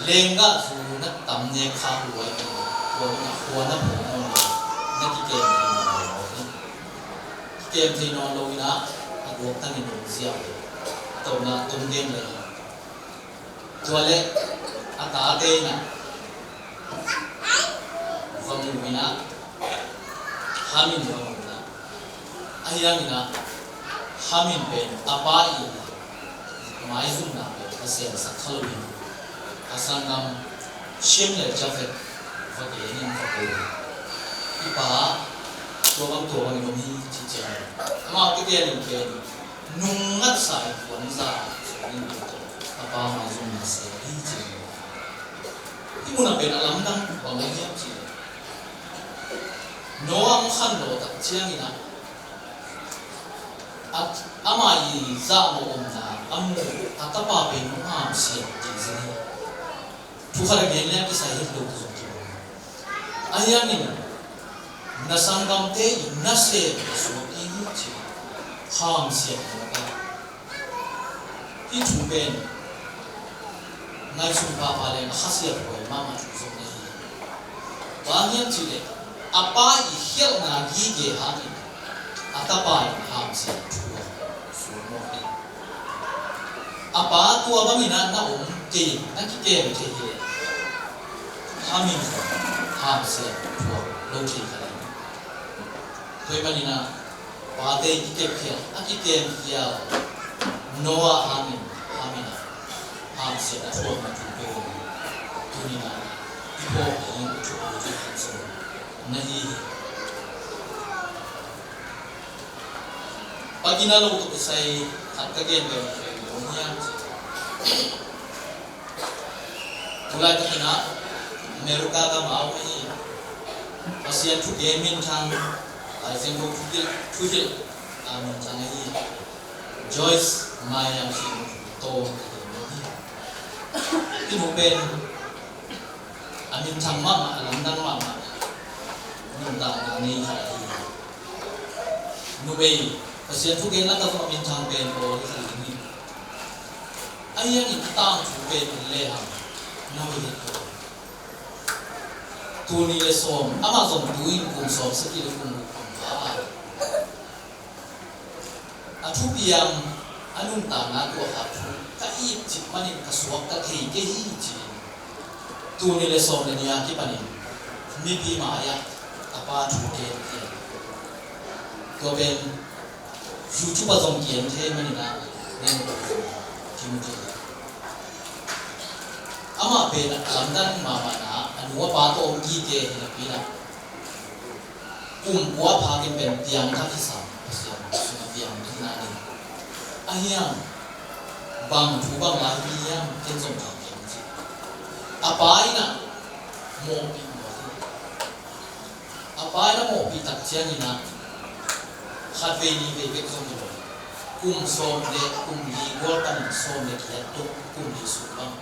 lenggahzu na tam nek khak lua in, tua in ah khua na phuak nawn lo, na kikem thei nawn lo hi. Kikem thei nawn lo in ah a guaktangin om ziau hi. A tawpna tung gen le hi. Tua leh a tate in ah va mu in ah, Ham in va mu in ah, ahi hangin ah Ham in pen a pa i maizumna pen a semsak kha lo in, a sanggam Shem le Jafeth va gen in va ko. I pa tua bang tua bangin om hi ci ciangin, amau tete in pen nungngatsa in puanza sawm in, a pa maizumna sem hi ci. Hih munah pen a lamdang bang hiam cih leh, Noah hong khanlawh tak ciangin ah, a, amah i zahmawh omna a mu a tapa pen hong hamsiat ding zong hi. Thu khat a gen leng kisai het lo zong kibang. Ahi hangin na sanggamte i nasem na suak ding hi ci, hamsiat mawk a. Hih thu pen ngaihsun pahpah leng a khasiat huai mahmah thu zong na hi. Bang hiam cih leh a pa i khialhna gige hangin a tapa in hamsiat thu a suak mawk hi. A pa tua bangin ah na om kei in na kikem thei hi leh, Ham in hamsiat thuak lo thei kha ding. Tua ahih manin ah pate i kikepkhial a kikemkhial Noah hangin Ham in ah hamsiat a thuakna thu pen tuni-in ah i phawk ding i thuak ding na hi hi. Pakin a lo tuk kisai khat ka gen ve ve lo hiam ci. Tulai takin ah America gam ah a om ahi Pasian thugen minthang, Lai Siangtho thuhilh, thuhilh a minthang ahi Joyce Meyer hi. Tawm ka gen ahi. Hih nu pen a minthang mahmah, a lamdang mahmah nuntakna nei khat ahi. Numei Pasian thugen lakah zong a minthang pen Paul hi kha ding hi. Ahi hangin a tangthu pen en lehang na hoih het lo. Tul nih le sawm, amah zong tu-in kum sawm sagih le kum guk pang pha a, a thupiang, a nuntakna tua kha thu ka it cih manin ka suakta thei kei hi ci-in, tul nih le sawm le nih a kipanin mipi mai-ah a pa thu gen hi. Tua pen YouTube ah zong ki-en thei manin ah, nen kimu thei. Amah pen a lamdang mahmahna, a nu a pa tawh om kik hi napi-in ah, kum kua phakin pen piangthak hi sam, Pasian sungah piangthakna nei. Ahi hang bang thu bang lai hi hiam, ken zong thei kei ci. A pa in ah mawhpih mawh hi. A pa in a mawhpih tak ciangin ah, khat vei nih vei bek zong hi lo. Kum sawm le kum li gual panin sawm le giat tuk, kum li sung bang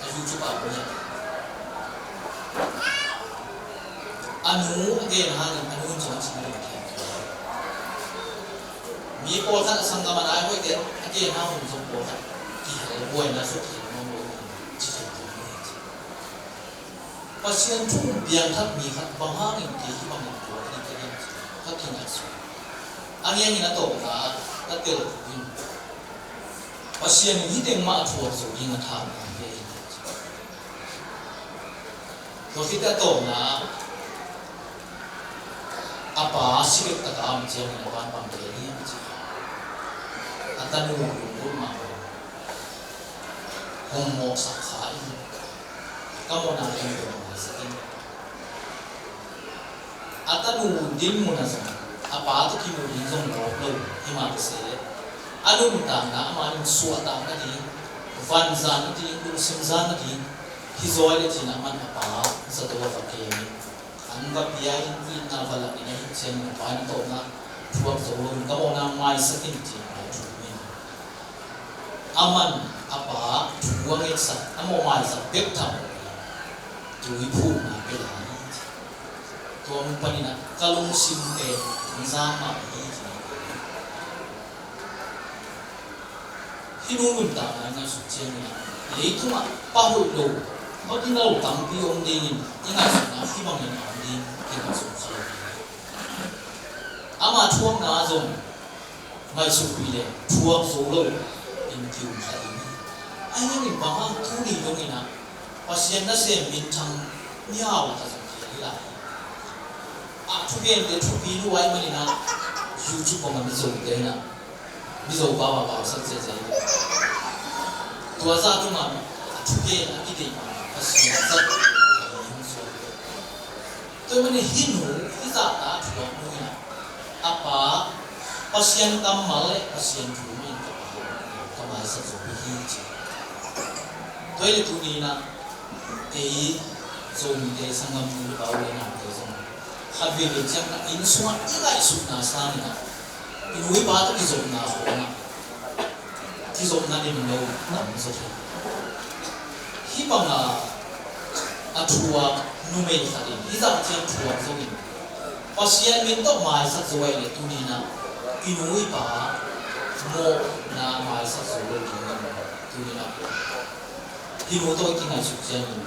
a YouTube ah om hi. A nu a gen hangin a nu in zong a cih ring kei. Mi pawlkhat a sanggam a nai hoihte a gen hangin zong pawlkhat kihel buaina suk kihel mawk lo ci thei kei. Pasian thu piangthak mi khat bang hangin kei hih bangin tua hi ka hiam ci, ka kingaihsun. A ngiangin a tawpna ka tel in, Pasian in hih teng mah a thuak zo ding a thakna hi. Tua khit a tawpna, a pa si bek taka om ciangin a pa in bang gen hiam ci, a tanu lunglut mah hong mawhsak kha in, ka mawhna pen hong maisak in. A tanu dinmun ah zong a pa tawh kimu ding zong lawp lo, himahleh a nuntakna, amah in suahtak nading, van zan nading, lungsim zan nading hi zaw leh ci-in amah in a pa zato a va kem in, an va pia in, itna va lak in, ahih ciangin a pa in a tawpna thuak zo lo in, ka mawhna maisak in ci-in a thu in. Amah in a pa thu a ngetsak, a mawh maisak bek tham lo in, tui phukna pia lai hi. Tua mun panin ah ka lungsim pen hong zang mah hi ci. Hih nu nuntakna i ngaihsut ciangin ah leitungah pa hoih lo, pa gina lo tampi om dingin i ngaihsutna hih bangin a om ding kingaihsun ci. Ama thuakna zong ngaihsutpih leh thuak zo lo in kium kha ding hi. Ahi hangin bang hang tuni dongin ah Pasian nasem minthang mihau lakah zong kikhel hi lai hi. A thugente thupi lua ahih manin ah YouTube bangah Mizote in ah Mizo pau a pausak zeizei hi. Tua zah tungah a thugen a kideih mah Pasian zat a hong suak hi. Tua ahih manin hih nu, hih zahta thuak nu in ah a pa Pasian kammal le Pasian thu mah in ka pa ka maisak zo hi ci. Tua ahih leh tuni in ah ei Zomite sanggam nu le pa u le naute zong khat veivei ciang a inn sungah i ngaihsutna sangin ah i nu i pa tawh kizopna khawng ah kizopna dim lo tam zaw hi. Hih banga a thuak numei khat in hih zah ciang thuak zongin Pasian min tawh maisak zo ahih leh tuni in ah i nu i pa mawhna maisak zo lo dingin tuni in ah hih nu tawh i kingaihsut ciangin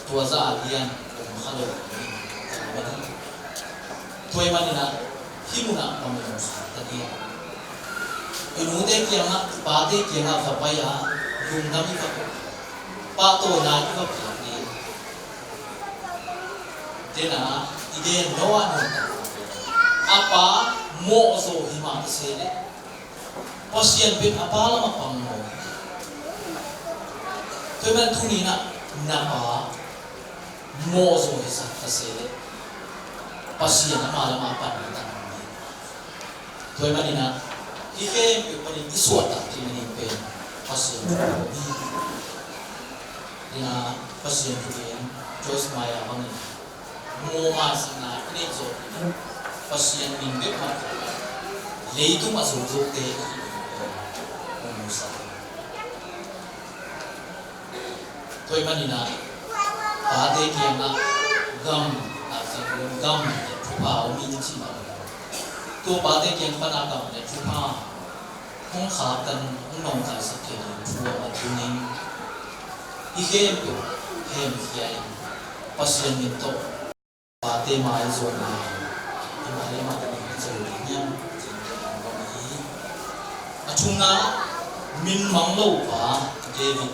tua zah a lian om kha lo ding ka lam ahi. Tua ahih manin ah hih munah bang hong khak ta ding. I nute kiangah, i pate kiangah va pai a, lungdam i va ko, pahtawina i va piak ding. Dena i gen Noah nuntakna, a pa mawhzaw hi mah ta se leh Pasian pen a pa lamah pang maw? Tua ahih manin tuni in ah na pa mawhzaw hi sak ta se leh Pasian ama lamah a pan hi ta hi. Tua ahih manin ah hih khempeuh panin i suahtak ding a pen Pasian thu hi. Ina Pasian thu in Joyce Meyer bangin maw maisakna i neih zawh ding Pasian min bek mah leitungah zozote i hih ding hong musak. Tua ahih manin ah pate kiangah gam, a ciang gam le thupha om in cih mah bangin tua pate kiang pan a gam le thupha hong khaktan, hong nawngkaisak khia ding thu a tun in hih khempeuh hemkhia in Pasian min tawh pate maizuatna i mah le mah ding hi zo ding hiam? Cih pen a bang hi. A thumna, min mang lo pa David.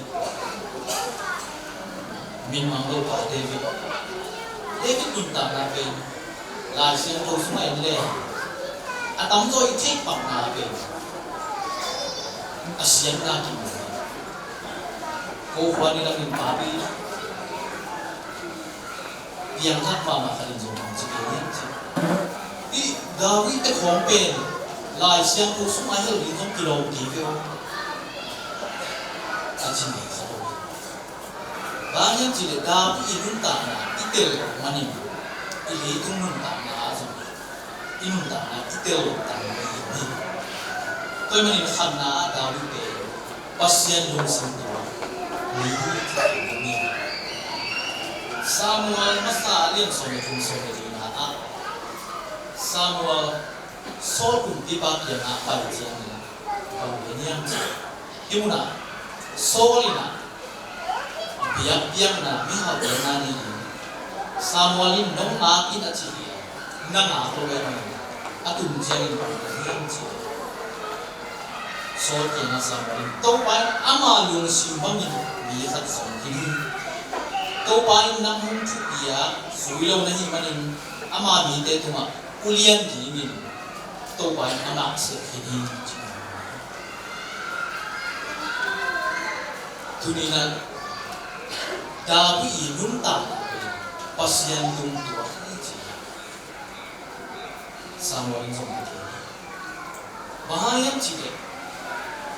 Min mang lo pa David. David nuntakna pen Lai Siangtho sungah en le a tamzaw i theih pahna pen a siatna kimu hi. Ko khua ni lamin papi piangthak mahmah khat in zong hong ci kei hiam ci. Hih David te khawng pen Lai Siangtho sungah hel ding zong kilawm kei ve aw, a ci mai kha lo hi. Bang hiam cih leh David i nuntakna i tel loh manin i leitung nuntakna ah zong i nuntakna i tel loh tak mai hi. Tua ahih manin khatna ah David pen Pasian lungsim tua mi hi ci hi. Samuel masa a lian sawm le thum, sawm le lina ah Samuel Saul kumpipa kiangah pai ciangin bang gen hiam cih leh, hih munah Saul in ah biakpiakna, mihau piakna nei in, Samuel in nong ngak in a ci hi a, na ngak lo ahih manin a tun ciangin bang gen hiam cih leh, Saul kiangah Samuel in, Topa in ama lungsim bangin mi khat zong khin hi. Topa in nang hong thupi a zui lo na hih manin ama mite tungah ulian dingin Topa in a ngaksia khin hi, ci. Tuni in ah David i nuntakna pen Pasian tung tua hi, ci. Samuel in zong a gen hi. Bang hang hiam cih leh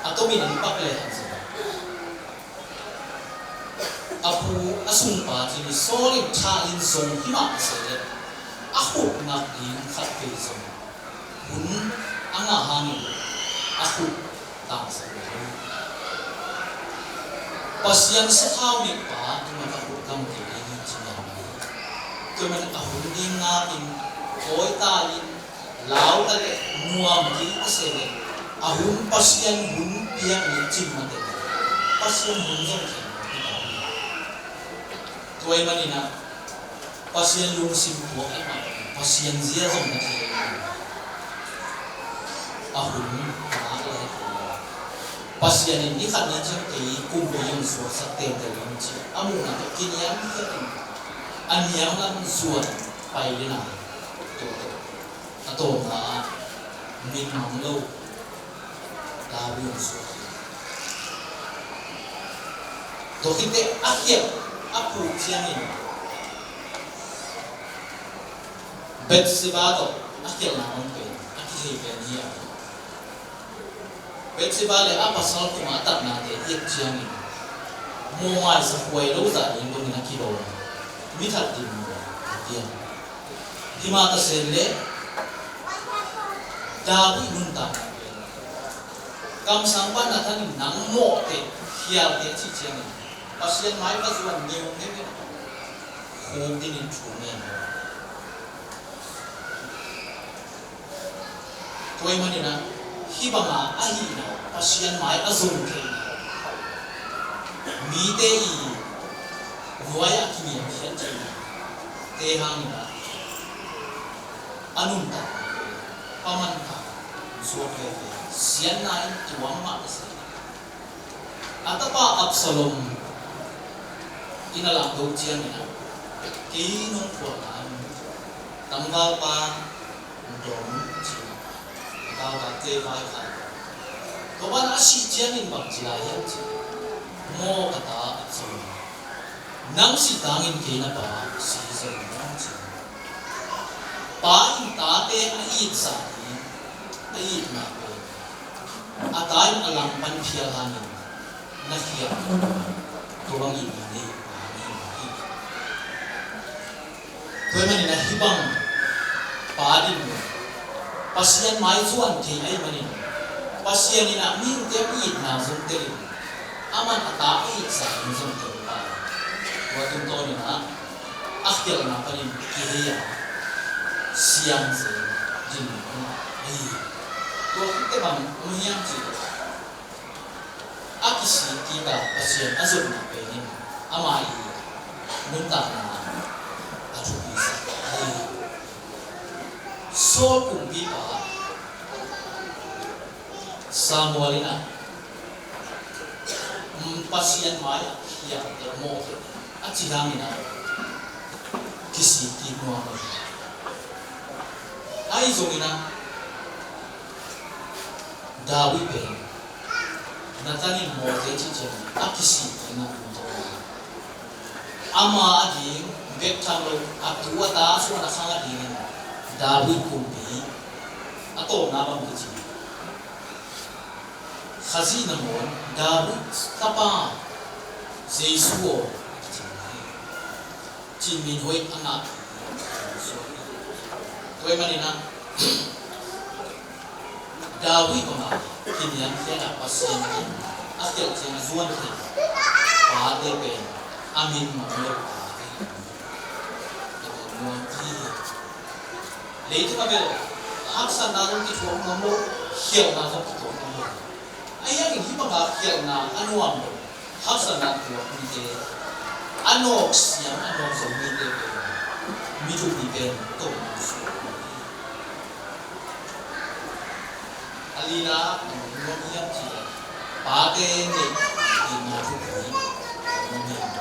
a tomin an pak le hang zong a pu a sungpa cih ni Saul in thah in zong hi mah a se leh a khut ngak ding khat vei zong hun a ngah hangin a khut tangsak lo hi. Pasian sathau neihpa tungah a khut gam kei ding hi ci mah hi. Tua man a hun ding ngakin, kawi ta in, lau ta leh nuam kei a se leh, a hun Pasian hun piak ni cin mate, Pasian hun zong thei. Tua ahih manin ah Pasian lungsim tuak ahih manin Pasian zia zong na thei. A hun a lak le Pasian in ni khat ni ciang kei kumpi hong suaksak tengteng hong ci a, a muhna tawh kiniamkhiat in a nianglam zuan pai ding a, tua tawh a tawpna ah min mang lo David hong suak hi. Tua khit teh a khialh a puk ciangin Bathsheba tawh a khialhna hong pen a kithei pen hi a. Bathsheba le a pasal tungah a tatnate i et ciangin mawh maisak huai lo zah ding dongin a kidawn, mi that dim a piang. Himah ta sen le David nuntakna pen kamsang pan Nathan in nang mawhte khialte a cih ciangin Pasian mai va zuan ngeungeu in khuk dingin thu ngen. Tua ahih manin ah hih banga ahihna Pasian mai a zon theihna, mite i nuai-ah kiniamkhiat theihna te hangin ah a nuntakna pen a manpha suak veve, siatna in tuam mah a si. A tapa Absalom in a lamto ciangin ah kei nong phuakna in tangvalpa dong ci-in a tapa te vaikhak. Tua ban a sih ciangin bang ci lai hiam cih leh, maw ka ta Absalom, nang sih tangin kei na pa si zo in, ci. Pa in tate a it zah hi. A itna pen a ta in a langpan phial hangin na khial, tua bang itna nei pa hi. Tua ahih manin ah hih bang pa dinmun, Pasian mai zuan thei ahih manin Pasian in ah mihingte a itna zong tel in, aman a ta a it zah in zong tel pa. Tua tungtawnin ah a khialhna panin kihei a, siang zel dinmun ahi. Tua khit teh bang om hiam cih leh, a kisik kik a Pasian a zotna pen in ama i nuntakna a thupisak ahi. Saul kumpipa Samuel in ah, mm, Pasian mai-ah khialte mawhte a cih hangin ah kisik kik nuam lo. Ahi zongin ah David pen Nathan in mawhte cih ciang a kisik kik na kum tawh ama ading bek tham lo, a tu a ta suan a khang adingin David kumpi a tawpna bang kici, Khazih nangawn David tapa Jesu aw, a kici hi. Cih min hoih a ngah. Tua ahih manin ah David bangah kiniamkhiat a, Pasian in a khialh ciang a zuan thei pate pen a min mang lo pate hi. Leitung a bel haksatna zong kithuah nuam lo, khialhna zong kithuah nuam lo. Ahi hangin hih bangah khialhna a nuam lo, haksatna tuak mite, a nawk siam a nawk zo mite pen mi thupi pen tawh a lina nuam hiam cih leh pate neih dingna thupi nuam hiam.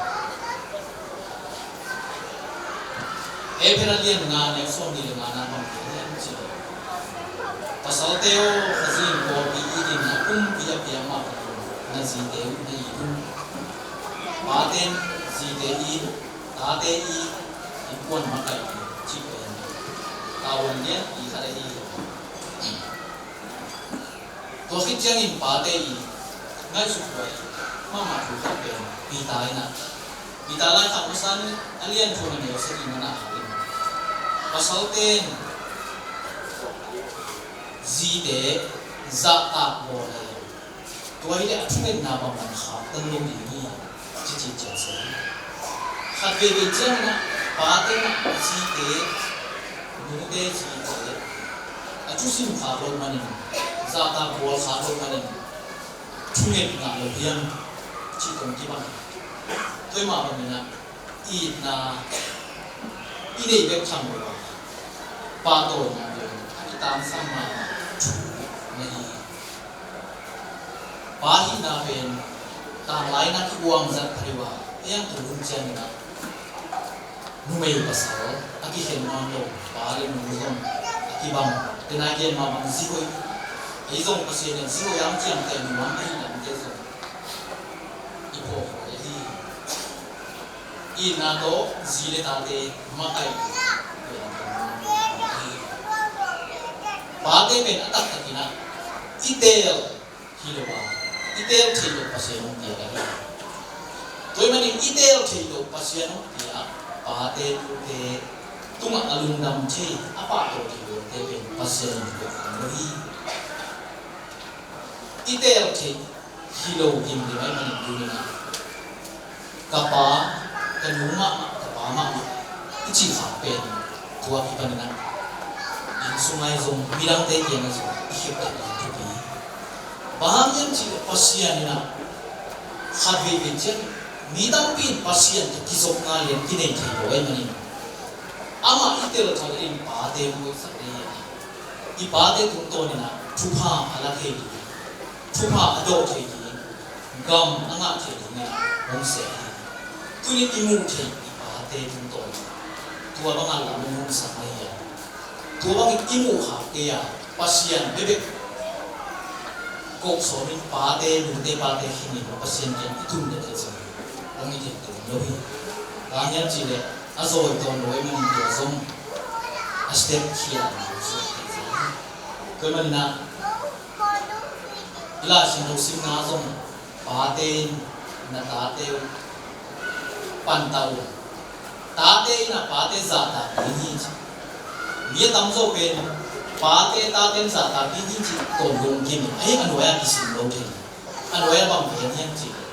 Efesa lian nga neu sawmnih le ngana bang ci hiam cih leh, pasalte aw, Kha Siangtho in pawlpi it in, na pumpi a piak mah bangin na zite uh na it un. Pate in zite it, tate it, innkuan makaih in, cih pen tavuan lianpi khat ahi hi. Tua khit ciangin pate i ngaihsut huai mahmah thu khat pen Peter in ah, Peter laikhak masa a lian thum a neu sagihna ah in, pasalte in zite zahtak bawl a, tua hi leh a thungetna bangmah khaktan lo ding hi, ci ci ciat sa hi. Khat veivei ciangin ah Pate mah a zite, nute zite a thusim khak loh manin, zahtak bawl khak loh manin thunget ngah lo hiam cih tawh kibang. Tua mah bangin ah itna i neih bek tham lo a, pahtawina pen a kitangsam mahmah thu na hi. Pa hihna pen tanglai-in ah kibuang zat pha deuh a, a hang tung hun ciangin ah numei pasal a kikhen nawn lo, pa le nu zong a kibang. Tena gen mah bang zi hoih, ei zong Pasian in zi hoih a hong ciamteh nuam ahih lamte zong i phawk huai ahi. Itna tawh zi le tate makaih hi. Pate pen a taktakin ah i teel hi lo a, i teel theih loh Pasian hong piak ahi. Tua ahih manin i teel theih loh Pasian hong piak pate, nute tungah a lungdam thei, a pahtawi thei lote pen Pasian in hong piak lo hi. I teel theih hi lo ding hi, tua ahih manin tuni-in ah ka pa, ka nu mahmah, ka pa mahmah i cih khak pen tua kipanin ah inn sung ah zong midangte kiangah zong i khek theih ding thupi. Bang hang hiam cih leh Pasian in ah khat veivei ciang mi tampi in Pasian tawh kizopna lian kinei thei lo ahih manin, amah i telthawh in pate buaisak ding hi a, i pate tungtawnin ah thupha a la thei ding, thupha a dawh thei ding, gam a ngah thei dingin ah hong sem hi. Tuni i muh theih i pate tungtawn tua bangah lam hong hong sang ahi a, tua bangin i muh khak kei a, Pasian bekbek kawk sawmin pate, nute pate khinin Pasian kiang i tun leh zong hong i thei tuan lo hi. Bang hang hiam cih leh a zawi tawn lo ahih manin tua zong a step khial lo suak thei zong hi. Tua ahih manin ah i Lai Siangtho simna zong pate in na tate uh panta un. Tate in ah pate zahtak ding hi ci. Mi a tamzaw pen pate, tate in zahtak ding hi ci tawh lungkim in, ahi a nuai-ah kisim lo thei. A nuai-ah bang gen hiam cih leh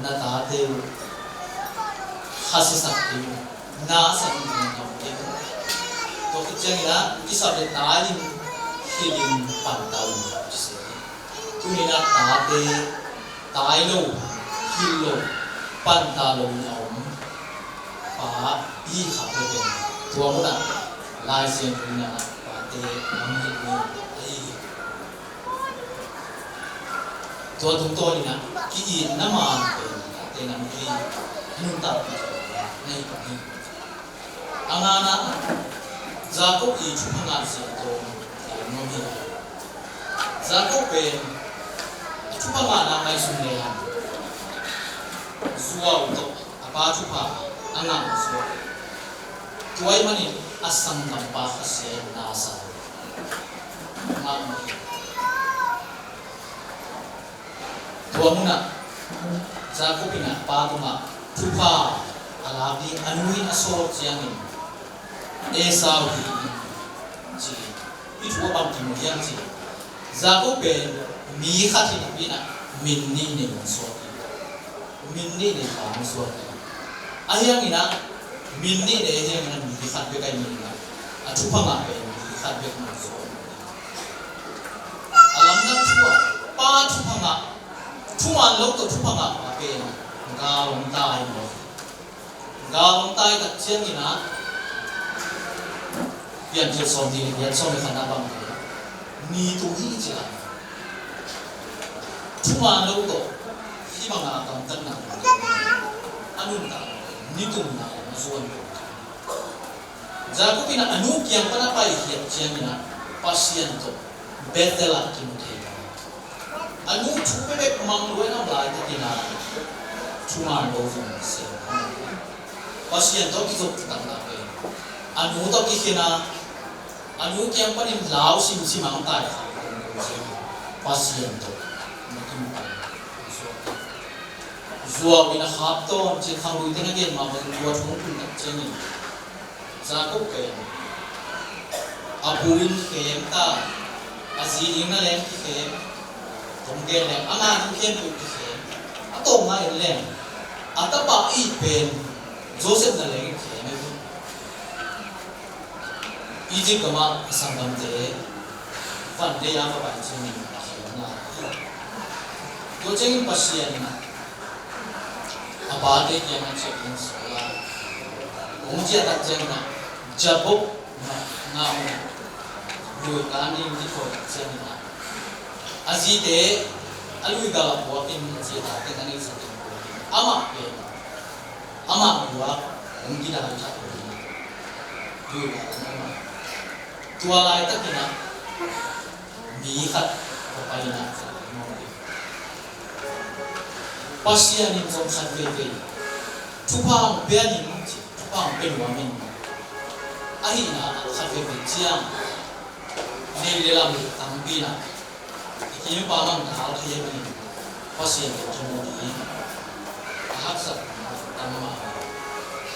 na tate uh khasiasak ding, na a sak ding, na a sak ding. Tua khit ciangin ah kisap leh tai in, hilh in, panta un ci se hi. Tuni-in ah tate, tai lo, hilh lo, panta lo in a om pa i hi khak leh pen tua munah Lai Siangtho in ah pate a hong hilh ding ahi hi. Tua tungtawnin ah ki-itna man pen tate na hi, nuntakna na hi, na hi. A ngana, Jacob i thupha ngah zia tawh a lam nuam hi. Jacob pen a thupha ngahna ngaihsun le hang, zuau tawh a pa thupha a ngah zuau. Tua ahih manin a sanggampa khasia in na a sa mahmah hi. Tua munah Jacob in a pa tungah thupha a lak ding a nu in a sawl ciangin Esau hi ci. Hih thu a bang kimu hiam cih leh Jacob pen mi khat hi napi-in ah min nih nei hong suak hi. Min nih nei pa hong suak hi. Ahi hangin ah min nih nei ahi hangin ah mi khat bek ahi manin ah a thupha ngah pen mi khat bek hong suak hi. A lamdang thu ah pa thupha ngah, thuman lo tawh thupha ngah pa pen gal hong tai maw? Gal hong tai tak ciangin ah Piancil sawmnih le giat, sawm le khatna bang hi, ni tum hi ci a. Thuman lo tawh hih bangah a gamtatna a nuntak ni tumna a zuan lo. Jacob in ah a nu kiang pan a paikhiat ciangin ah Pasian tawh Bethel ah kimu thei a. A nu thu bekbek mang lua in a om laitakin ah thuman lo zong sem. Pasian tawh kizop taktak in a nu tawh kikhen a, a nu kiang panin lau simsim a hong tai kha. Pasian tawh na kimu thei. Zuau in a khap tawn cin, khangluite na gen mah bangin tua thu hong tun tak ciangin Jacob pen a pu in khem ta, a zi ding na leng kikhem, tawm gen leng a nga ding khempeuh kikhem, a tawpna in leng a tapa it pen Joseph na leng in khem hi. Egypt gamah a sanggamte van lei a va pai ciangin a khelna. Tua ciangin Pasian in a pate kiangah ciah in sual a, hong ciah tak ciangin a Jakob na ngah un a, lui kan ding dikhawi tak ciangin a, a zite a lui gal a puak in a zite a teng a neihsa teng puak in amah pen amah luak hong kidai khat uh hi. Lui gal a ngah. Tua laitakin a mi khat ka pai in a, Pasian in zong khat veivei thupha hong pia ning ci, thupha hong pia nuam in. Ahihna khat veivei ciang nei le lam tampi in a, i kim pa mang dal thei a, Pasian tawh kimu ding a haksa tam mah.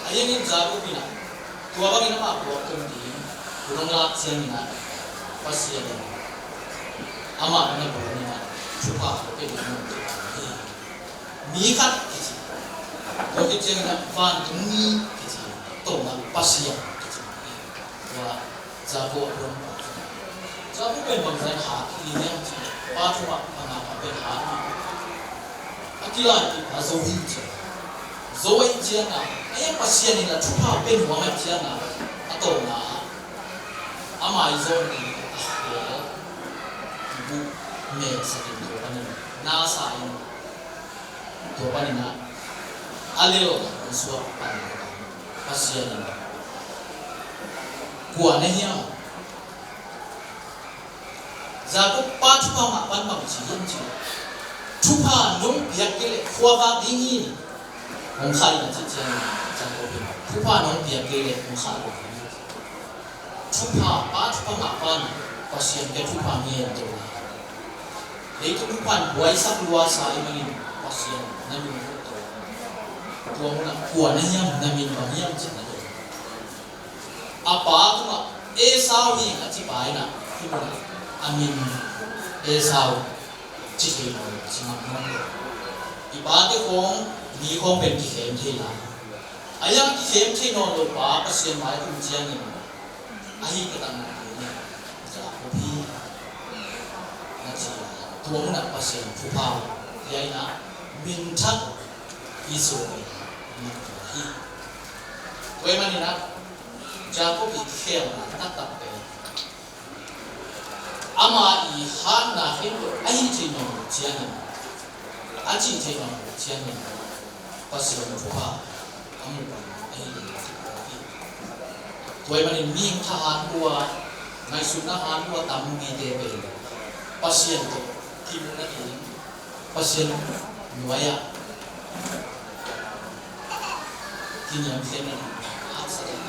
A hiangin Jakob in a, tua bangin amah puak tung ding hun hong lak ciangin a, Pasian in amah na buan in a, thupha ka pia ding hi. Mi khat kici, tua khit ciangin a vantungmi kici, tawpna Pasian kici. Tua Jakob a puan. Jakob pen bangzah in hat hi hiam cih leh, pa thupha panga pa pen hat hi. A kilaipih pa Zo hi ci. Zo ahih ciangin a, a hiang Pasian in a thupha pia nuam ahih ciangin a, a tawpna ah a maizawn in a khel buh melsak in tua panin na sa in, tua panin a, a lel hong suak pan Pasian in, kua na hiam? Jakob pa thupha ngah pan bang ci hiam cih leh, thupha nong piak kei leh khuavak ding hi. Hong khah in a cih ciangin Jakob in, thupha nong piak kei leh hong khah lo ding hi. Thupha, pa thupha ngah pan Pasian kiang thupha ngen to. Leitung thupha in buaisak lua sa ahih manin Pasian na lungkhamsak to. Tua munah kua na hiam, na min bang hiam ci-in na dong. A pa tungah Esau hi ing a ci pa in a, hih munah a min Esau ci thei nawn lo, ci ngam nawn lo. I pate khawng, mi khawng pen kikhem thei lai. A hiang kikhem thei nawn lo pa Pasian mai a tung ciangin, ahi ka tangna kei ni, Jakob hi, na ci a, tua munah Pasian thupha, hia in a, min thak Israel na hi. Tua ahih manin a, Jakob i kikhelna taktak pen ama i hatna khempeuh a hih theih nawn loh ciangin, a cih theih nawn loh ciangin, Pasian thupha a muh bang a hi ding a kipawlpi. Tua ahih manin mihing thahat lua, ngaihsutna hat lua tampite pen Pasian tawh kimuhna ding, Pasian nuai-ah kiniamkhiatna ding haksa ding.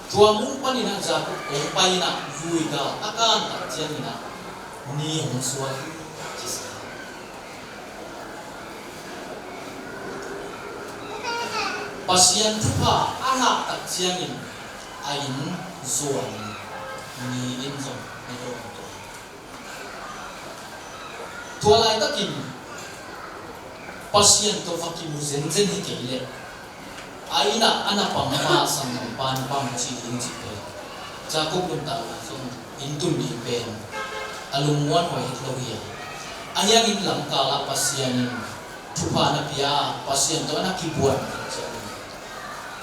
Tua mun panin a Jakob hong pai in a, lui gal a kan tak ciangin a, ni hong suak hi, ci sa. Pasian thupha a ngah tak ciangin a inn zuan, ni inn zong na dawn tua. Tua laitakin Pasian tawh va kimu zenzen hi kei leh, a inn ah a na pang pa, sanggampa na pang ci ding cih pen, Jakob nuntakna zong inn tun ding pen a lungmuanhuai het lo hi a. Ahi hangin lamkal ah Pasian in thupha na pia, Pasian tawh a na kibuan ciangin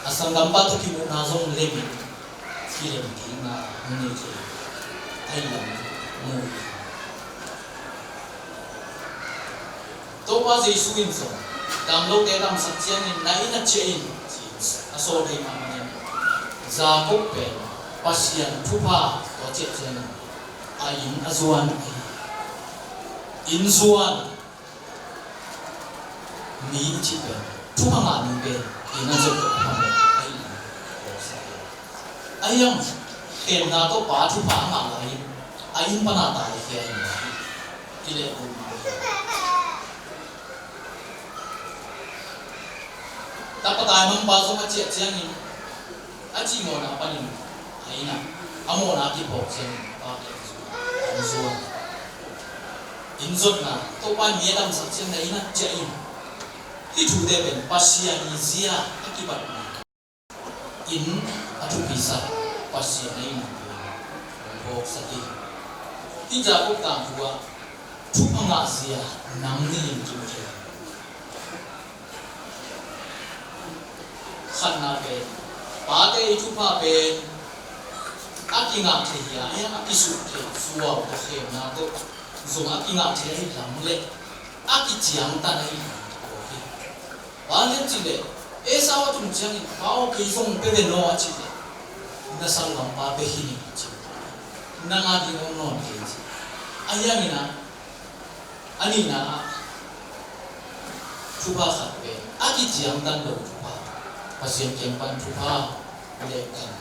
a sanggampa tawh kimuhna zong lem in, kilem kikna hong nei thei, ahi lam mu hi. Topa Jesu in zong damlote damsak ciangin na inn ah ciah in, ci-in a sawl thei mahmah in, Jakob pen Pasian thupha tawh a ciah ciangin a inn a zuan hi. Inn zuan mi i cih pen, thupha ngah mi pen inn a zuan tawh a pha pen ahi. Ahi hang, khemna tawh pa thupha a ngah lai-in a inn pan a taikhia hi. Kilehbulh. Tapa taimangpa zong a ciah ciangin a cih mawhna panin a inn ah a mawhna kiphawk ciangin a pa kiang zuan. Inn zuanna, Topa in mi a damsak ciangin a inn ah ciah in. Hih thute pen Pasian i zia a kibatna. In a thupisak Pasian a itna pen hong phawksak hi. Hih Jakob tangthu ah thupha ngahzia nam nih in kimkhia. Khatna pen, pate i thupha pen a kingah thei hi a, a kisuk thei, zuau tawh, khemna tawh zong a kingah thei ahih lam le a kiciangtan ahih lam tawh hi. Bang hiam cih leh Esau a tung ciangin, "Pa aw, kei zong pe ve naw," a cih leh, "Na sanggampa pe khin in," a ci. "Nang a ding om nawn kei," a ci. Ahi hangin ah, a nihna ah thupha khat pen a kiciangtan lo thupha, Pasian kiang pan thupha le kan.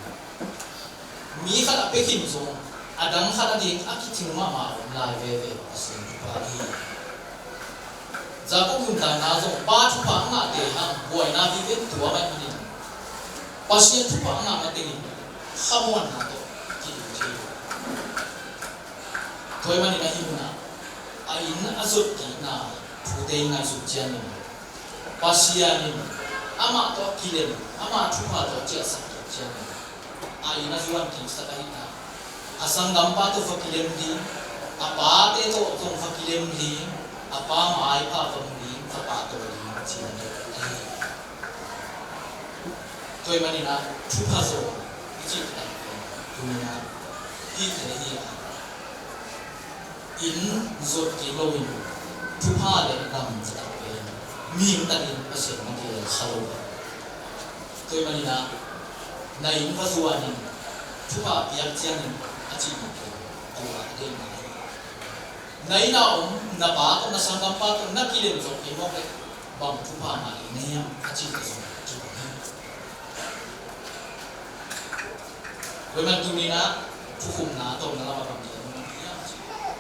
Mi khat a pe khin zong a dang khat a ding a kicing mahmah om lai veve Pasian thupha hi. Jakob nuntakna zong pa thupha a ngahte hang buaina vive tuam ahih manin Pasian thupha a ngah matengin khamuanna tawh kiding thei. Tua ahih manin ahi munah a inn a zot kikna thute i ngaihsut ciangin Pasian in amah tawh a kilem, amah thupha tawh a ciahsak tawh ciangin a inn a zuan kiksak ahihna, a sanggampa tawh va kilem ding, a pate tawh zong va kilem ding, a pa maipha va mu ding, va pahtawi ding cihna ahi. Tua ahih manin ah thupha zaw i cih taktak pen tuni-in ah hih thei hi a, inn zot kik loin thupha le gam taktak pen mihing takin Pasian na gel kha lo. Tua ahih manin ah na inn va zuanin thupha piak ciangin a cih pen tua a deihna hi. Na inn a om na pa tawh, na sanggampa tawh na kilem zawh kei mawk leh bang thupha ngah ding na hiam a cih tawh zong kibang hi. Tua ahih manin tuni-in ah thukhupna tawh na lam a bang gen nuam hiam cih leh,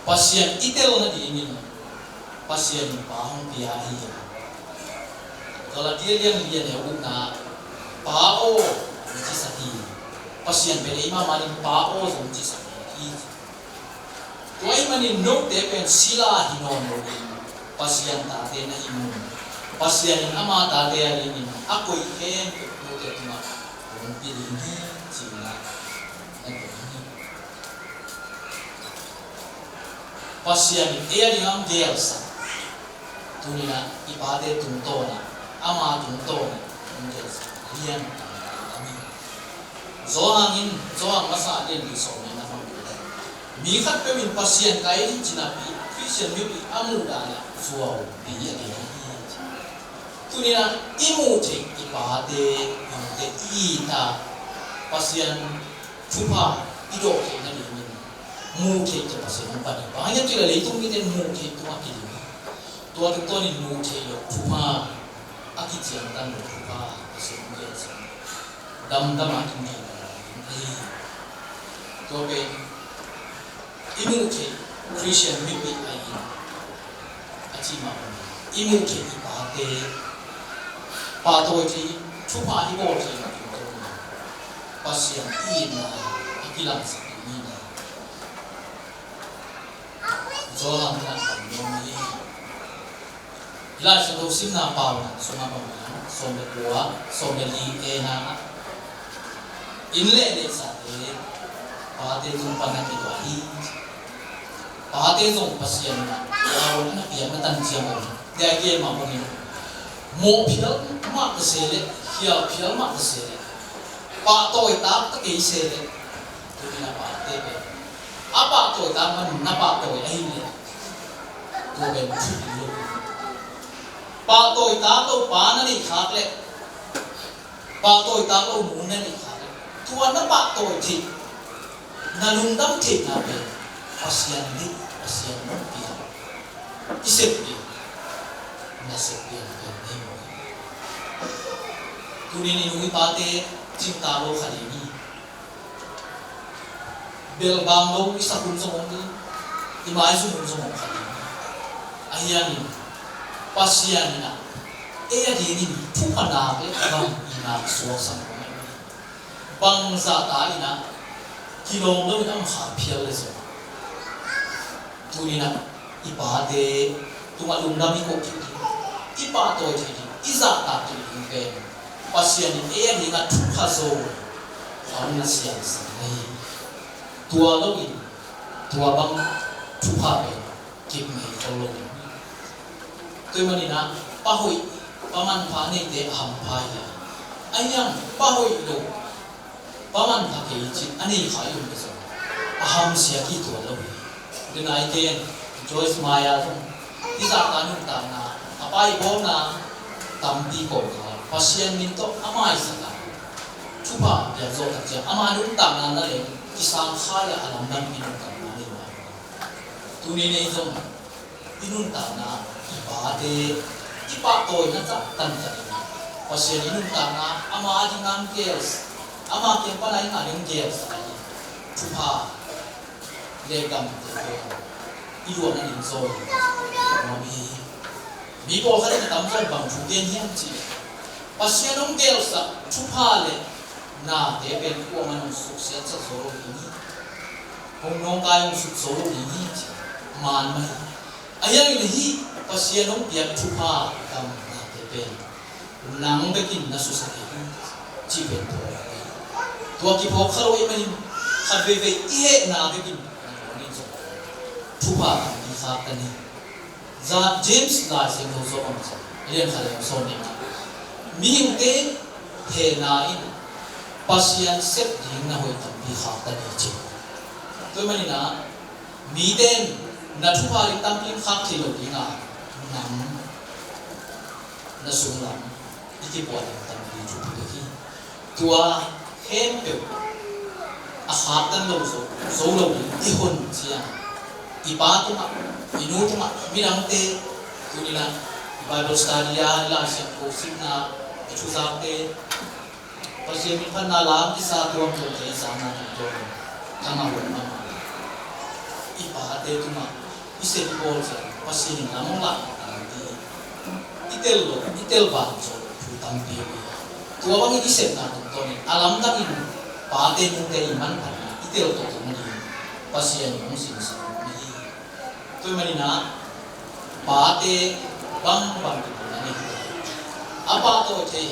Pasian i tel nadingin Pasian in Pa hong pia hi. Galatia lian li a neu gukna, "Pa aw," hong cisak hi. Pasian pen eimah manin Pa aw zong cisak hi. Tua ahih manin note pen sila hi nawn loin Pasian tate na hi mun, Pasian in ama tate a dingin a koih khempeuh note tungah hong pia ding hi, ci-in ah na gen hi. Pasian in ei a dingin hong gelsak, tuni-in ah i pate tungtawn ah, ama tungtawn ah hong gelsak lian tampi om hi. Johan in, Johan masa a lian li sawm nihna bang, mi khatpeuh in Pasian ka it hi ci napi Khristian mipi a muhdan ah zuaupi a gen hi. Tuni-in ah i muh theih i pate, i nute, i it a, Pasian thupha i dawh theih nadingin muh theih tawh Pasian hong pan hi. Bang hang hiam cih leh leitung mite in muh theih tungah kiding hi. Tua tungtawnin muh theih loh thupha, a kiciangtan loh thupha Pasian hong gelsak, damdam a tung theih nading ahi hi. Tua pen i muh theih Khristian mipi ahi hi. A cih mah bangin i muh theih i pate pahtawi thei, thupha i bawl theih loh tungtawnin Pasian i itna a kilangsak ding hi. Johan in a nuam hi. Hih Lai Siangtho simna paunak sungah bang hiam, sawm le kua, sawm le li A-na ah, inn le neihsate pate tung pan a kituah hi. Pate zong Pasian in a, a piakna tan ciang om. Tua ahih kei mah bangin mawh phial mah ta se leh, khial phial mah ta se leh, pahtawi tak ta kei se leh, tuni-in a pate pen a pahtawi tak man na pahtawi ahih leh, tua pen thupi lo hi. Pahtawi tak lo pa na neih khak leh, pahtawi tak lo nu na neih khak leh, tua na pahtawi theih, na lungdam theihna pen Pasian deih, Pasian hong piak, i sep ding, na sep ding pen nei maw? Tuni-in i nu i pate cingtak lo kha ding hi. Belbang lo i sak hun zong om ding, i maizum hun zong om kha ding. Ahi hangin Pasian in a, ei a dingin thupha nak le gam i nak suaksak nuam hi. Bangzah ta in a kilawm lo in a om kha phial leh zong, tuni-in a i pate tungah lungdam i koh theih ding, i pahtawi theih ding, i zahtak theih ding pen Pasian in ei a dingah thupha zo a hong na siangsak ahi hi. Tua loin tua bang thupha pen kip ngei khol lo hi. Tua ahih manin ah pa hoih, pa manpha a neite a hampha hi a, ahi hang pa hoih lo, pa manpha kei cih a nei kha i om leh zong a hamsia kituat lo hi. Tua ahih manin Joyce Meyer zong hih zahta nuntakna, a pa i bawlna tampi kawmkal Pasian min tawh a maisak a, thupha piak zawh tak ciang ama nuntakna na leng kisang khai a, a lamdang i nuntakna nei mah. Tuni-in ei zong i nuntakna, i pate, i pahtawina zah tantan in Pasian i nuntakna ama a ding hong gel, ama kiang pan a i ngah ding hong gelsak a, thupha le gamte pen i luahna ding zaw hi. Mi pawlkhat in a tamzaw in bang thu gen hiam cih leh, Pasian hong gelsak thupha le nate pen kuamah in hong suksiatsak zo lo ding hi. Hong nawngkai, hong suk zo lo ding hi, ci. Maan mah hi. Ahi hangin hih Pasian hong piak thupha, gam, nate pen nang bekin na susia kei hi, cih pen phawk hi. Tua kiphawk kha lo ahih manin khat veivei i hehna bekin thupha tampi khak ta ni. Za James Lai Siangtho sawm a, a lian khat le sawm nih. Mihingte hehna in Pasian sep ding na hoih tampi khak ta ni, ci. Tua ahih manin ah mite in na thupha ding tampi khak thei lo ding a, nang na sunglam i kipuah ding tampi thupi bek hi. Tua khempeuh a khaktan lo zo, zo lo ding i hon ciang, i pa tungah, i nu tungah, midangte, tuni-in ah i Bible study a, i Lai Siangtho simna, i thuzakte, Pasian min phatna lam i sa tuamtuamte i zahna tungtawn in, tangah hon mahmah i pate tungah i sep i bawl ciang Pasian in lam hong lak taktak ding hi. I tel lo, i tel vang zo thu tampi om hi. Tua bangin i sepna tungtawnin a lamdangin pate nute i manphatna i tel tawh tawh nading Pasian in hong sinsak hi. Tua ahih manin ah pate bangbang kipawlna nei hi. A pahtawi thei,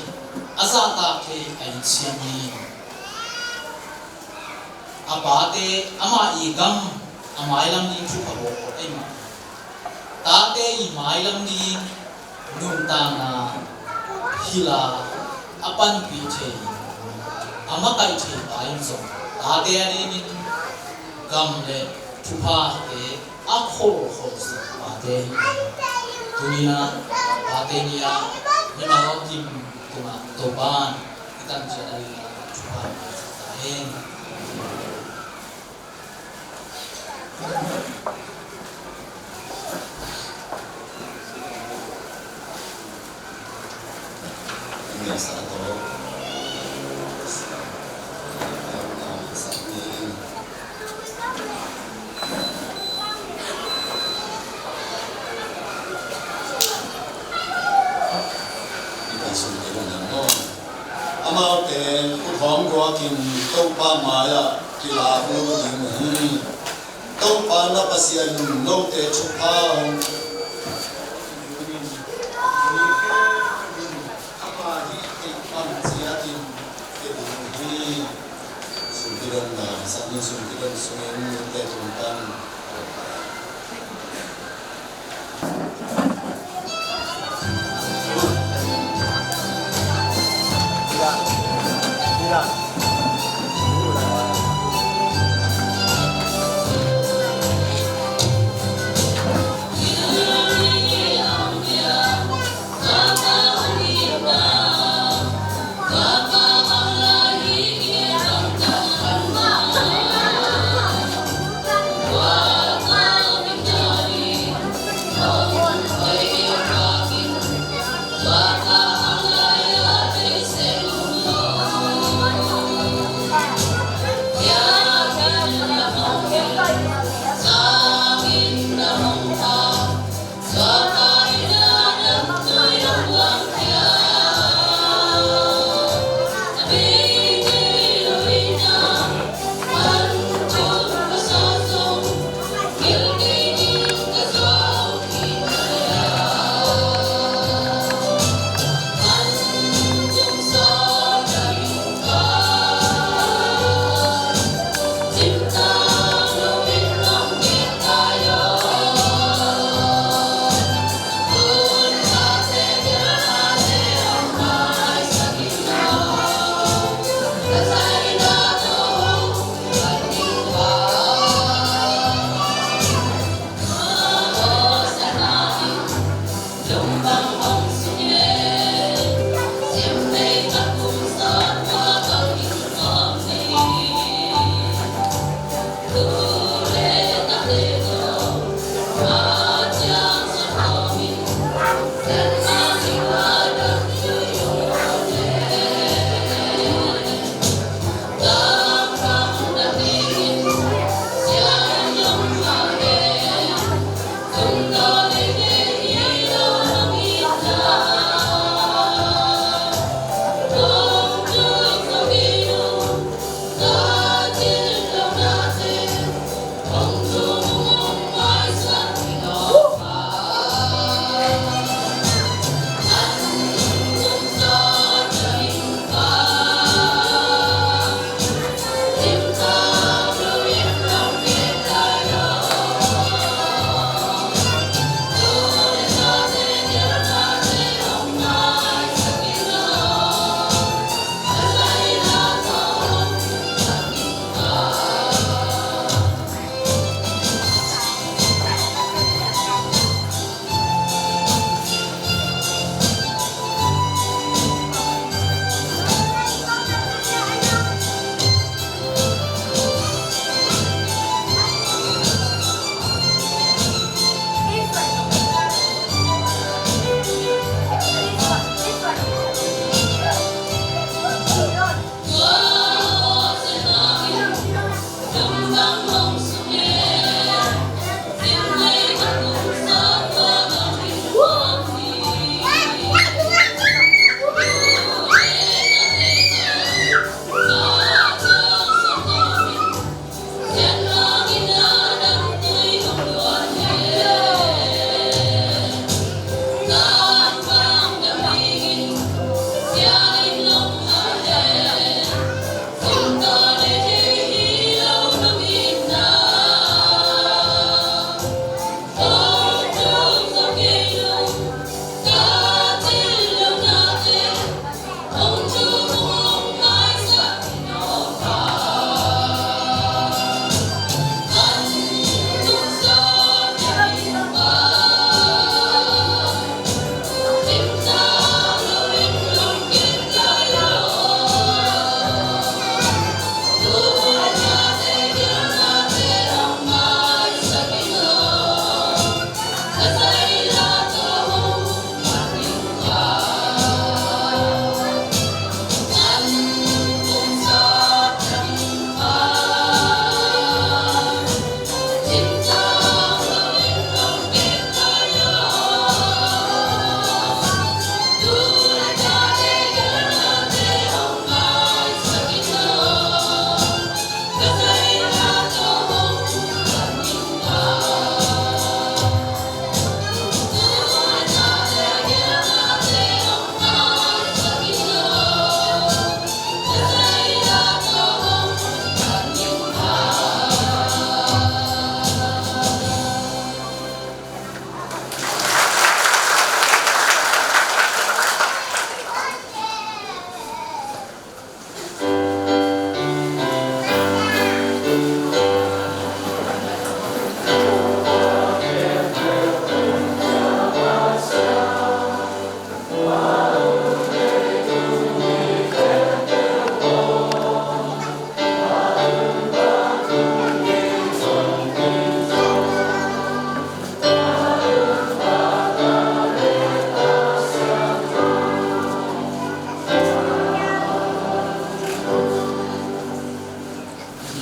a zahtak thei, a it siam hi. A pate amah i gam a mailam ding thupha bawlbawl ahih mah, tate i mailam ding nuntakna hila a panpih thei, a makaih thei pa in zong tate a dingin gam le thuphate a kholkhol sak pate hi. Tuni-in ah pate ni-a mimal kim tungah Topa'n i tan ciat a lila thupha pia sak ta hen. Amaute khut hong guakin Topa mai-ah kilak lo ding uh hi. Topa na Pasian in note thupha hong a pa hi theih bang ciatin pia ding uh hi. Sum kidonna, sangin sum kidon sungin mite tung pan.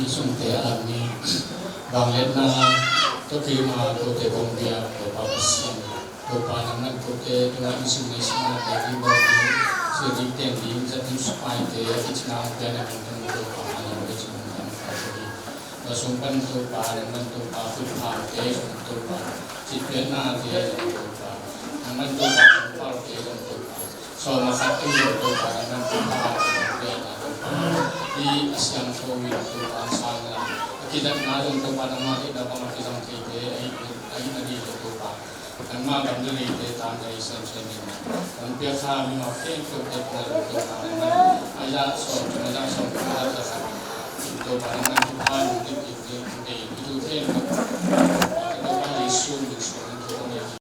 Sungte a lam ni vangliatna, tua kei ma kote kong bia Topa Pasian, Topa nang man kote tuna in sung nei sung na te in dong in, sui dik ten din zat in supai te a kici nang pia na min tun Topa a lam te sung nang pa te di. Tua sung pan Topa nang man Topa kut pha te sung Topa cit pia na te sung Topa nang man Topa kut pha te sung Topa. Sawma khat in lo Topa nang man Topa a kong pia na Topa. I a siang tho in Topa sang la. A kidatna zong Topa nang ma kidap a ma kizang thei te a i a i na di lo Topa. Nang ma gam dali te tam dali san sen in. Nang pia kha mi ma khen Topa te na lo Topa nang man. A ya sawm, a ya sawm, a ya sawm. Topa nang man Topa nang di di di di di tu te Topa. Topa Yesu min suang Topa Yesu.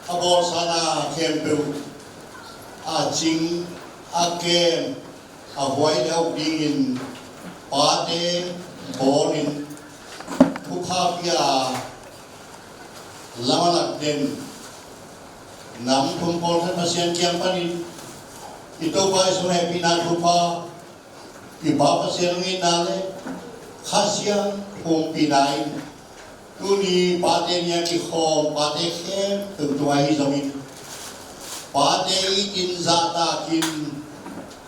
A bawlsa na khempeuh a cing, a kem, a huai deuh dingin pate bawlin thupha pia, lam a lak den, Nam thum pawlkhat Pasian kiang panin i Topa Jesu hehpihna thupha, i Pa Pasian hong itna le Kha Siangtho ompihna in tuni pate ni a kikhawm pate khempeuh tungah ahi zongin pate it in zahtakin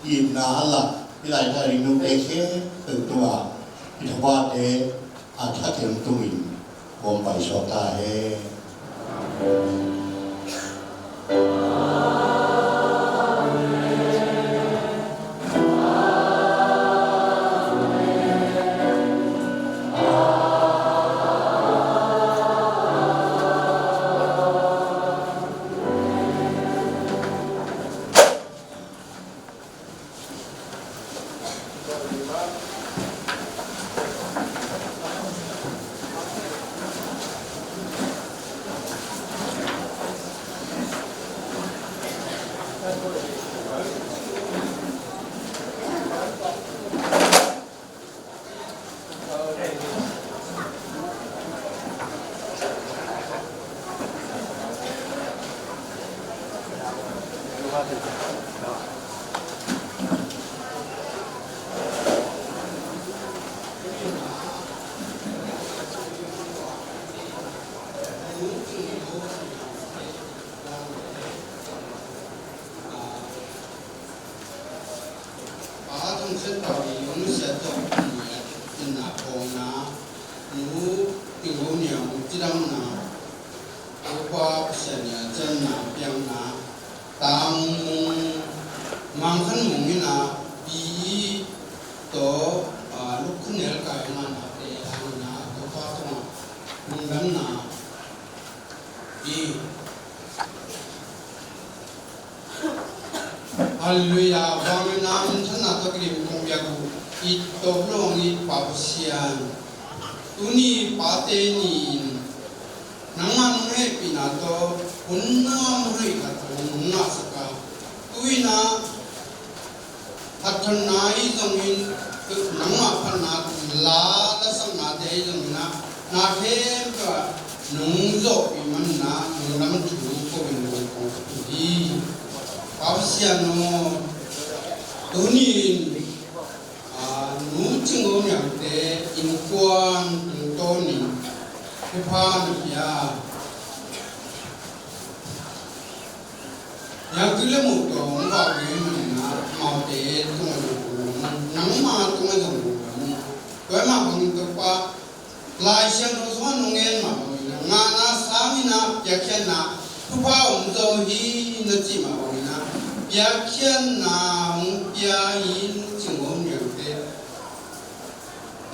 itna a lak hih lai-ah a ding nungte khempeuh tungah i thaupate a thakin tungin kong paisuak ta hen. Pa Thang Sian Pau i hong nusiat zawh kum ni a, inn a pawlna, Nu Ting Ho Niang cidamna, Topa Pasian i a ciamna piakna, Tang Mung, Mang Khan Mung in a, Pi tawh, a, Luk Khun Nel Kai nganakte hangin a, Topa tungah lungdamna i Halleluiah, vangliatna minthanna tawh kidim kong biak uh i tawp lo hong it Pa Pasian, tuni pate ni-in nangmah nong hehpihna tawh hun nuam hoih khat hong ngahsak a, tu-in a phatthonna ahi zongin, nangmah phatna la, lasaknate ahi zongin ah, na khempeuh ah nong zawhpih manin ah, lungdam thu ko in kong ko hi. Pa Pasian aw, tuni-in, a, Nu Cing Ho Niangte innkuan tungtawnin thupha na pia. Niangtui le Muh tawh hong vak ding ahih manin ah, amaute tungah zong lungdam, nangma tungah zong lungdam. Tua ahih mah bangin Topa, Lai Siangtho sungah nong gen mah bangin ah, ngahna sangin ah piakkhiatna thupha om zaw hi na cih mah bangin ah, piakkhiatna hong pia hi, Nu Cing Ho Niangte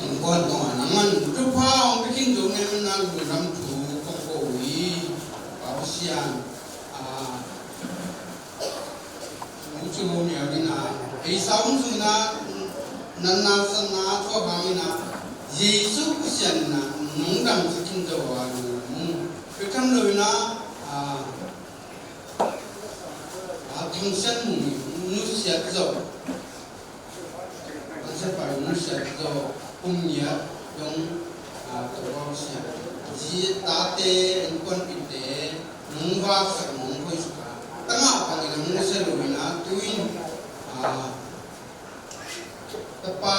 innkuan tungah nangman thupha hong pia khin zo na hih manin ah, lungdam thu kong ko uh hi. Pa Pasian, a, Nu Cing Ho Niang in ah, ei saum sungin ah, natna satna a thuak hangin ah, Jesu Pasian in ah nong damsak khin zo a, nong, bek tham loin ah, a, a, Thang Sian Mung nusiat zawh, Thang Sian Pau nusiat zawh kum ni a dong, a, Topa Pasian, zi tate, innkuanpihte nong vaksak, nong hoihsak a, tangah bangin a nusia loin ah, tu-in, a, tapa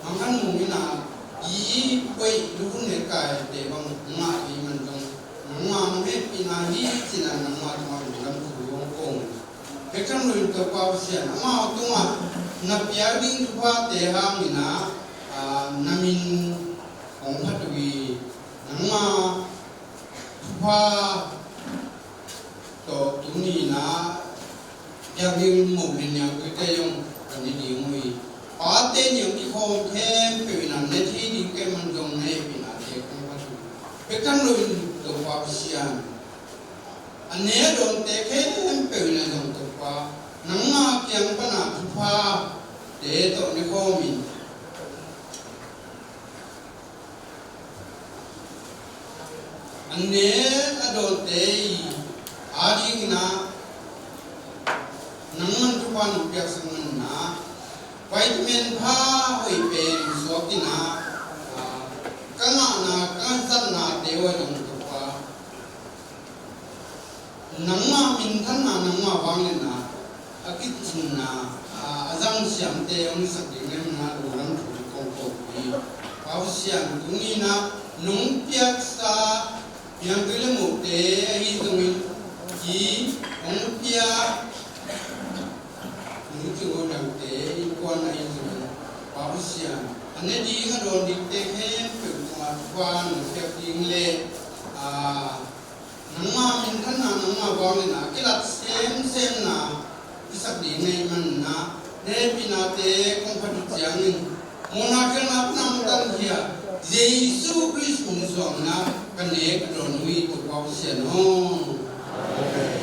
Mang Khan Mung in ah, i, koih, Luk Khun Nel Kaite bang ngah kei man zong, nangma nong hehpihna hi ci-in ah, nangma tungah lungdam thu hong ko ing. Bek tham loin Topa Pasian, amau tungah na piak ding thuphate hangin ah, a, na min hong phat uh hi. Nangma thupha tawh tuni-in ah, biakinn muh le niangtuite zong ka ne ding uh hi. Pate ni a kikhawm khempeuh in ah, ne thei ding kei man zong na hehpihnate kong phat uh hi. Bek tham loin Topa Pasian, a ne a dawnte khempeuh in ah zong Topa, nangma kiang pan a thuphate tawh ne khawm in, a ne a dawnte i adingin ah nangman thupha nong piaksak manin ah, vitamin pha hoih pen suak in ah, a, ka ngahna, ka zatnate uh ah zong Topa, Nangmah minthanna, nangmah vangliatna a kicingna a zang siamte hong sak ding na himna lungdam thu kong ko hi. Pasian, tuni-in nong piaksa piangtui le muhte ahi zongin, i hong pia nungcing awdangte innkuan ahi zongin, Pasian, a ne ding a dawn dingte khempeuh tungah thupha nong piak ding le, a, nangmah minthanna, nangmah vangliatna a kilat semsemna i sak ding na hih manin, na hehpihnate kong phat uh ciangin, mawhna khialhna nang tan hi a, Jesu Khrist min suangin ka nek ka dawn uh hi, Topa Pasian aw.